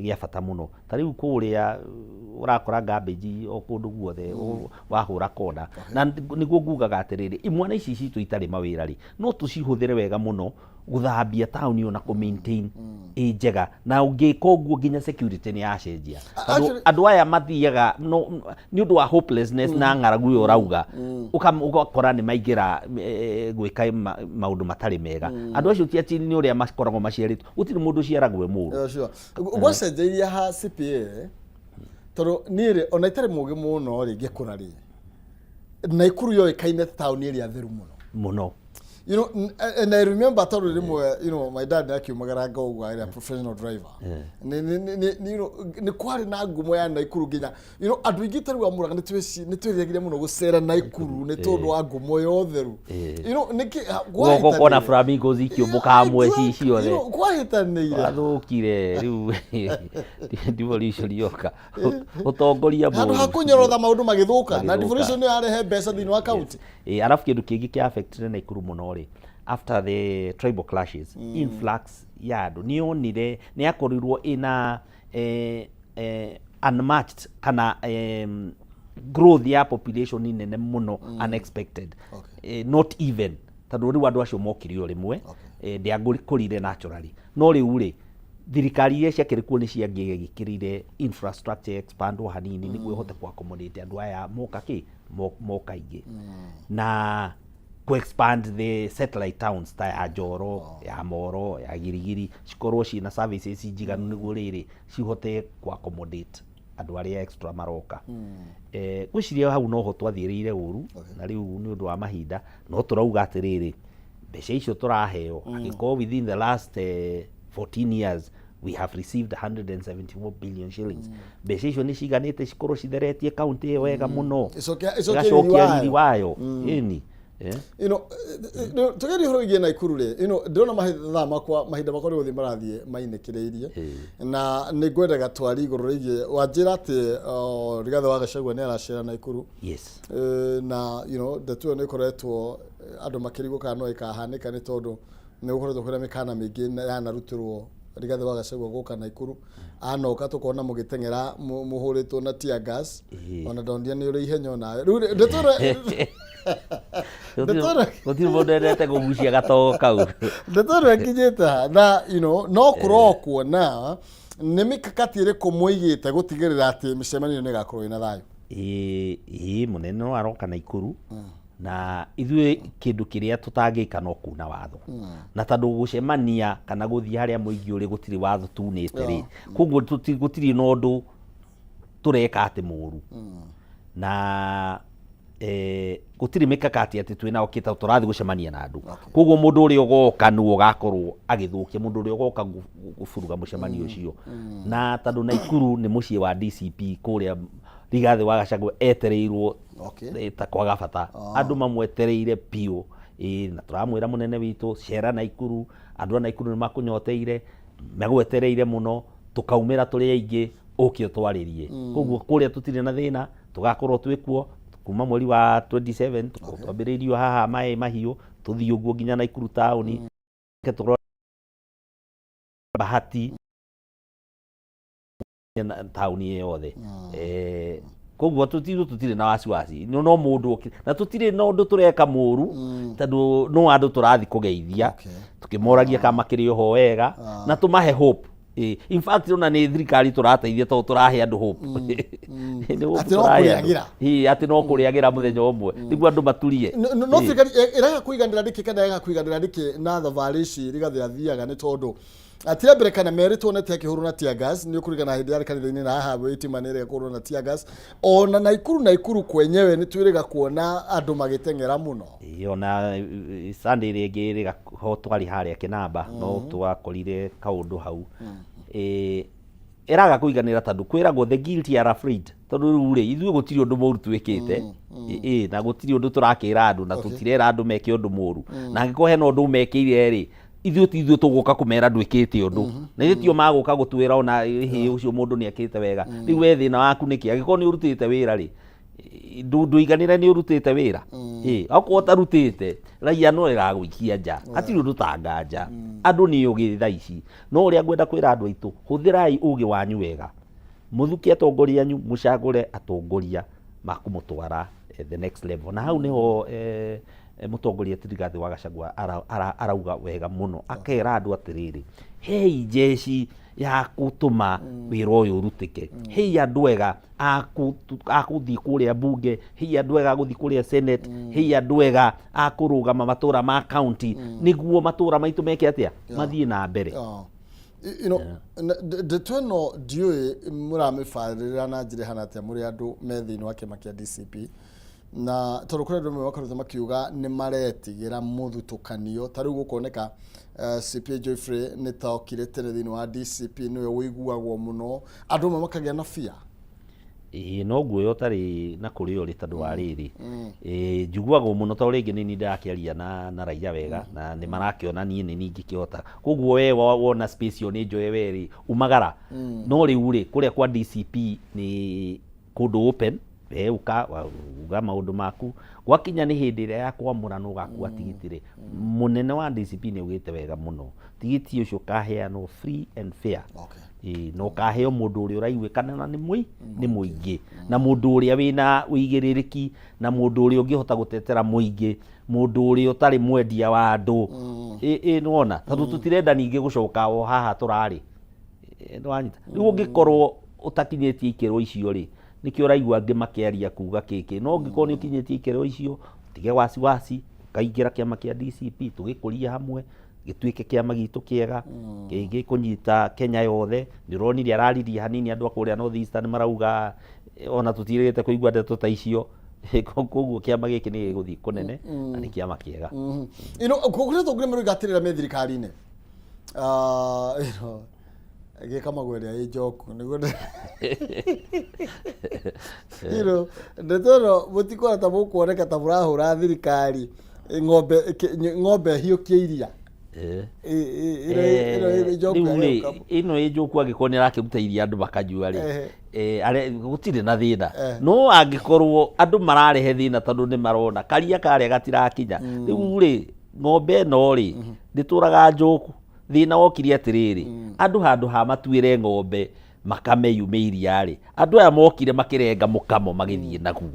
gĩa bata mũno. Ta rĩu kũrĩa ũrakora garbage o kũndũ guothe wahũra kona. Na nĩguo ngugaga atĩrĩrĩ, imwana ici citũ itarĩ mawĩra rĩ, no tũcihũthĩre wega mũno gũthambia taũni ĩyo na kũ maintain ĩ njega. Na ũngĩka ũguo, nginya security nĩ yacenjia, tondũ andũ aya mathiaga no nĩ ũndũ wa hopelessness na ng'aragu ĩyo ũrauga, ũgakora nĩ maingĩra gwĩka maũndũ matarĩ mega. Andũ acio ti atĩ nĩ ũrĩa makoragwo maciarĩtwo, gũtirĩ mũndũ ũciaragwo e mũũru. Yeah, sure. Gwacenjeirie ha CPA, tondũ niĩ rĩ, ona itarĩ mũgĩ mũno rĩ, ngĩkũra rĩ, Naikuru yoĩkaine ta taũni ĩrĩa theru mũno. Mũno. And I remember tondũ rĩmwe, my dad akiumagara ngauga ĩrĩa professional driver. Nĩ kwarĩ na ngumo ya Naikuru nginya andũ aingĩ tarĩu a Mũrang'a nĩ twĩriragĩria mũno gũcera Naikuru nĩ tondũ wa ngumo ya ũtheru. Nĩkĩ Guoko kona flamingos ikĩũmbũka hamwe ci ciothe. Kwahĩtanĩire. Wathũkire rĩu devolution yoka, ũtongoria handũ ha mũũru. Kũnyorotha maũndũ magĩthũka na Magĩthũka. Devolution nĩyo yarehe mbeca thĩinĩ wa kaunti. Arabu kĩndũ kĩngĩ kĩa affected Naikuru mũno rĩ, after the tribal clashes, influx ya andũ nĩ yonire nĩ yakorirwo ĩna unmatched kana growth ya population nene mũno, unexpected. Not even tondũ rĩu andũ acio mokire o rĩmwe, ndĩangũkũrire naturally. No rĩu rĩ, thirikari iria ciakĩrĩ kuo nĩ ciangĩgĩkĩrire infrastructure expandwo hanini nĩguo ĩhote ku accommodate andũ aya moka kĩ moka aingĩ, na ku expand the satellite towns ta ya Njoro, ya Moro, ya Girigiri, cikorwo ciĩna services njiganu nĩguo rĩrĩ cihote ku accommodate andũ arĩa extra maroka. Ngwĩciria hau noho twathiĩrĩire ũru. Na rĩu nĩ ũndũ wa mahinda no tũrauga atĩrĩrĩ, mbeca icio tũraheo, angĩkorwo within the last 14 years we have received 174 billion shillings, mbeca icio nĩ ciganĩte cikorwo citheretie kaunti ĩyo wega mũno. Ĩcokie riri ĩgacokia wayo. Riri wayo, ĩni. Tũgerie ũhoro wĩgiĩ Naikuru rĩ, ndĩrona mathaa makwa, mahinda makwa nĩ gũthiĩ marathiĩ mainĩkĩrĩirie, na nĩ ngwendaga twari igũrũ rĩgiĩ wanjĩra atĩ Rigathĩ wa Gachagua nĩ aracera Naikuru. Yes. Na ndeto ĩyo nĩ ĩkoretwo andũ makĩrigwo kana no ĩkahanĩka, nĩ tondũ nĩ gũkoretwo kwĩna mĩkana mĩingĩ yanarutĩrwo Rigathĩ wa Gachagua gũka Naikuru. Anoka tũkona mũgĩteng'era mũhũrĩtwo na tear gas. Ona ndonire nĩ ũrĩ ihenya onawe. Rĩu rĩ, ndeto ĩno Gũtirĩ mũndũ endete kũgucia gatogo kau. Ndeto ĩno ĩkinyĩte ha? Na no kũrokwo na nĩ mĩkakati ĩrĩkũ mũigĩte gũtigĩrĩra atĩ mĩcemanio nĩ ĩgakorwo ĩna thayũ? Ĩĩ, mũnene no aroka Naikuru, na ithuĩ kĩndũ kĩrĩa tũtangĩka no kuna watho. Na tondũ gũcemania kana gũthiĩ harĩa mũingĩ ũrĩ gũtirĩ watho tunĩte rĩ, koguo gũtirĩ na ũndũ tũreka atĩ mũru. Na gũtirĩ mĩkakati atĩ twĩnao kĩta tũrathiĩ gũcemania na andũ. Koguo mũndũ ũrĩa ũgoka nĩwe ũgakorwo agĩthũkia, mũndũ ũrĩa ũgoka gũburuga mũcemanio ũcio. Na tondũ Naikuru nĩ mũciĩ wa DCP, kũrĩa Rigathĩ wa Gachagua etereirwo ta kwaga bata, andũ mamwetereire biũ. Ĩĩ, na tũramwĩra mũnene witũ, cera Naikuru, andũ a Naikuru nĩ makũnyoteire, magwetereire mũno, tũkaumĩra tũrĩ aingĩ, ũke ũtwarĩrie. Koguo kũrĩa tũtirĩ na thĩna, tũgakorwo twĩ kuo kuma mweri wa 27, twambĩrĩirio haha maĩ mahiũ, tũthiĩ ũguo nginya Naikuru taũni, tũrore Bahati na taũni ĩyo yothe. Koguo tũtirĩ na wasiwasi, no mũndũ na tũtirĩ na ũndũ tũreka mũru, tondũ no andũ tũrathiĩ kũgeithia tũkĩmoragia kana makĩrĩ oho wega na tũmahe hope. In fact, ona nĩ thirikari tũrateithia tondũ tũrahe andũ hope. Nĩ hope Atĩ no tũrahe andũ. kũrĩagĩra. Ĩĩ, atĩ no kũrĩagĩra mũthenya ũmwe nĩguo andũ maturie. No thirikari ĩraga kũiganĩra nĩkĩ kana ĩraga kũiganĩra nĩkĩ na thabarĩ ici Rigathĩ athiaga? Nĩ tondũ atia mbere kana merĩ tuonete akĩhũrwo na tear gas, nĩ ũkũririkana hĩndĩ yarĩ kanitha-inĩ na haha thitima nĩ ĩrega kũhũrwo na tear gas. Ona Naikuru kwenyewe nĩ twĩrĩga kuona andũ magĩteng'era mũno. Ĩĩ, ona Sunday ĩrĩa ĩngĩ ĩrĩga ho twarĩ harĩa Kĩnamba no twakorire kaũndũ hau. Ĩraga kũiganĩra tondũ kwĩragwo the guilty are afraid, tondũ rĩu rĩ, ithuĩ gũtirĩ ũndũ mũru twĩkĩte. Ĩĩ, na gũtirĩ ũndũ tũrakĩra andũ na tũtirera andũ meke ũndũ mũru, na angĩkorwo hena ũndũ mekĩire rĩ, Ithuĩ ti ithuĩ tũgũka kũmera ndwĩkĩte ũndũ, na ithuĩ tio magũka gũtwĩra ona hĩ ũcio mũndũ nĩ ekĩte wega. Rĩu we thĩna waku nĩkĩ? Angĩkorwo nĩ ũrutĩte wĩra rĩ, ndũiganĩre nĩ ũrutĩte wĩra. Ĩ okorwo ũtarutĩte, raia no ĩgagũikia nja, hatirĩ ũndũ ta nganja. Andũ nĩ ũgĩ thaa ici, no ũrĩa ngwenda kwĩra andũ aitũ, hũthĩrai ũgĩ wanyu wega, mũthuke atongoria anyu, mũcagũre atongoria makũmũtwara the next level. Na hau nĩho mũtongoria ti Rigathĩ wa Gachagua arauga wega mũno, akera andũ atĩrĩrĩ, hei njeci ya gũtũma wĩra ũyũ ũrutĩke, hei andũ ega a kũthiĩ kũrĩa mbunge, hei andũ ega a gũthiĩ kũrĩa senate, hei andũ ega a kũrũgama matũra ma county, nĩguo matũra maitũ meke atĩa, mathiĩ na mbere. You know, ndeto ĩno ndiũĩ mũramĩbarĩrĩra na njĩra ĩhana atĩa mũrĩ andũ me thĩinĩ wa kĩama kĩa DCP, na tondũ kũrĩ andũ amwe makoretwo makiuga nĩ maretigĩra mũthutũkanio. Ta rĩu gũkoneka CPA Geoffrey nĩ ta okire tene thĩinĩ wa DCP, nĩwe ũiguagwo mũno, andũ amwe makagĩa na fear. Ĩĩ, no nguoya ũtarĩ na kũrĩa ũrĩ, tondũ wa rĩrĩ, ĩĩ, njiguagwo mũno tondũ rĩngĩ nĩ niĩ ndĩrakĩaria na raia wega na nĩ marakĩona niĩ nĩ niĩ ingĩkĩhota. Koguo we wona space ĩyo nĩ njoe we rĩ, umagara. No rĩu rĩ, kũrĩa kwa DCP nĩ kũndũ open, we ũka uga maũndũ maku. Gwakinya nĩ hĩndĩ ĩrĩa ya kwamũrana ũgakua tigiti rĩ, mũnene wa DCP nĩ augĩte wega mũno, tigiti ũcio ũkaheanwo free and fair. Ĩĩ, na ũkaheo mũndũ ũrĩa ũraiguĩkana na nĩ mũingĩ, na mũndũ ũrĩa wĩna ũigĩrĩrĩki, na mũndũ ũrĩa ũngĩhota gũtetera mũingĩ, mũndũ ũrĩa ũtarĩ mwendia wa andũ. Ĩ nĩwona, tondũ tũtirenda ningĩ gũcoka o haha tũrarĩ. Nĩwanyita? Rĩu ũngĩkorwo ũtakinyĩtie ikĩro icio rĩ, nĩkĩo ũraigua angĩ makĩaria kuga kĩkĩ. No ũngĩkorwo nĩ ũkinyĩtie ikĩro icio, tige wasiwasi, ũkaingĩra kĩama kĩa DCP, tũgĩkũrie hamwe, gĩtuĩke kĩama gitũ kĩega gĩkũnyita Kenya yothe. Nĩ ũronire araririe hanini andũ a kũrĩa North Eastern marauga ona tũtirĩgĩte kũigua ndeto ta icio. Koguo kĩama gĩkĩ nĩ gĩgũthiĩ kũnene na nĩ kĩama kĩega. Kũrĩ atongoria maroiga atĩrĩra me thirikari-inĩ. Gĩka magwĩrĩa ĩ njoku nĩguo ndeto ĩno mũtikuona ta mũkuoneka ta mũrahũra thirikari ng'ombe ng'ombe hiũkie iria. Ĩno ĩ njoku Rĩu ya rĩ, gĩũka. Ĩno ĩ njoku, angĩkorwo nĩ arakĩruta iria andũ makanyua rĩ, gũtirĩ na thĩna. No angĩkorwo andũ mararehe thĩna tondũ nĩ marona karia karĩa gatirakinya, rĩu rĩ, ng'ombe ĩno rĩ, ndĩtũraga njoku. Thĩna wokire atĩrĩrĩ, andũ handũ ha matuĩre ng'ombe makame yume iria rĩ, andũ aya mokire makĩrenga mũkamo magĩthiĩ naguo,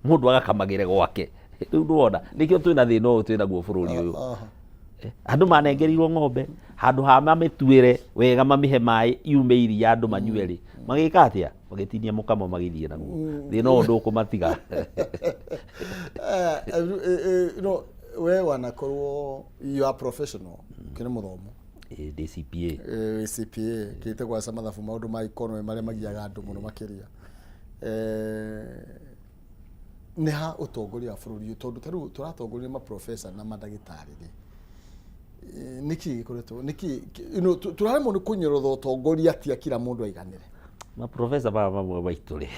mũndũ agakamagĩre gwake. Rĩu ndwona nĩkĩo twĩna thĩna ũyũ twĩnaguo bũrũri ũyũ. Andũ manengerirwo ng'ombe, handũ ha mamĩtuĩre wega, mamĩhe maĩ, yume iria andũ manyue rĩ, magĩka atĩa? Magĩtinia mũkamo magĩthiĩ naguo. Thĩna ũyũ ndũkũmatiga. We wanakorwo you are professional, kĩrĩ mũthomo. Ĩ, ndĩ CPA. CPA kĩte gwaca mathabu, maũndũ ma economy marĩa magiaga andũ mũno makĩria. Nĩ ha ũtongoria wa bũrũri ũyũ, tondũ ta rĩu tũratongoria maprofesa na mandagĩtarĩ rĩ, nĩkĩ gĩkoretwo nĩkĩ tũraremwo nĩ kũnyorotha ũtongoria atia kila mũndũ aiganĩre? Maprofesa maya mamwe maitũ rĩ,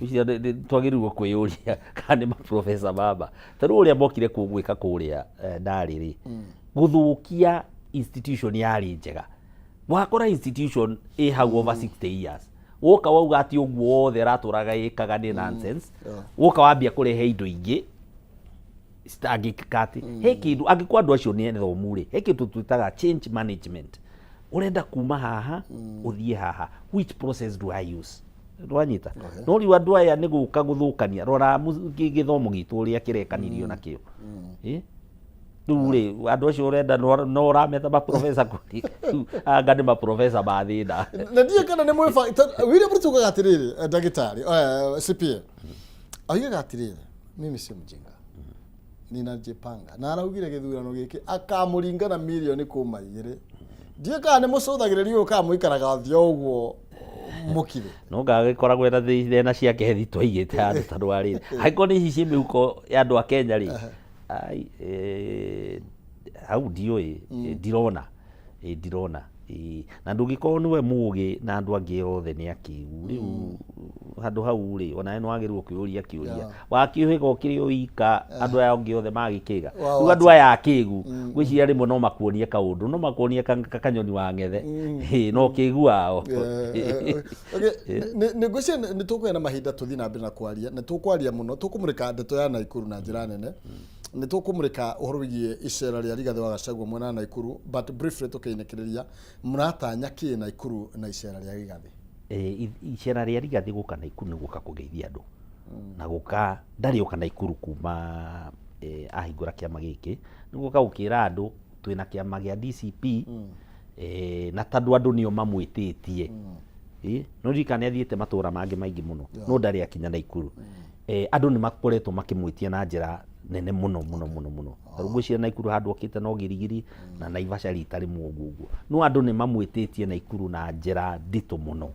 icio twagĩrĩirwo kwĩyũria kana nĩ maprofesa mama. Ta rĩu ũrĩa mokire gwĩka kũrĩa ndarĩ rĩ, gũthũkia institution yarĩ njega. Wakora institution ĩ hau over 60 years, woka wauga atĩ ũguo wothe ĩratũraga ĩkaga nĩ nonsense. Woka wambia kũrehe indo ingĩ citangĩkĩka, atĩ he kĩndũ angĩkorwo andũ acio nĩ athomu rĩ, he kĩndũ twĩtaga change management. Ũrenda kuma haha ũthiĩ haha, which process do I use? Ndwanyita? No rĩu andũ aya nĩ gũka gũthũkania. Rora gĩthomo gitũ ũrĩa kĩrekanirio nakĩo. Rĩu rĩ, andũ acio ũrenda no ũrameta maprofesa kũrĩ rĩu anga nĩ maprofesa ma thĩna. Na ndiũĩ kana nĩ mwĩba William Ruto ugaga atĩrĩrĩ, ndagĩtarĩ CPA oigaga atĩrĩrĩ, "Mimi sio mjinga, ninajipanga," na araugire gĩthurano gĩkĩ akamũringa na mirioni kuma igĩrĩ. Ndiũĩ kana nĩ mũcũthagĩrĩria ũyũ kana mũikaraga thĩ o ũguo mũkire. No ngagĩkoragwo ena thĩna ciake thitũ aigĩte handũ, tondũ wa rĩrĩ, angĩkorwo nĩ ici ciĩ mĩhuko ya andũ a Kenya rĩ, ai, hau ndiũĩ. Ndirona. Ĩĩ, na ndũngĩkorwo nĩwe mũgĩ na andũ angĩ othe nĩ akĩgu rĩu handũ hau rĩ, onawe nĩ wagĩrĩirwo kwĩyũria kĩũria. Wakĩũhĩga ũkĩrĩ o wika, andũ aya angĩ othe magĩkĩga? Rĩu andũ aya akĩgu ngwĩciria rĩmwe no makuonie kaũndũ, no makuonie kanyoni wa ng'ethe. Ĩĩ, no kĩgu wao. Nĩ ngwĩciria nĩ tũkũgĩa na mahinda tũthiĩ na mbere na kwaria, nĩ tũkwaria mũno, tũkũmũrĩka ndeto ya Naikuru na njĩra nene. Nĩ tũkũmũrĩka ũhoro wĩgiĩ icera rĩa Rigathĩ wa Gachagua mwena wa Naikuru, but briefly tũkĩinĩkĩrĩria, mũratanya kĩ Naikuru na icera rĩa Rigathĩ? Icera rĩa Rigathĩ gũka Naikuru nĩ gũka kũgeithia andũ na gũka, ndarĩ oka Naikuru kuma ahingũra kĩama gĩkĩ, nĩ gũka gũkĩra andũ twĩna kĩama gĩa DCP, na tondũ andũ nĩo mamwĩtĩtie. No ririkana nĩ athiĩte matũra mangĩ maingĩ mũno, no ndarĩ akinya Naikuru. Andũ nĩ makoretwo makĩmwĩtia na njĩra nene mũno mũno mũno mũno. Tarĩu ngwĩciria Naikuru handũ okĩte no Girigiri na Naivasha rita rĩmwe ũguo ũguo. No andũ nĩ mamwĩtĩtie Naikuru na njĩra nditũ mũno.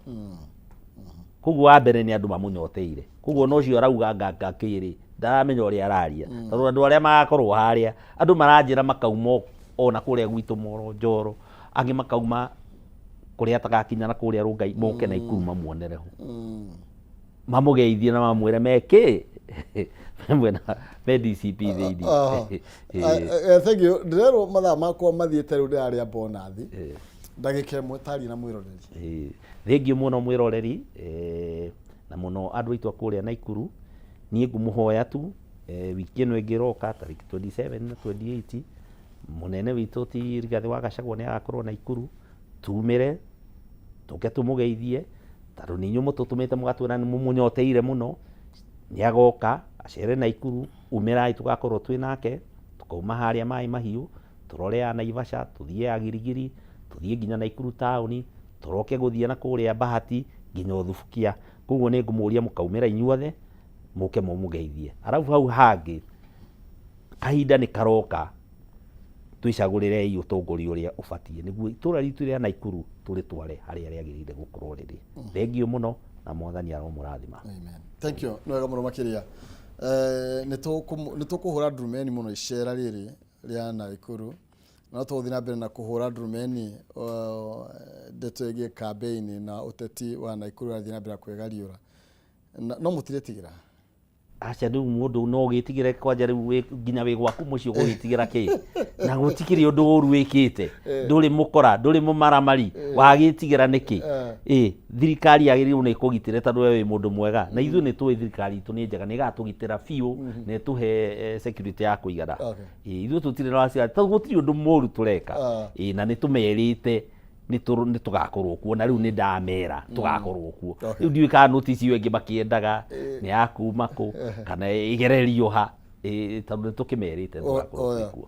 Koguo wa mbere nĩ andũ mamũnyoteire. Koguo ona ũcio arauga anga anga kĩ rĩ, ndaramenya ũrĩa araria. Tondũ andũ arĩa magakorwo harĩa, andũ maranjĩra makauma ona kũrĩa gwitũ Moro Njoro, angĩ makauma kũrĩa atagakinya na kũrĩa Rongai, moke Naikuru mamuonere ho. Mamũgeithie na mamwĩre me kĩ me mwena me DCP thĩinĩ. Thank you. Ndĩrerwo mathaa makwa mathiĩte, rĩu ndĩrarĩa bonathi ndagĩka ĩmwe, taria na mwĩroreri. Thengiũ mũno mwĩroreri, na mũno andũ aitũ a kũrĩa Naikuru. Niĩ ngũmũhoya tu, wiki ĩno ĩngĩ ĩroka tarĩki 27 na 28, mũnene witũ ti Rigathĩ wa Gachagua nĩ agakorwo Naikuru. Tumĩre tũke tũmũgeithie, tondũ nĩ inyuĩ mũtũtũmĩte mũgatwĩra nĩ mũmũnyoteire mũno. Nĩ agoka acere Naikuru, umĩrai tũgakorwo twĩ nake, tũkauma harĩa Maĩ Mahiũ, tũrore ya Naivasha, tũthiĩ ya Girigiri, tũthiĩ nginya Naikuru taũni, tũroke gũthiĩ na kũrĩa Bahati nginya Uthubukia. Koguo nĩ ngũmũria mũkaumĩra inyuothe mũke mũmũgeithie. Arabu hau hangĩ, kahinda nĩ karoka twĩcagũrĩrei ũtongoria ũrĩa ũbatiĩ nĩguo itũra ritũ rĩa Naikuru tũrĩtware harĩa rĩagĩrĩire gũkorwo rĩrĩ. Thengiũ mũno na Mwathani aromũrathima. Amen. Thank you. Nĩ wega mũno makĩria. Nĩ tũkũhũra ndurumeni mũno icera rĩrĩ rĩa Naikuru. No tũgũthiĩ na mbere na kũhũra ndurumeni ndeto ĩgiĩ campaign na ũteti wa Naikuru ũrathiĩ na mbere na kwĩgariũra. No mũtiretigĩra? Aca, rĩu mũndũ no ũgĩtigĩre kwanja rĩu nginya wĩ gwaku mũciĩ ũgũgĩtigĩra kĩ na gũtikĩrĩ ũndũ ũru wĩkĩte, ndũrĩ mũkora, ndũrĩ mũmaramari, wagĩtigĩra nĩkĩ? Ĩ thirikari yagĩrĩirwo nĩ ĩkũgitĩre tondũ we wĩ mũndũ mwega, na ithuĩ nĩ tũĩ thirikari itũ nĩ njega, nĩ ĩgatũgitĩra biũ na ĩtũhe security ya kũigana. Ĩ ithuĩ tũtirĩ na wasiwasi tondũ gũtirĩ ũndũ mũru tũreka. Ĩ na nĩ tũmerĩte nĩ tũgakorwo kuo, na rĩu nĩ ndamera tũgakorwo kuo. Rĩu ndiũĩ kana notice ĩyo ĩngĩ makĩendaga nĩ ya kuma kũ kana ĩgererio ha, tondũ nĩ tũkĩmerĩte tũgakorwo twĩ kuo.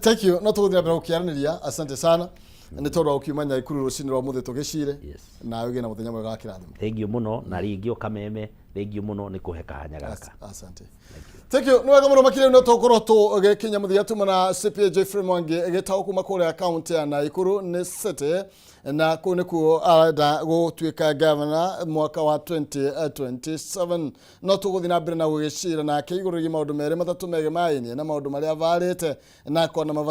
Thank you. No tũgũthiĩ na mbere gũkĩaranĩria. Asante sana nĩ tondũ wa gũkiuma Nyaikuru rũcinĩ rwa mũthĩ tũgĩcire, na ũgĩe na mũthenya mwega wa kĩrathimo. Thengiũ mũno, na rĩngĩ o Kameme, thengiũ mũno nĩ kũhe kanya gaka. Asante. Thank you. Nĩ wega mũno makĩria, no tũkorwo tũgĩkinya mũthia tuma na CPA Jeffrey Mwangi gĩtaũ kuma kũrĩa kaunti ya Naikuru nĩ City, na kũu nĩkuo arenda gũtuĩka gavana mwaka wa 2027. No tũgũthiĩ na mbere na gũgĩcira nake igũrũ rĩgiĩ maũndũ merĩ matatũ megemainie na maũndũ marĩa avarĩte na akona mabata.